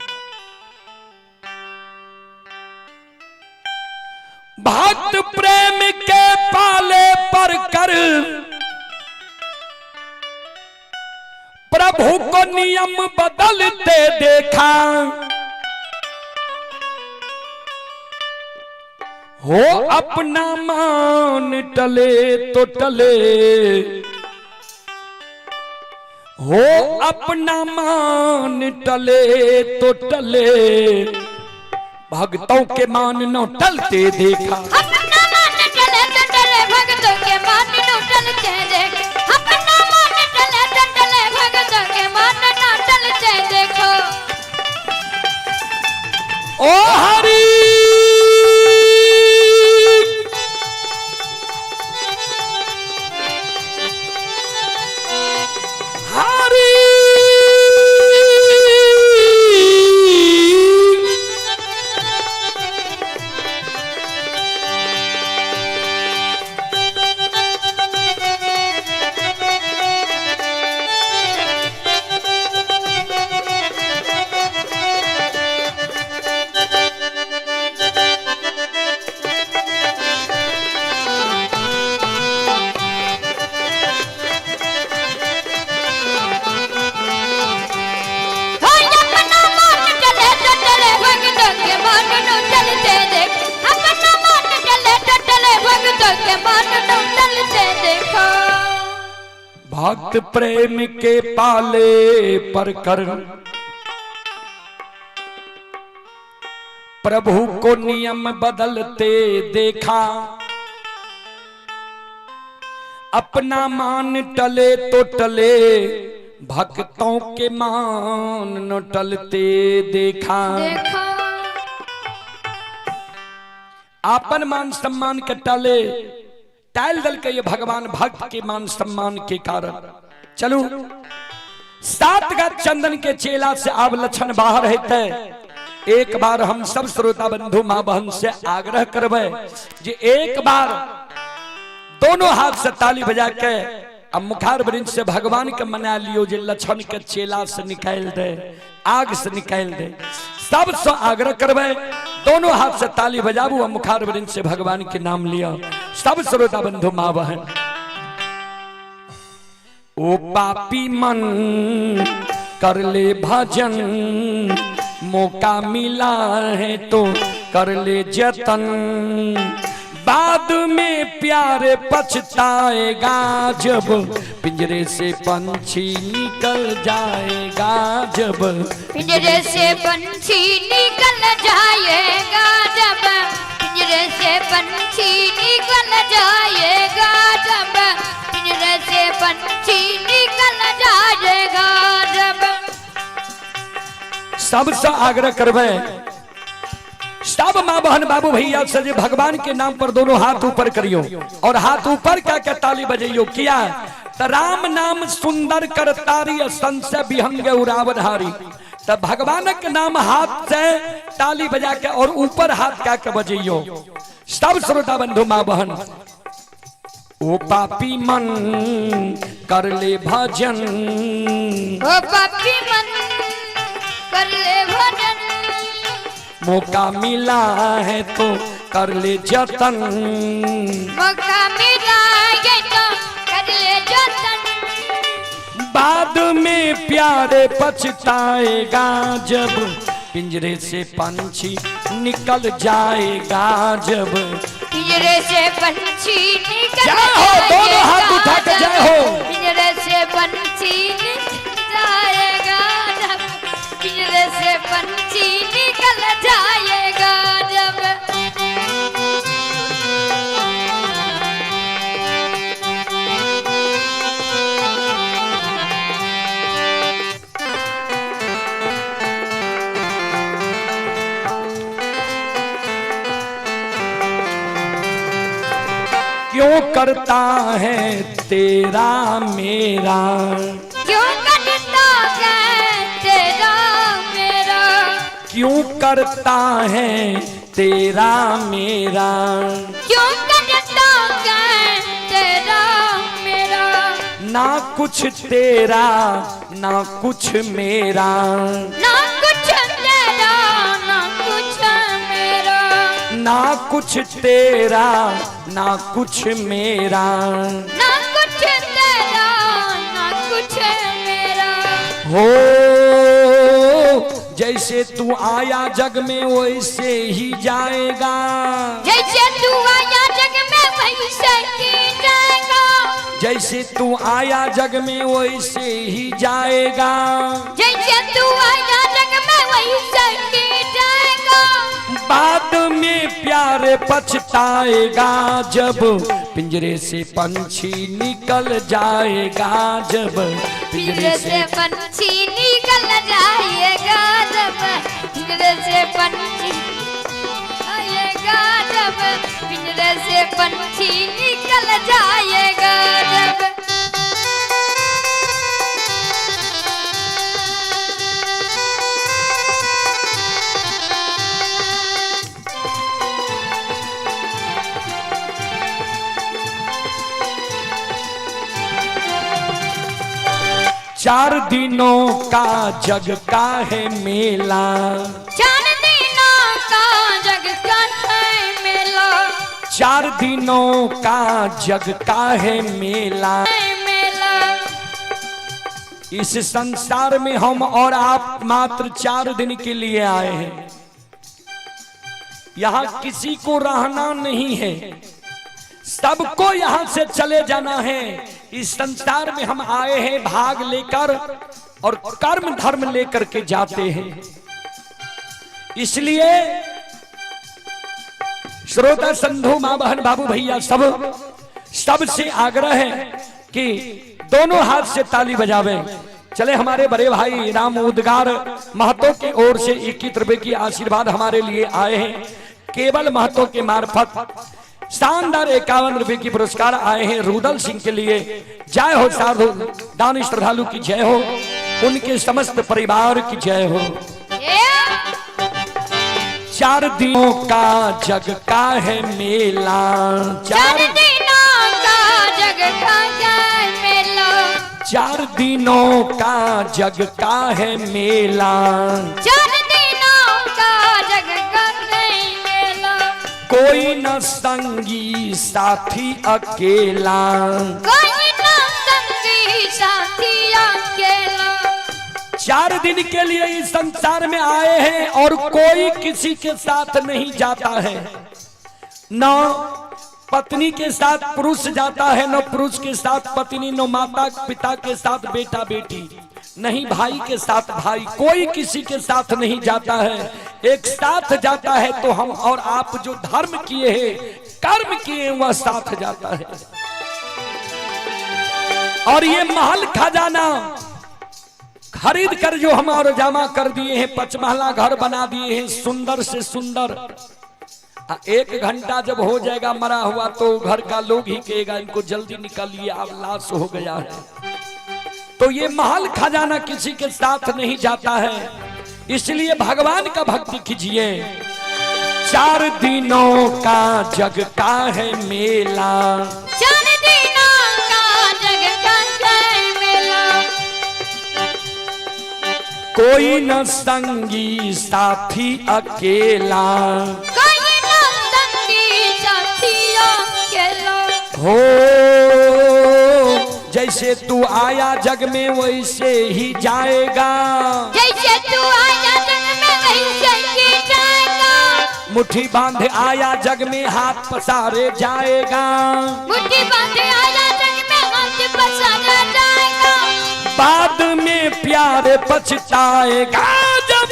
भक्त प्रेम के पाले पर कर प्रभु को नियम बदलते देखा। हो अपना मान टले तो टले, हो अपना मान टले तो टले, भक्तों के मान न टलते देखा। अपना मान टले तो टले, भक्तों के मान न टलते देख। अपना मान टले तो टले, भक्तों के मान न टलते देखो। ओ हरि हरि, हो अपना मान टले तो टले, भक्तों के मान न टलते देख। अपना मान टले तो टले, भक्तों के मान न टलते देखो। भक्त प्रेम के पाले पर कर प्रभु को नियम बदलते देखा। अपना मान टले तो टले, भक्तों के मान न टलते देखा। देखा। आपन मान सम्मान के टले, टाल दल के ये भगवान भक्त के मान सम्मान के कारण। चलू 7 गज चंदन के चेला से आब लक्षण बाहर हेतै। एक बार हम सब श्रोता बंधु माँ बहन से आग्रह करबै जे एक बार दोनों हाथ से ताली बजा के अब मुखार वृंद से भगवान के मना लियो जे लक्षण के चेला से निकाल दे, आग से निकाल दे। सबसे आग्रह करबै दोनों हाथ से ताली बजाबू और मुखार वृंद से भगवान के नाम लियो। सब श्रोता बंधु माँ बहन, ओ पापी मन कर ले भजन, मौका मिला है तो कर ले जतन, बाद में प्यारे पछताएगा जब पिंजरे से पंछी निकल जाएगा, जब पिंजरे से पंछी निकल जाएगा, जब पिंजरे से पंछी निकल जाएगा, जब पिंजरे से पंछी निकल जाएगा, जब। सबसे आग्रह करबै सब माँ बहन बाबू भैया से जे भगवान के नाम पर दोनों हाथ ऊपर करियो और हाथ ऊपर क्या क्या ताली बजइयो। किया त राम नाम सुंदर कर तारी संशय विहंग उरावन हारी। त भगवान के नाम हाथ से ताली बजा के और ऊपर हाथ क्या के बजइयो। सब श्रोता बंधु माँ बहन, ओ पापी मन कर ले भजन, ओ पापी मन कर ले भजन, मौका मिला है तो कर ले जतन, मौका मिला है तो कर ले जतन, बाद में प्यारे पछताएगा जब पिंजरे से पंछी निकल जाएगा, जब पिंजरे से पंछी निकल जय हो, दोनों हाथ उठा के जय हो। पिंजरे से पंछी निकल जाएगा, जब पिंजरे से पंछी निकल जाएगा, जब। क्यों करता है तेरा मेरा, क्यों करता है तेरा मेरा, क्यों करता है तेरा मेरा, क्यों करता है तेरा मेरा, ना कुछ तेरा ना कुछ मेरा, ना कुछ तेरा ना कुछ मेरा, ना कुछ तेरा ना कुछ मेरा, ना कुछ तेरा ना कुछ मेरा। हो जैसे तू आया जग में वैसे ही जाएगा, जैसे तू आया जग में वैसे ही जाएगा, जैसे तू आया जग में वैसे ही जाएगा, जैसे तू आया जग में वैसे ही जाएगा, बाद में प्यारे पछताएगा जब पिंजरे से पंछी निकल जाएगा, जब पिंजरे से पंछी निकल जाएगा, जब पिंजरे से पंछी आएगा, जब पिंजरे से पंछी निकल जाएगा, जब। चार दिनों का जग का है मेला, 4 दिनों का जग का है मेला, 4 दिनों का जग का है मेला, मेला। इस संसार में हम और आप मात्र 4 दिन के लिए आए हैं। यहाँ किसी को रहना नहीं है, सबको यहाँ से चले जाना है। इस संसार में हम आए हैं भाग लेकर और कर्म धर्म लेकर के जाते हैं। इसलिए श्रोता संधु माँ बहन बाबू भैया सब सबसे आग्रह है कि दोनों हाथ से ताली बजावें। चले हमारे बड़े भाई राम उदगार महतो की ओर से 21 रुपए की आशीर्वाद हमारे लिए आए हैं। केवल महतो के मार्फत शानदार 51 रुपए की पुरस्कार आए हैं रुदल सिंह के लिए। जय हो साधु दानी श्रद्धालु की जय हो, उनके समस्त परिवार की जय हो। 4 दिनों का जग का है मेला, 4 दिनों का जग का है मेला, 4 दिनों का जग का है मेला, 4 दिनों का जग का है मेला, कोई न संगी साथी अकेला, कोई न संगी साथी अकेला। 4 दिन के लिए इस संसार में आए हैं और कोई किसी के साथ नहीं जाता है। न पत्नी के साथ पुरुष जाता है, न पुरुष के साथ पत्नी, न माता पिता के साथ बेटा बेटी, नहीं भाई के साथ भाई, कोई किसी के साथ नहीं जाता है। एक साथ जाता है तो हम और आप जो धर्म किए हैं, कर्म किए हैं, वह साथ जाता है। और ये महल खजाना खरीद कर जो हम और जमा कर दिए हैं, पचमहला घर बना दिए हैं सुंदर से सुंदर, 1 घंटा जब हो जाएगा मरा हुआ तो घर का लोग ही कहेगा इनको जल्दी निकालिए, अब लाश हो गया है। तो ये महल खजाना किसी के साथ नहीं जाता है, इसलिए भगवान का भक्ति कीजिए। 4 दिनों का जग का है मेला, 4 दिनों का जग का है मेला, कोई न संगी साथी अकेला, कोई न संगी साथी अकेला। हो जैसे तू आया जग में वैसे ही जाएगा, जैसे तू आया जग में वैसे ही जाएगा, मुट्ठी बांध आया जग में हाथ पसारे जाएगा, मुट्ठी बांध आया जग में हाथ पसारे जाएगा, बाद में प्यार पछताएगा जब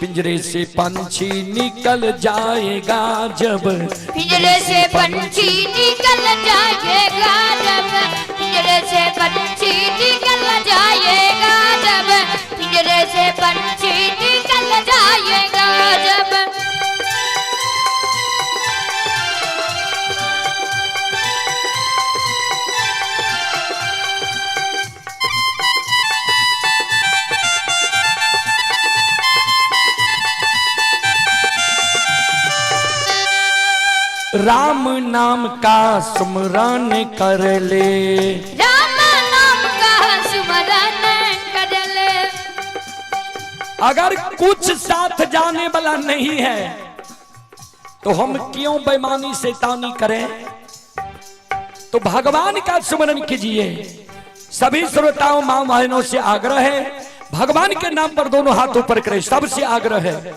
पिंजरे से पंछी निकल जाएगा, जब पिंजरे से पंछी निकल जाएगा, जब पिंजरे से पंछी निकल जाएगा, जब पिंजरे से पंछी निकल जाएगा, जब। राम नाम का सुमरन कर ले, राम नाम का सुमरन कर ले। अगर कुछ साथ जाने वाला नहीं है तो हम क्यों बेईमानी शैतानी करें। तो भगवान का सुमरन कीजिए। सभी श्रोताओं मां बहनों से आग्रह है, भगवान के नाम पर दोनों हाथ ऊपर करें। सबसे आग्रह है,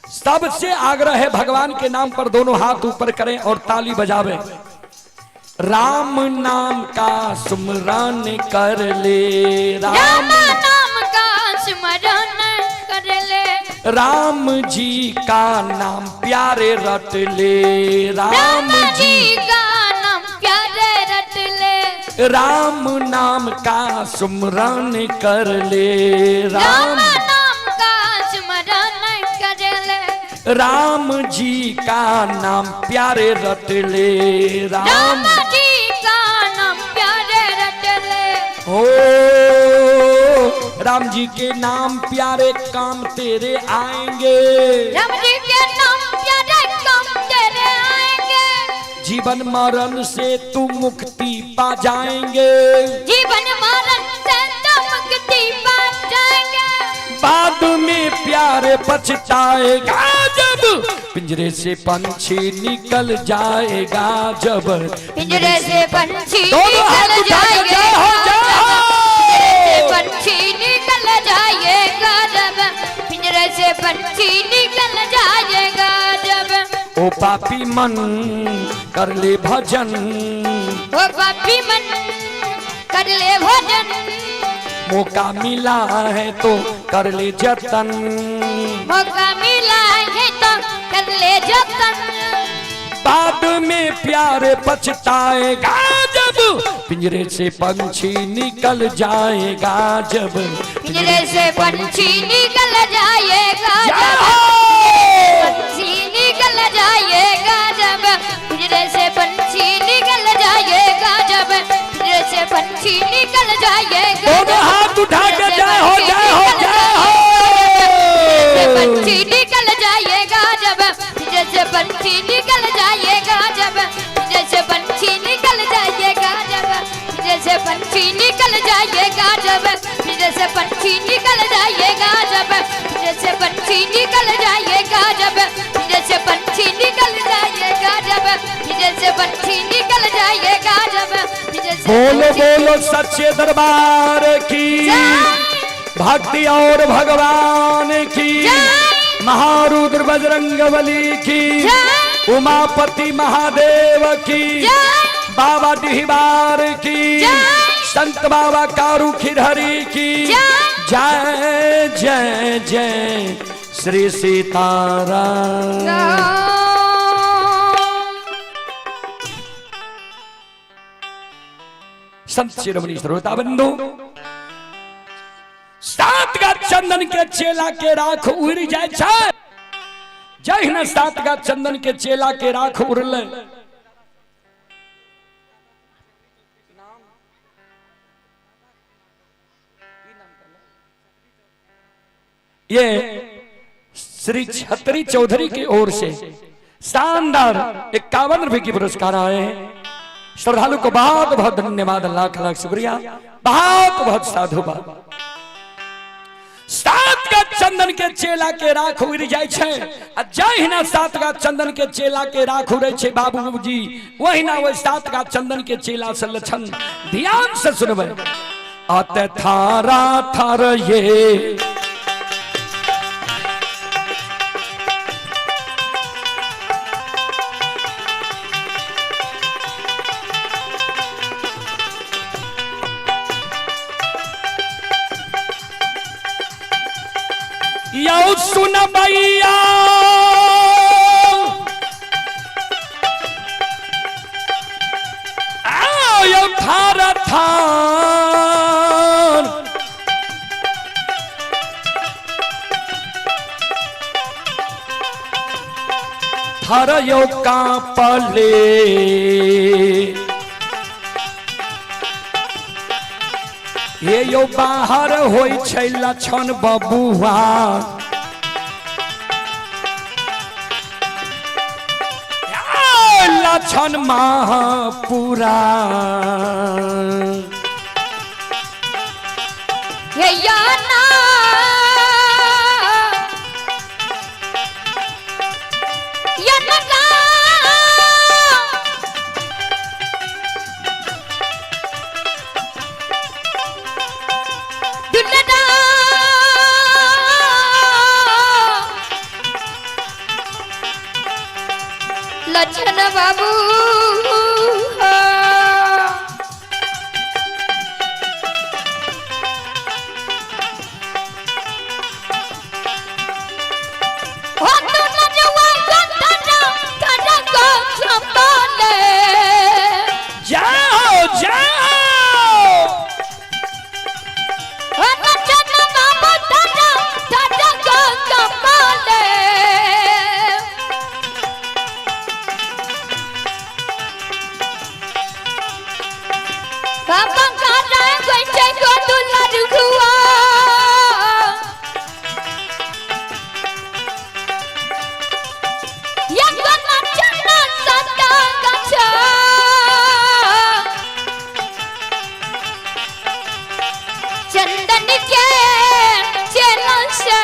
सबसे आग्रह है, भगवान के नाम पर दोनों हाथ ऊपर करें और ताली बजावें। राम नाम का सुमरन कर ले, राम नाम का सुमरन कर ले, राम जी का नाम प्यारे रट ले, राम जी का नाम प्यारे रट ले, राम नाम का सुमरन कर ले, राम नाम का सुमरन कर ले, राम जी का नाम प्यारे रट ले, राम जी का नाम प्यारे रट ले। हो राम जी के नाम प्यारे काम तेरे आएंगे, राम जी के नाम प्यारे काम तेरे आएंगे, जीवन मरण से तू मुक्ति पा जाएंगे, जीवन मरण से तू मुक्ति पा जाएंगे, बाद में प्यारे पछताएगा जब पिंजरे से पंछी निकल जाएगा, जब पिंजरे से पंछी निकल जाएगा, पंछी निकल जाएगा, जब पिंजरे से पंछी निकल जाएगा, जब। ओ पापी मन कर ले भजन, ओ पापी मन कर ले भजन, मौका मिला है तो कर ले जतन, मौका मिला है तो कर ले जतन, बाद में प्यार पछताएगा जब पिंजरे से पंछी निकल जाएगा जब, पिंजरे से पंछी निकल जाएगा जब, पंछी निकल जाएगा जब, पिंजरे से पंछी निकल जाएगा जब, पिंजरे से पंछी निकल जाएगा। दोनों हाथ उठा के जय हो जय हो जय हो। पंछी निकल जाएगा जब, पिंजरे से पंछी निकल जाएगा जब, पिंजरे से पंछी निकल जाएगा जब, पिंजरे से पंछी निकल जाएगा जब, पिंजरे से पंछी निकल जाएगा जब, पिंजरे से पंछी निकल जाएगा जब, पिंजरे से पंछी निकल जाएगा जब, पिंजरे से पंछी निकल जाएगा जब, पिंजरे से बोलो बोलो सच्चे दरबार की, भक्ति और भगवान की, महारुद्र बजरंग बली की, उमापति महादेव की, बाबा डिहबार की, संत बाबा कारू खिरहरी की जय जय जय श्री सीताराम। संत शिरोमणि श्रोता बंधु, सात का चंदन के चेला के राख उड़ जाए छै। जहिना सात का चंदन के चेला के राख उड़ले, ये श्री छत्री चौधरी की ओर से शानदार 51 रुपए की पुरस्कार आए हैं। श्रद्धालु को बहुत बहुत धन्यवाद, लाख लाख शुक्रिया, बहुत बहुत साधुवाद। सात का चंदन के चेला के राख उड़ जाए छै, आ जहिना सात का चंदन के चेला के राख उड़े छै बाबूजी, वहिना वही सात का चंदन के चेला से लक्षण ध्यान से सुनबै। अत थारा थार ये यौ सुन भैया, यौ थार थार थार यौ कांपले, हे यौ बाहर होइ छै लक्षण बबुआ, लक्षण महापुरा। लक्षण बाबू जाओ जाओ। चंदन के चेला से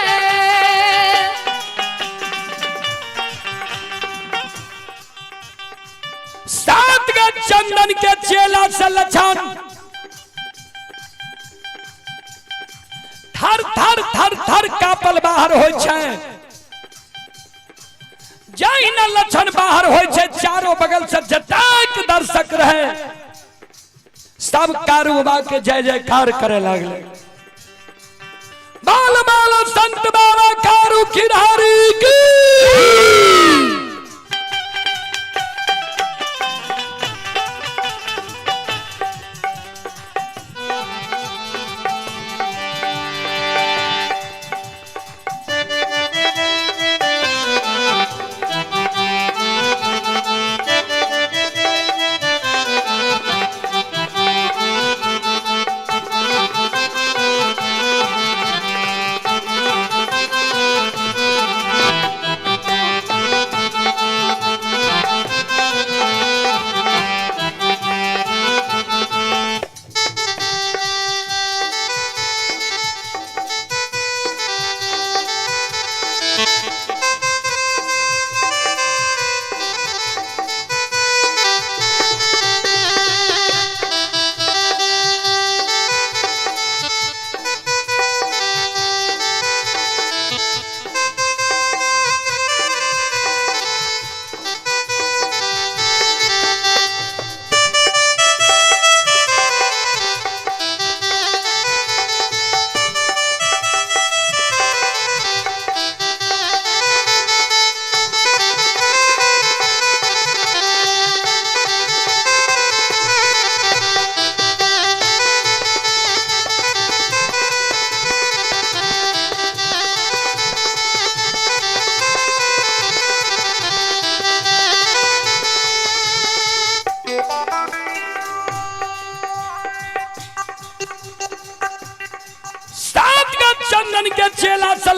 सात गो चंदन के चेला से लक्षण थर थर थर थर कापल बाहर होइ छै। जहिना लक्षण बाहर होइ छै, चारों बगल से जतेक दर्शक रहे सब कारू बाबा के जय जयकार करे लागले। बाल बाल संत बाबा कारू खिरहरी की।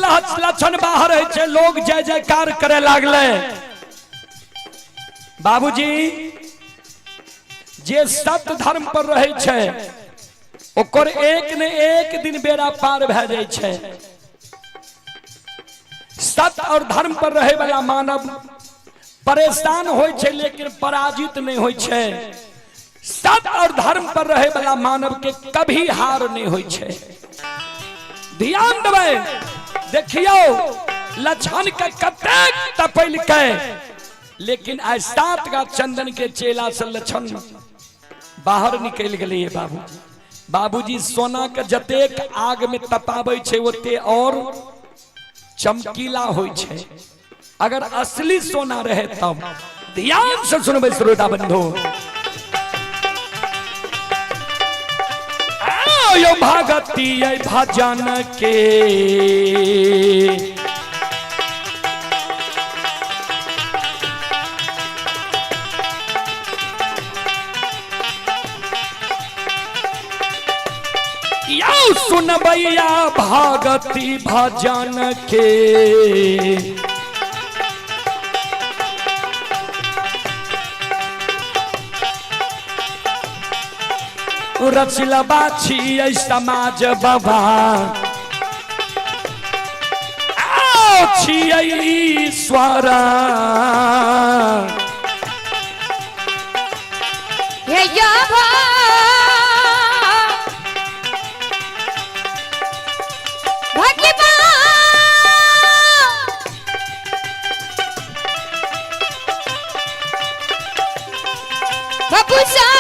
लक्षण बाहर होइ छै, लोग जय जयकार करे लागले। बाबूजी जे सत्य धर्म पर रहै छै ओकर एक ने एक दिन बेड़ा पार भए जाइ छै। सत्य और धर्म पर रहे वाला मानव परेशान होइ छै लेकिन पराजित नहीं होइ छै। सत्य और धर्म पर रहे वाला मानव के कभी हार नहीं होइ छै। ध्यान देबै, देखियौ लक्षण के कतेक तपेलकै, लेकिन आइ 7 गाछ चंदन के चेला से लक्षण बाहर निकलि गेलै। बाबूजी, बाबूजी सोना के जतेक आग में तपाबै छै ओते और चमकीला होइ छै, अगर असली सोना रहे तब। ध्यान से सुनबै श्रोता बंधु। यो भगती भजन के यौ सुनबैया भगती भजन के, रचलबा छियै समाज बाबा, आओ छियै ईश्वर। हे या भगवान बबुसा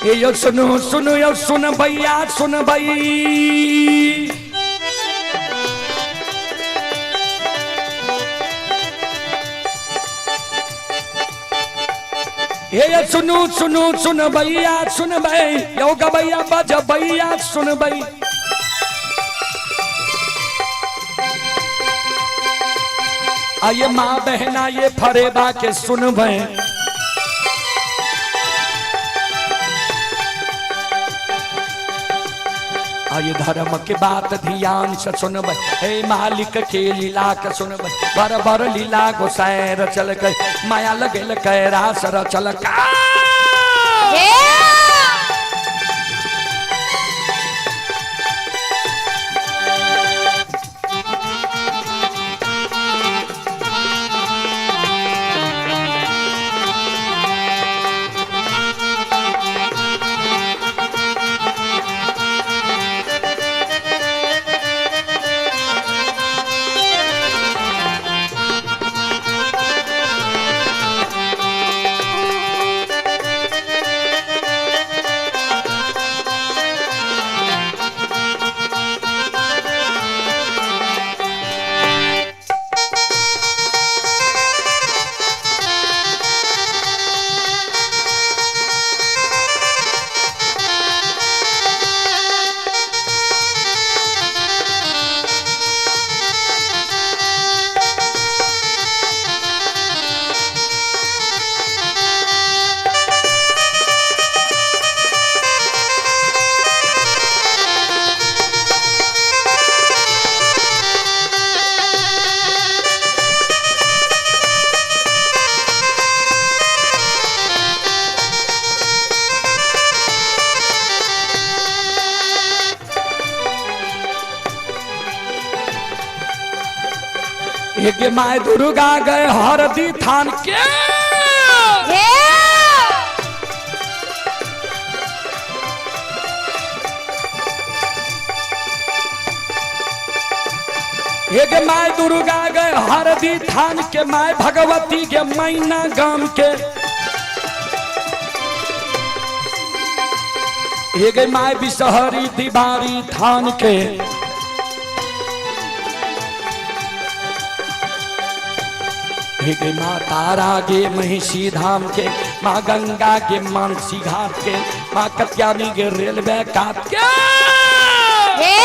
ए यो सुनो सुनो यो सुन भैया सुन भई, हे यो सुनो सुनो सुन भैया सुन भई, यो गबैया बज भैया सुन भई। आइए माँ बहना ये फरेबा के सुन भई। आइए धर्म के बात ध्यान से सुनबै, हे मालिक के लीला के सुनबै। बर बर लीला गोसाई रचल के, माया लगेल के रास रचल का। एक my Durga गए हरदी थान के। हे एक my Durga गए हरदी थान के, my Bhagwati के मैना गाम के। एक my Bishahari दीवारी थान के। एक माँ तारा के महिषी धाम के, माँ गंगा के मानसी घाट के, माँ कत्यानी के रेलवे काट के। हे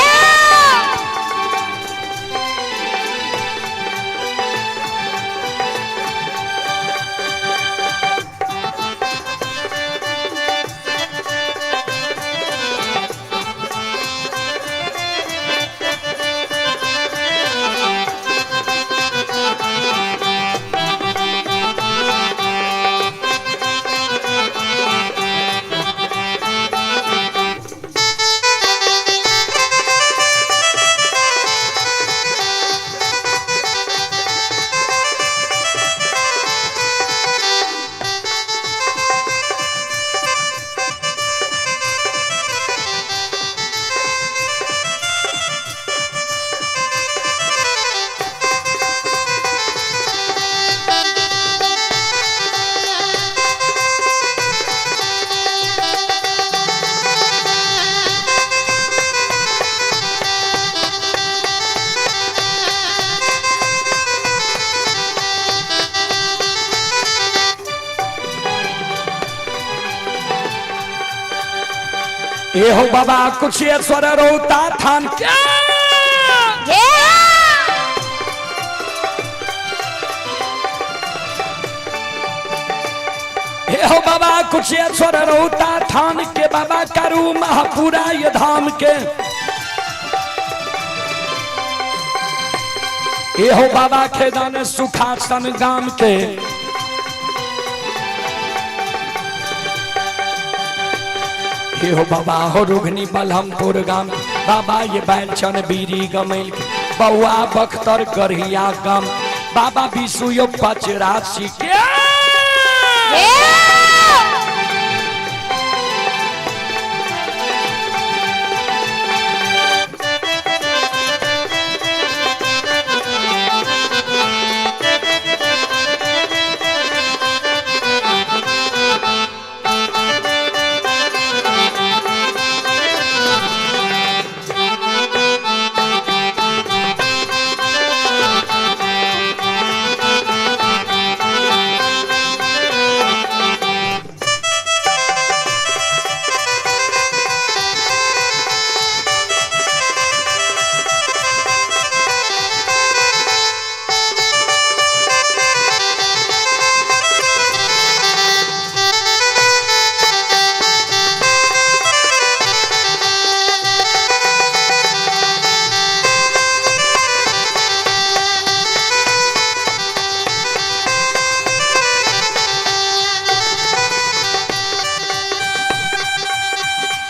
ये हो बाबा कुशेश्वर रोता थान के। हे हे हो बाबा कुशेश्वर रोता थान के, बाबा करू महापुरा ये धाम के। ये हो बाबा खेदान सुखासन गाम के। हे हो बाबा हो रुघनी बलहमपुर गाम, बाबा ये बैलचन बीरी गमैल के, बउआ बख्तर गढ़िया गाम, बाबा विशु यो पचरासी के। हे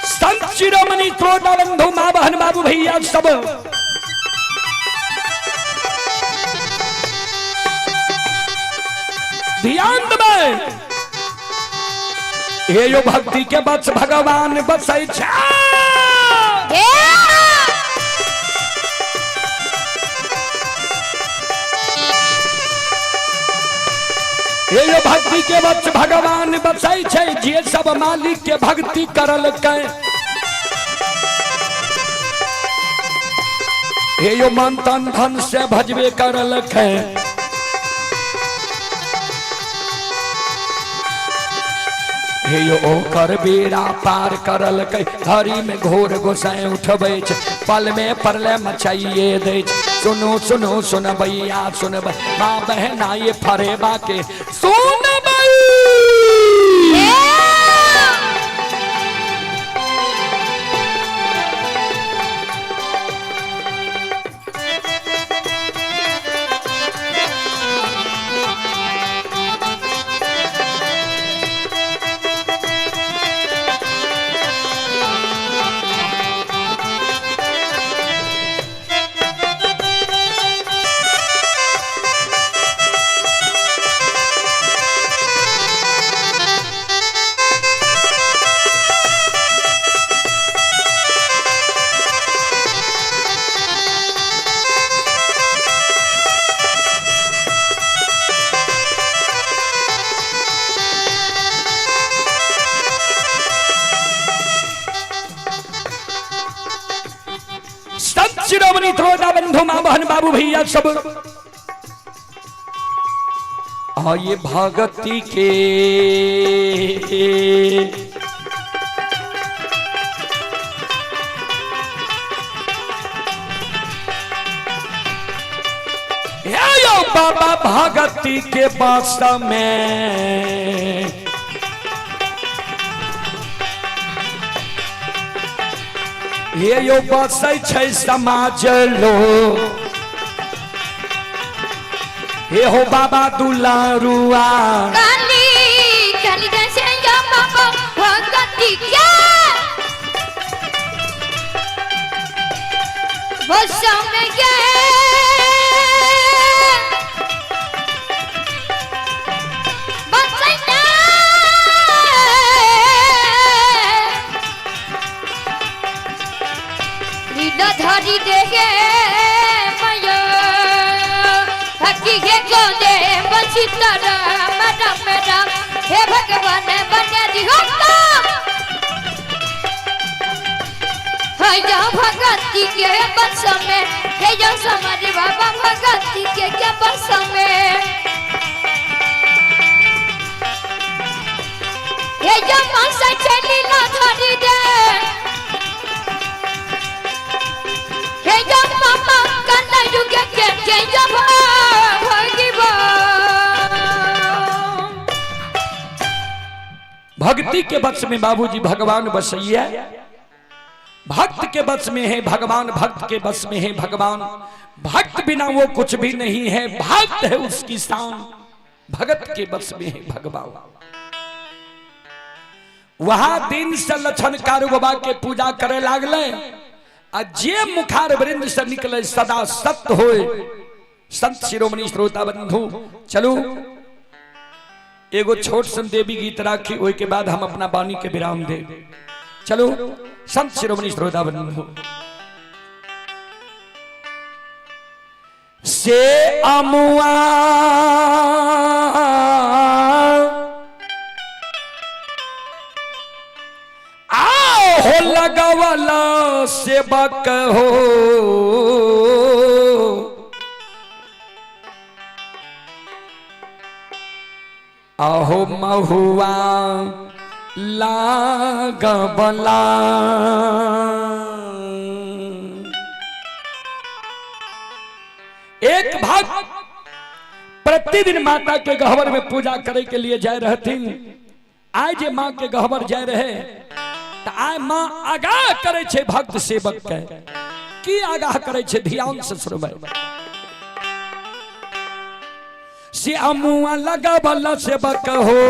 संत शिरोमणि त्रोटा बंधु माँ बहन बाबू भैया सब ध्यान देबै। हे यो भक्ति के बस भगवान बसै छै। हे हे यो भक्ति के बस भगवान बसै छै, जे सब मालिक के भक्ति करलकै। हे यो मन तन धन से भजबे करलकै। हे यो ओकर बेड़ा पार करलकै, घड़ी में घोर गोसाई उठबै छै, पल में परले मचाइए दै छै। सुनो सुनो सुनबैया सुनबै, माँ बहना ये फरेबा के सुनबै। हे संत शिरोमणि त्रोदा बंधु माँ बहन बाबू भैया सब आइए भगती के हे यो बाबा भगती के बस में हे यो बसै छै समाज लो हे हो बाबा दुलारुआ काली काली जैसे या बाबा भगती के बस में गए बसैया लीलाधारी देहे मया हकी हे कोने बसिता राम राम राम हे भगवान बने दी हो हया भगती के बस में हे यो समाधि बाबा भगती के बस में हे यो मन से लीलाधारी दे हे यो मामा कन्ना युग के यो भगवान। भक्ति के बस में बाबूजी भगवान बसैया, भक्त के बस में है भगवान, भक्त के बस में है भगवान, भक्त बिना वो कुछ भी नहीं है, भक्त है उसकी शान, भगत के बस में है भगवान। वहां दिन से लक्षण कारू बाबा के पूजा करे लागले आ जे मुखार वृंद से निकले सदा सत्य होए। संत शिरोमणि श्रोता बंधु चलू एगो छोट सन देवी गीत राखी, ओई के बाद हम अपना वाणी के विराम दे। चलो संत शिरोमणि श्रोता बंधु से अमुआ आओ हो लगवला सेवक हो आहो महुआ लागबला एक भक्त प्रतिदिन माता के गहवर में पूजा करे के लिए जाए रहथिन। आय जे माँ के गहवर जाए रहे त आय माँ आगाह करे छे भक्त सेवक के। की आगाह करे छे ध्यान से सुनबै। से अमुआ लगबला सेवक हो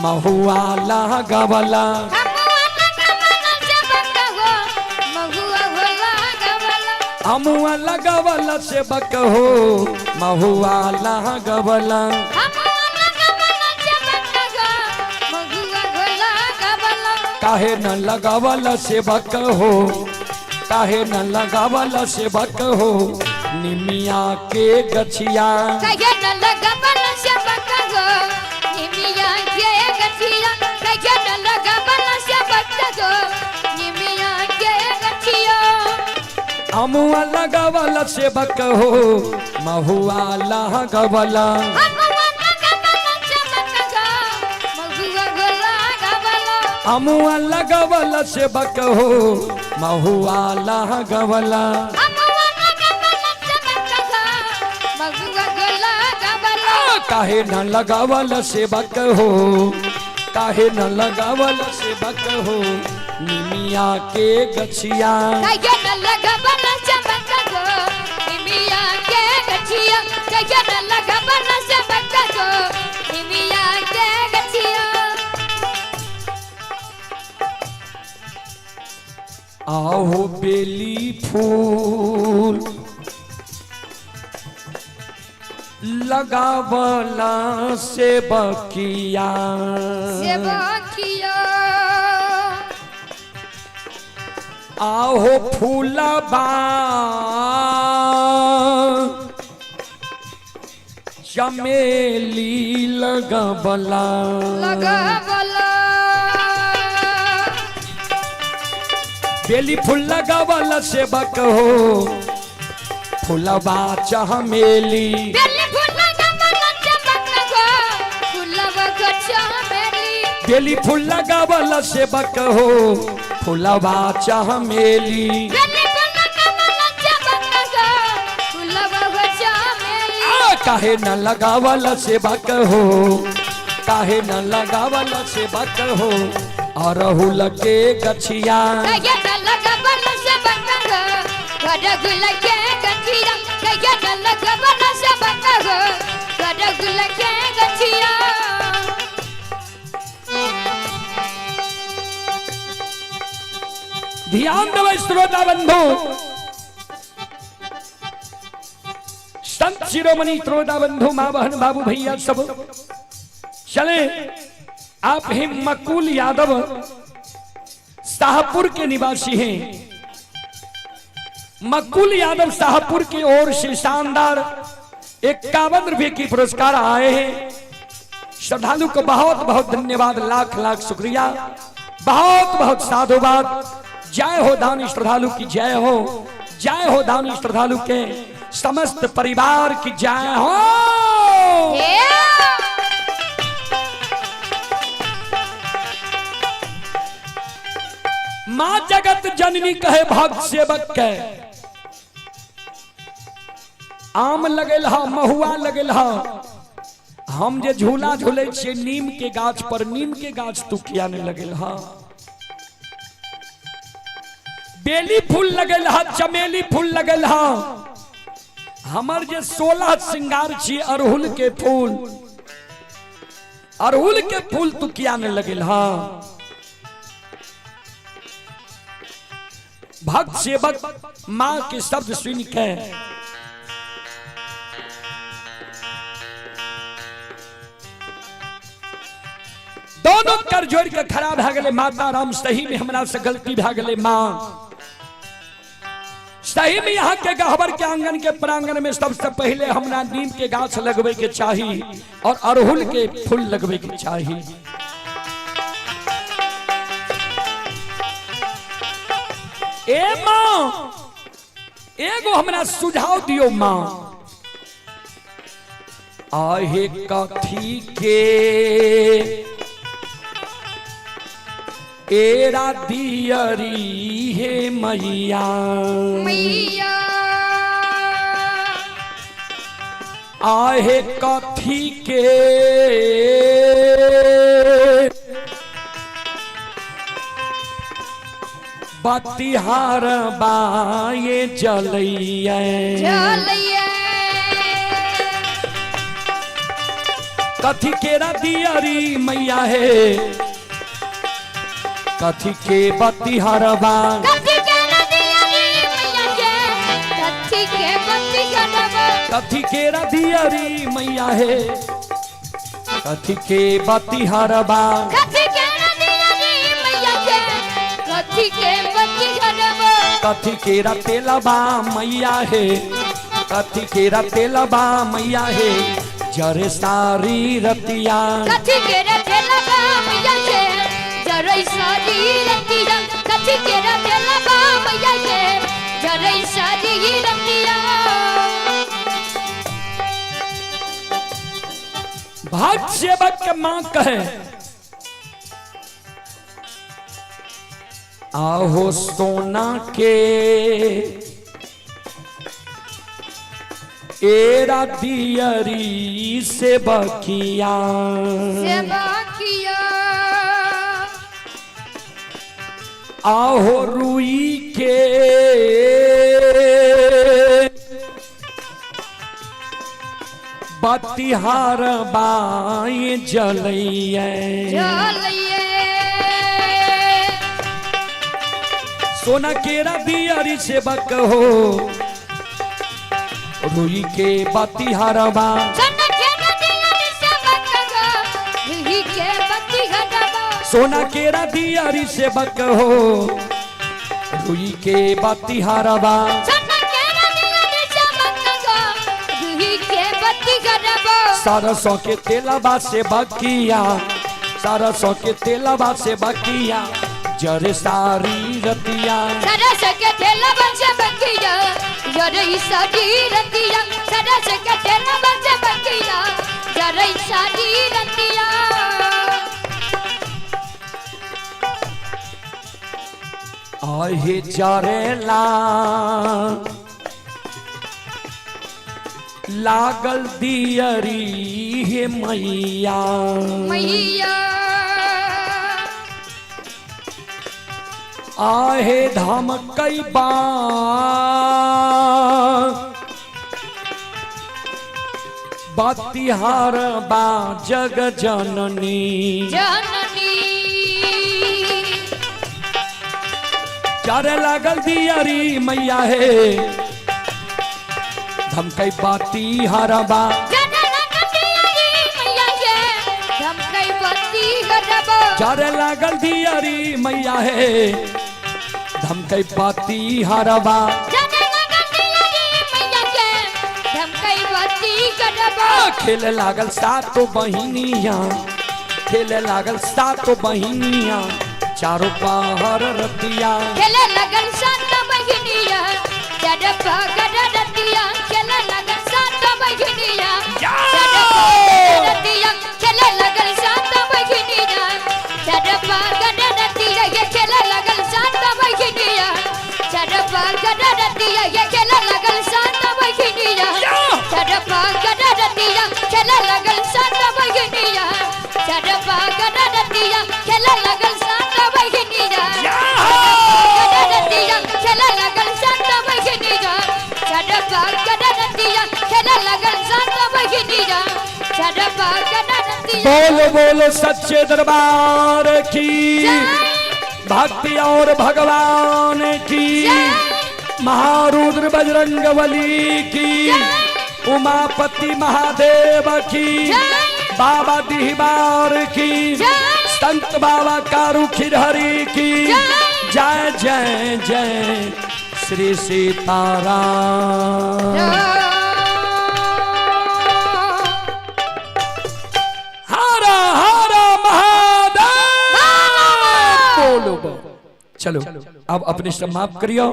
महुआ लागबला अमुआ लगबला सेवक हो महुआ लागबला काहे न लगावला सेवक हो काहे न लगावला सेवक हो निमिया के गछिया काहे न लगावला सेवक हो निमिया के गछिया काहे न लगावला सेवक हो निमिया के गछिया अमुआ लगावला सेवक हो महुआ लागवला अमुआ लगावला सेवक हो महुआ लागवला अमुआ लगावला सेवक हो महुआ लागवला अमुआ लगावला सेवक हो महुआ लागवला काहे न लगावला सेवक हो काहे न लगावला सेवक हो निमिया के गछिया काहे न लगावला सेवक हो निमिया के गछिया काहे न लगावला सेवक हो निमिया के गछिया आहो बेली फूल लगावला सेवकिया सेवकिया आहो फूलबा चमेली लगबला लगावला बेली फूल लगावल सेवक हो फुलवा चमेली। बेली फूल लगावल सेवक हो फुलवा को चमेली। बेली फूल लगावल सेवक हो फुलवा चमेली। बेली फूल लगावल सेवक हो फुलवा को चमेली। आ, काहे न लगावल सेवक हो, काहे न लगावल सेवक हो अरहुल के गछिया। कहिया न लगावल सेवक हो अरहुल के गछिया। कहिया न लगावल सेवक हो अरहुल के गछिया। ध्यान देवे श्रोता बंधु, संत शिरोमणि श्रोता बंधु, माँ बहन बाबू भैया सब चले। आप ही मकुल यादव शाहपुर के निवासी हैं। मकुल यादव शाहपुर की ओर से शानदार 51 रुपए की पुरस्कार आए हैं। श्रद्धालु को बहुत बहुत धन्यवाद, लाख लाख शुक्रिया, बहुत बहुत साधुवाद। जय हो दानी श्रद्धालु की जय हो, जय हो दानी श्रद्धालु के समस्त परिवार की जय हो। माँ जगत जननी कहे भक्त सेवक के, आम लगल हा, महुआ लगल हा, हम जे झूला झूले छियै नीम के गाछ पर, नीम के गाछ तू किया नहीं लगल हा। बेली फूल लगल हा, चमेली फूल लगल हा, हमर जे 16 श्रृंगार छी अड़हुल के फूल, अड़हुल के फूल तू किया नहीं लगल हा। भक्त सेवक माँ के शब्द सुन के दोनों कर जोड़ के खड़ा भए गेलै। माता राम सही में हमरा से गलती भए गेलै। माँ सही में यहाँ के गहबर के आंगन के प्रांगण में सबसे पहले हमरा नीम के गाछ लगवे के चाही और अड़हुल के फूल लगवे के चाही। ए माँ एगो हमरा सुझाव दियो माँ, आहे कथी के एरा दियरी हे मैया, मैया आहे कथी के बतिहार बाए जलैया, जलैया। कथी के दियरी मैया हे, कथी के बतिहारबा, कथी के दियरी मैया के, कथी के बतिहारबा, कथी के दियरी मैया हे, कथी के बतिहारबा, कथी के दियरी मैया के, कथी के बतिहारबा, कथी के तेलबा मैया हे, कथी के तेलबा मैया हे, जरे सारी रतिया, कथी के तेलबा मैया के, जरे सारी रतिया, कथी के तेलबा मैया के, जरे सारी रतिया। भक्त सेवक के मां कहे आहो सोना के एरा दियरी से बकिया, से बकिया। आहो रुई के बतिहार बाई जलैया, जलैया। सोना केरा दियरी से बक हो रुई के बतिहारबा, सोना केरा दियरी से बक हो रुई के बतिहारबा, सोना केरा दियरी से बक हो रुई के बतिहारबा, सोना केरा दियरी से बक हो रुई के बतिहारबा, सरसों के तेलबा से बकिया, सरसों के तेलबा से बकिया, जर सारी रतिया। सरस के ठेला बंस बकिया जरई सारी रतिया। सरस के ठेला बंस बकिया जरई सारी रतिया। आहे जरेला लागल दियरी हे मैया। मैया आहे धाम कई बा बतिहार बा जग जननी। जननी चारे लागल दियरी मैया हे धमकई बाती हरबा। चारे लागल दियरी मैया हे धमकई बाती हरबा। खेले लागल सातो बहिनिया, खेले लागल सातो बहिनिया चारों पहर रतिया। खेले लगल सात बहिनिया चार पहर रतिया। खेले लगल सात बहिनिया चार पहर रतिया। खेले लगल सात बहिनिया चार पहर रतिया। ये खेले लगल सात बहिनिया चार पहर रतिया। ये खेले लगल सात बहिनिया चार पहर रतिया। खेले लगल सात बहिनिया चार पहर रतिया। खेले लगल सात बहिनिया खेले लगल सात बहिनिया चार पहर रतिया। खेले लगल सात बहिनिया चार पहर रतिया। बोलो बोलो सच्चे दरबार की, भक्ति और भगवान की, महारुद्र बजरंग बली की, उमापति महादेव की, बाबा दिहबार की, संत बाबा कारू खिरहरी की जय जय जय श्री सीताराम। हरा हरा महादेव। बोलो बोलो। चलो अब अपने समाप्त करियो,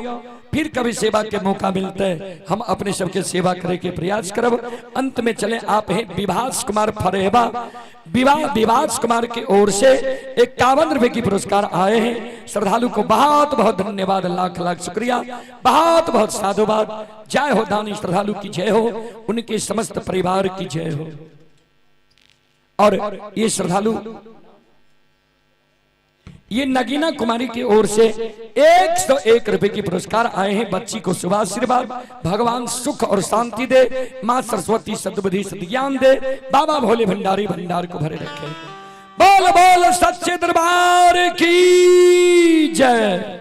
फिर कभी सेवा के मौका मिलते है हम अपने सबके सेवा करे के प्रयास करब। अंत में चले आप हैं विभास कुमार फरेबा। विभास कुमार की ओर से 51 रुपए की पुरस्कार आए हैं। श्रद्धालु को बहुत बहुत धन्यवाद, लाख लाख शुक्रिया, बहुत बहुत साधुवाद। जय हो दानी श्रद्धालु की जय हो, उनके समस्त परिवार की जय हो। और ये श्रद्धालु ये नगीना कुमारी की ओर से 101 रुपए की पुरस्कार आए हैं। बच्ची को शुभ आशीर्वाद, भगवान सुख और शांति दे, माँ सरस्वती सद्बुद्धि सद्ज्ञान दे, बाबा भोले भंडारी भंडार को भरे रखे। बोल बोल सच्चे दरबार की जय।